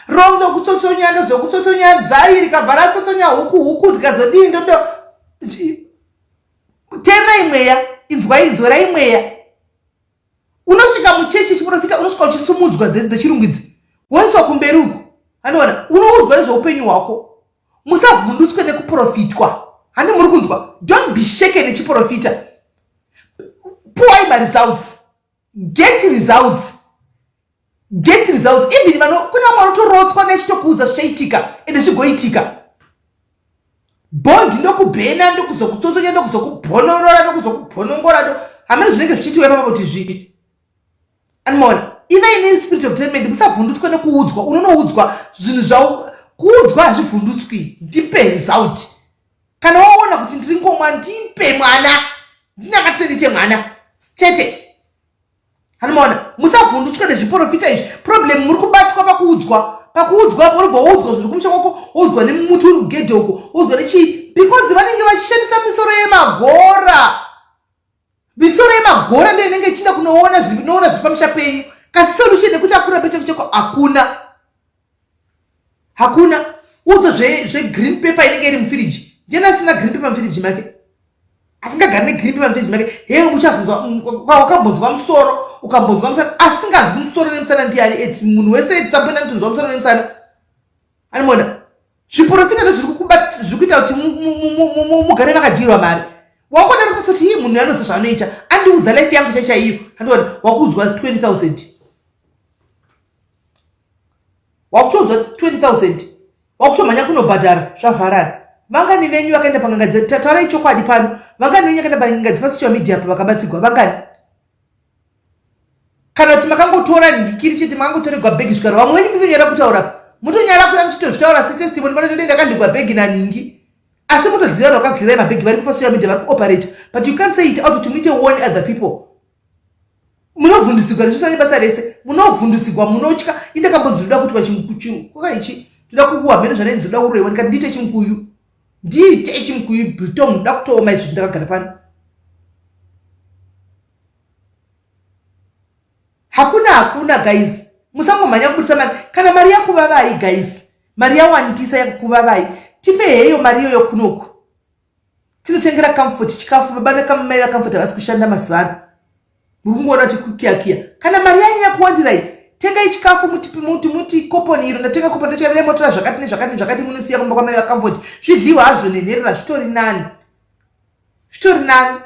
Ronzo kutsotsonya ndozokutsotsonya dzai rikabva ratsotsonya huku huku dzikazodii ndodo teererai mweya inzwai inzwerai mweya unosvika muchechi chiprofita unosvika uchisumudzwa dzechirungu idzi woiswa kumberi uku anoona unoudzwa nezveupenyu hwako musavhundutswe nekuprofitwa handi muri kunzwa don't be shaken nechiprofita puwai maresults get results get results even vano kune vamwe vanotorotswa nechitokuudza zvichaitika ende zvigoitika bond ndokubhena ndokuzokutsotsonya ndokuzokubhonorora ndokuzokubhonongora ndo hamene zvinenge zvichiitiwa ipapa kuti zvii animoona ivai nespirit of discernment musavhundutswe nekuudzwa unonoudzwa zvinhu zvao kuudzwa hazvivhundutswi ndipe result kana waona kuti ndiri ngomwa ndipe mwana ndinakatirediche mwana chete Anomaona musavhundutswe nezviporofita izvi problem muri kubatwa pakuudzwa pakuudzwa apo unobva woudzwa zvinhu kumusha kwako woudzwa nemuti uri kugedhe uko woudzwa nechii because vanenge vachishandisa misoro yemagora misoro yemagora ndiyo inenge ichienda kunoona zvinoona zviri pamusha penyu kasi solution yekuti akura pecheko cheko hakuna hakuna udzo zvegreen zve paper inenge iri mufiriji ndiani asina green paper mufiriji make asingagari negreen paper mufiriji make hee uchazonzwa wakambonzwa musoro ukambonzwa musana asinganzwi musoro nemusana ndiani eti munhu wese etisamboenda notonzwa musoro nemusana anomuona zviprofita ndozviri kukubata zviri kuita kuti mugare makadyirwa mari wakuona rikuti hii munhu anoziva zvaanoita andiudza life yangu chaichaiyo andiona wakuudzwa 20000 wakutonzwa 20000 wakutomhanya kunobhadhara zvavharana vangani venyu vakaenda panganga taurai chokwadi pano vangani venyu vakaenda panganga dzepasocial media pa vakabatsigwa vangani kana kuti makangotora nhingikiri chete makangotoregwa bhegi zvikaro vamwe venyu mutonyara kutaura mutonyara kuya muchitozvitaura setestimony pano tode ndakandigwa bhegi nanhingi asi mutoziva vanhu vakagirirai mabhegi vari kupasocial media vari kuoperate but you can't say it out kuti muite warn other people munovhundusigwa nezvisina nebasa rese munovhundusigwa munotya indakambonzi ndoda kuti vachikuka ichi ndoda kukuwa mheno zvandainzi ndoda kuroiwa ndikati ndiite chimukuyu ndiite chimukuyu biltong ndoda kutooma izvi ndakagara pano hakuna hakuna guys musangomhanya kubudisa mari kana mari yakuvavai guys mari yawandisa yakukuvavai tipe heyo mari iyoyo kunoku tinotengera comfort chikafu baba nekamai vacomfort havasi kushanda mazuva ano Muri kungoona kuti kukiyakiya. Kana mari yanyanya kuwandirai, tengai chikafu muti muti muti koponi iro ndatenga koponi ndachavira motora zvakati nezvakati nezvakati munosiya kumba kwamai vaComfort. Zvidliwa hazvo nenherera zvitori nani. Zvitori nani.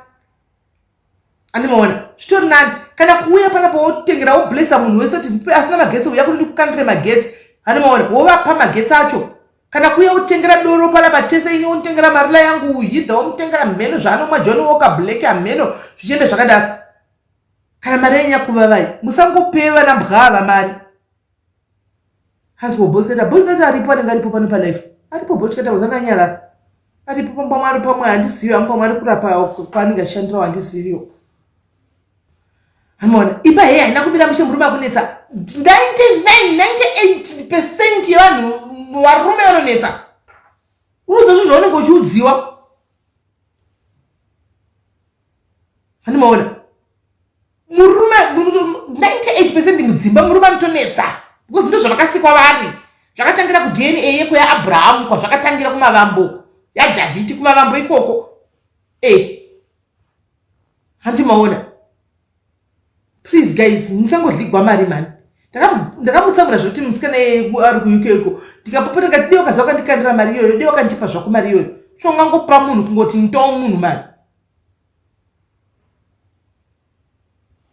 Andimaona zvitori nani kana kuuya panapa wotengera woblessa munhu wese kuti asina magetsi uya kuti ndikukandire magetsi. Andimaona wovapa magetsi acho. Kana kuuya wotengera doro panapa tese ini wonditengera marula yangu hidha womutengera mheno zvaanomwa John Walker Black hameno zvichienda zvakadaro. Kana mari yanyanya kuvavai musangope vana mbwa ava mari. Hanzi ko Boltkata, Boltkata aripo anenge aripo pano palife. Aripo Boltkata wazana anyarara. Aripo pamwe pamwe ari pamwe handizivi hangu pamwe ari kurapa kwaanenge achishandirawo handiziviwo. Anoona imba heye haina kumira mushe murume akunetsa. 99 98 percent yevanhu varume vanonetsa. Unoudza zvinhu zvaunenge uchiudziwa. Anomaona murume 98 percent mudzimba murume anotonetsa because ndozvavakasikwa vari zvakatangira kudna yeko yaabrahamu kwazvakatangira kumavambo yadhavhidi kumavambo ikoko e eh. Hanti maona. Please guys, musangodligwa mari mani. Ndakamutsamura zvekuti musikana ari kuUK uko. Ndikapopota ndikati dei wakaziva wakandikandira mari iyoyo, dei wakandipa zvako mari iyoyo. So ungangopa munhu kungoti ndo munhu mari.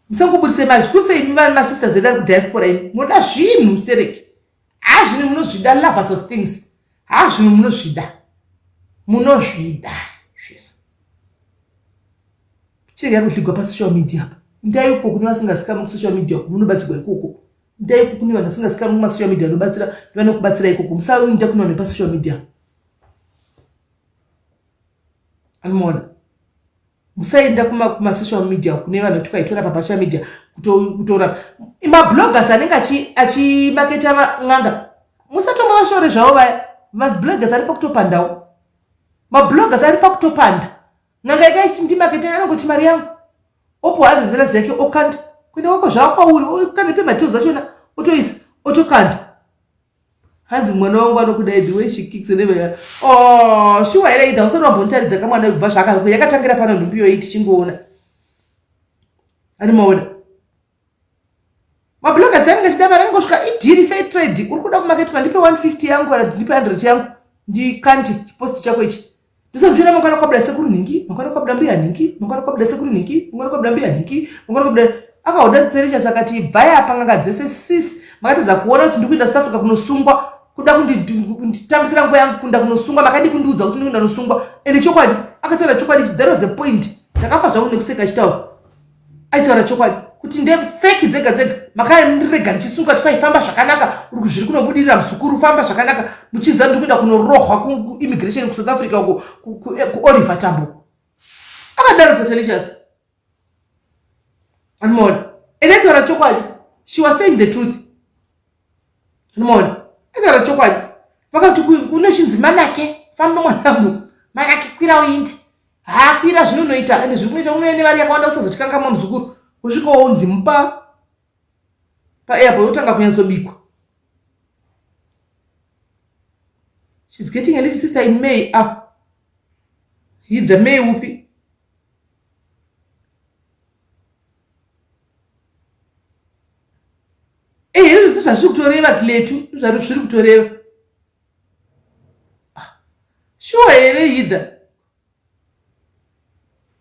Musangoburitse mari zvikuru sei imi vana masisters edu ari kudiaspora imi. Munoda zvinhu mustereki. Haa zvinhu munozvida lovers of things. Haa zvinhu munozvida. Munozvida zvinhu. Chirega kudligwa pasocial media apa. Ndai uko kune vasingazikamwi kusocial media uko munobatsirwa ikoko. Ndai uko kune vanhu vasingazikamwi kumasocial media vanobatsira vanokubatsira ikoko. Musaenda kune vanhu vepasocial media. Anomuona. Musaenda kumasocial media kune vanhu kuti kwaitora pasocial media kutora mabloggers anenge achimaketa n'anga. Musatombo vashore zvavo vaya. Mabloggers ari pakutopandawo. Mabloggers ari pakutopanda. N'anga ikaiti ndimakete anongoti mari yangu. Opuwa 100 dollars yake okanda. Kuenda kwako zvava kwauri kana pe materials achona otoisa otokanda. Hanzi mwana wangu anokudai the way she kicks and everything. Oh, shuwa here either usati wambonitaridza kamwana kubva zvaka yakatangira pano nhumbi iyoyi tichingoona. Ani maona. Mabloggers anenge achida mari anongosvika idhiri fair trade uri kuda kumaketwa ndipe 150 yangu kana ndipe 100 yangu ndikanti chipost chako ichi ndosati mangwana kwabuda sekuru nhingi mangwana kwabuda mbuya nhingi mangwana kwabuda sekuru nhingi mangwana kwabuda mbuya nhingi mangwana kwabuda akaoda tserecha saka ti bvai apa nganga dzese sis makatadza kuona kuti ndikuenda South Africa kunosungwa kuda kunditambisira nguva yangu kunda kunosungwa makadi kundiudza kuti ndikuenda kunosungwa ende chokwadi akataura chokwadi that was the point ndakafa zvangu nekuseka achitaura aitaura chokwadi kuti ndefeki dzega dzega makairega ndichisunga kuti kwaifamba zvakanaka uri zviri kunobudirira muzukuru famba zvakanaka muchiziva ndiri kuenda kunorohwa kuimmigration kusouth africa uko kuoliver tambo akadaro tatelicious andimaona ende aitaura chokwadi she was saying the truth andimaona aitaura chokwadi vakati unochinzi manake famba mwanangu manake kwira uindi haa kwira zvinonoita ende zviri kunoita unouya nevari yakawanda usazotikangamwa muzukuru usvika wonzi mupa paairport wotanga kunyatsobikwa She's getting a little sister in May. Ah. He the May upi. Eh, izvo zvazviri kutoreva Kletu, zvazviri kutoreva. Ah, sure here either.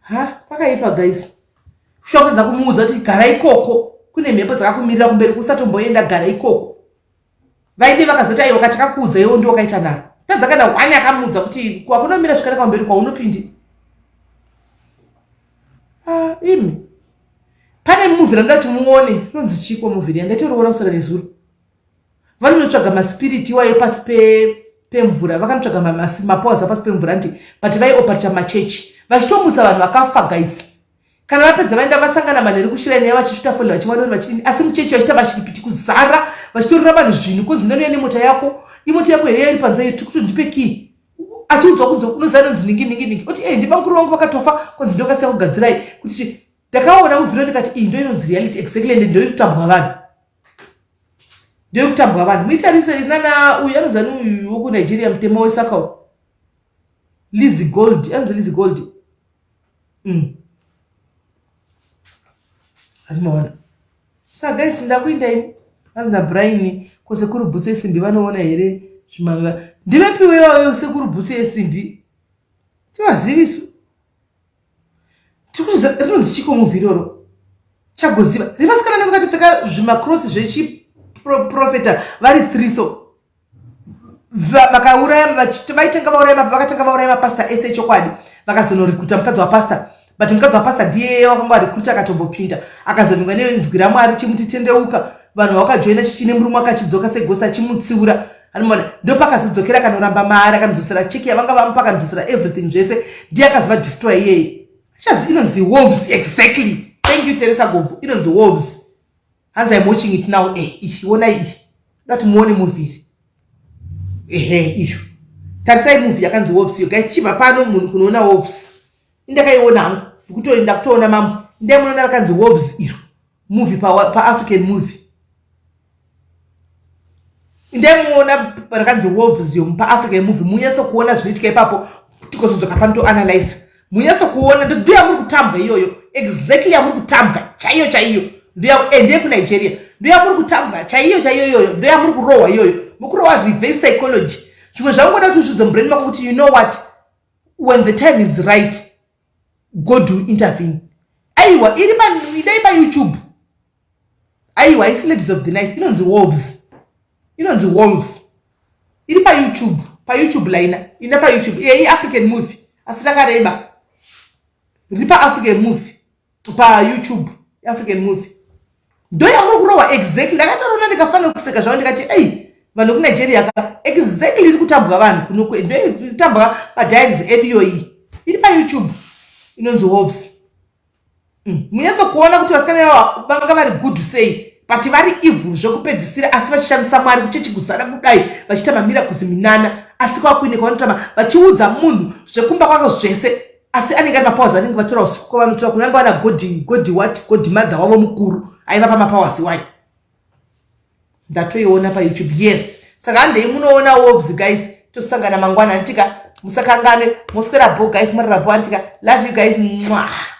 Ha, pakaipa guys. Shuwa kuedza kumuudza kuti gara ikoko kune mhepo dzakakumirira kumberi usatomboenda gara ikoko. Vaide vakazoti aiwa kati kakuudza iwo ndiwo kaita nharo. Tadza kana one akamuudza kuti kwakunomira zvakanaka kumberi kwaunopindi. Ah, imi. Pane movie ranoda kuti muone, rinonzi chiko movie riya ndaitoriona kuswera nezuro. Vanonotsvaga maspiriti iwayo pasi pemvura vakanotsvaga mapowers apasi pemvura nti but vaioparita machechi vachitomutsa vanhu vakafa guys kana vapedza vaenda vasangana manheru kushiraini yavo vachisvita foni vachimwa doro vachidini asi muchechi vachiita mashiripiti kuzara vachitorera vanhu zvinhu konzi ndinouya nemota yako imota yako here yairi panze iyo tikuti ndipe kii achiudzwa kunzi unoziva inonzi ningi ningi ningi oti e ndibamukuru vangu vakatofa konzi ndokasiya kugadzirai kuti ndakaona muvhiro ndikati iyi ndo inonzi reality exactly ende ndoinotambwa vanhu ndoyekutambwa vanhu muitarise nana uyu anonzi ani uyu wekunigeria mutemo wesaka uyu lizzy gold anonzi lizzy gold mm. Andimaona. Saka guys ndakuinda ini. Hanzi naBrian ko sekuru bhutsu yesimbi vanoona here zvimanga. Ndivepiwe ivavo sekuru bhutsu yesimbi. Tivazivisu. Tikuziva rinonzi chiko movie iroro. Chagoziva. Rivasikana nenge vakatopfeka zvimacross zvechiprofeta vari thriso. Vakauraya vaitanga vauraya vakatanga vauraya mapasta ese echokwadi vakazonorikuta mukadzi wapasta but mukadzi wapasta ndiye wakanga arikuta akatombopinda akazovingwa nenzwi ramwari chimuti tendeuka vanhu vakajoina chichine murume akachidzoka segosti achimutsiura anomona ndopakazodzokera akanoramba mari akanodzosera cheki yavanga vamupa akanodzosera everything zvese ndiye akazova destroy iyeye achazi inonzi wolves exactly thank you teresa gobvu inonzi wolves hanzi im watching it now eh ihi wonai ihi dati muone movie iri ehe izvo tarisai movie yakanzi wolves iyo guys tichibva pano munhu kunoona wolves indakaiona hangu ndikutoenda kutoona mamwe ndai munoona rakanzi wolves iro movie paafrican pa movie indai muona rakanzi wolves yo paafrican movie munyatso kuona zvinoitika ipapo tikozodzoka pano toanalyza munyatso kuona ndo yamuri kutambwa iyoyo exactly yamuri kutambwa chaiyo chaiyo eh, ndeye kunigeria ndo yamuri kutambwa chaiyo chaiyo iyoyo ndo yamuri kurohwa iyoyo mukurohwa reverse psychology zvimwe zvangoda kuti uzvidze mubrain mako kuti you know what when the time is right god will intervene aiwa iri idai payoutube aiwa isi ladies of the night inonzi wolves inonzi wolves iri payoutube payoutube laina ina payoutube eyi african movie asi rakareba riri paafrican movie payoutube african movie ndo yamuri kurohwa exactly ndakatoona ndikafanira kuseka zvavo ndikati ei vanhu vekunigeria ka exactly iri kutambwa vanhu kuno ndo kutambwa madiaries edu iyoyi iri payoutube inonzi wolves Munyatso kuona kuti vasikana ivava vanga vari good sei but vari evil zvekupedzisira asi vachishandisa Mwari kuchechi kuzara kudai vachiita mamiracles minana asi kwakuine kwavanotama vachiudza munhu zvekumba kwako zvese asi anenge ari mapowers anenge vatora usiku kwavanotora kunyange vana god god what god mother wavo mukuru aivapa mapowers iwayo ndatoiona payoutube yes saka handei munoona wolves guys tosangana mangwana antika musakanganwe moswera bo guys marara bo antika love you guys mwah.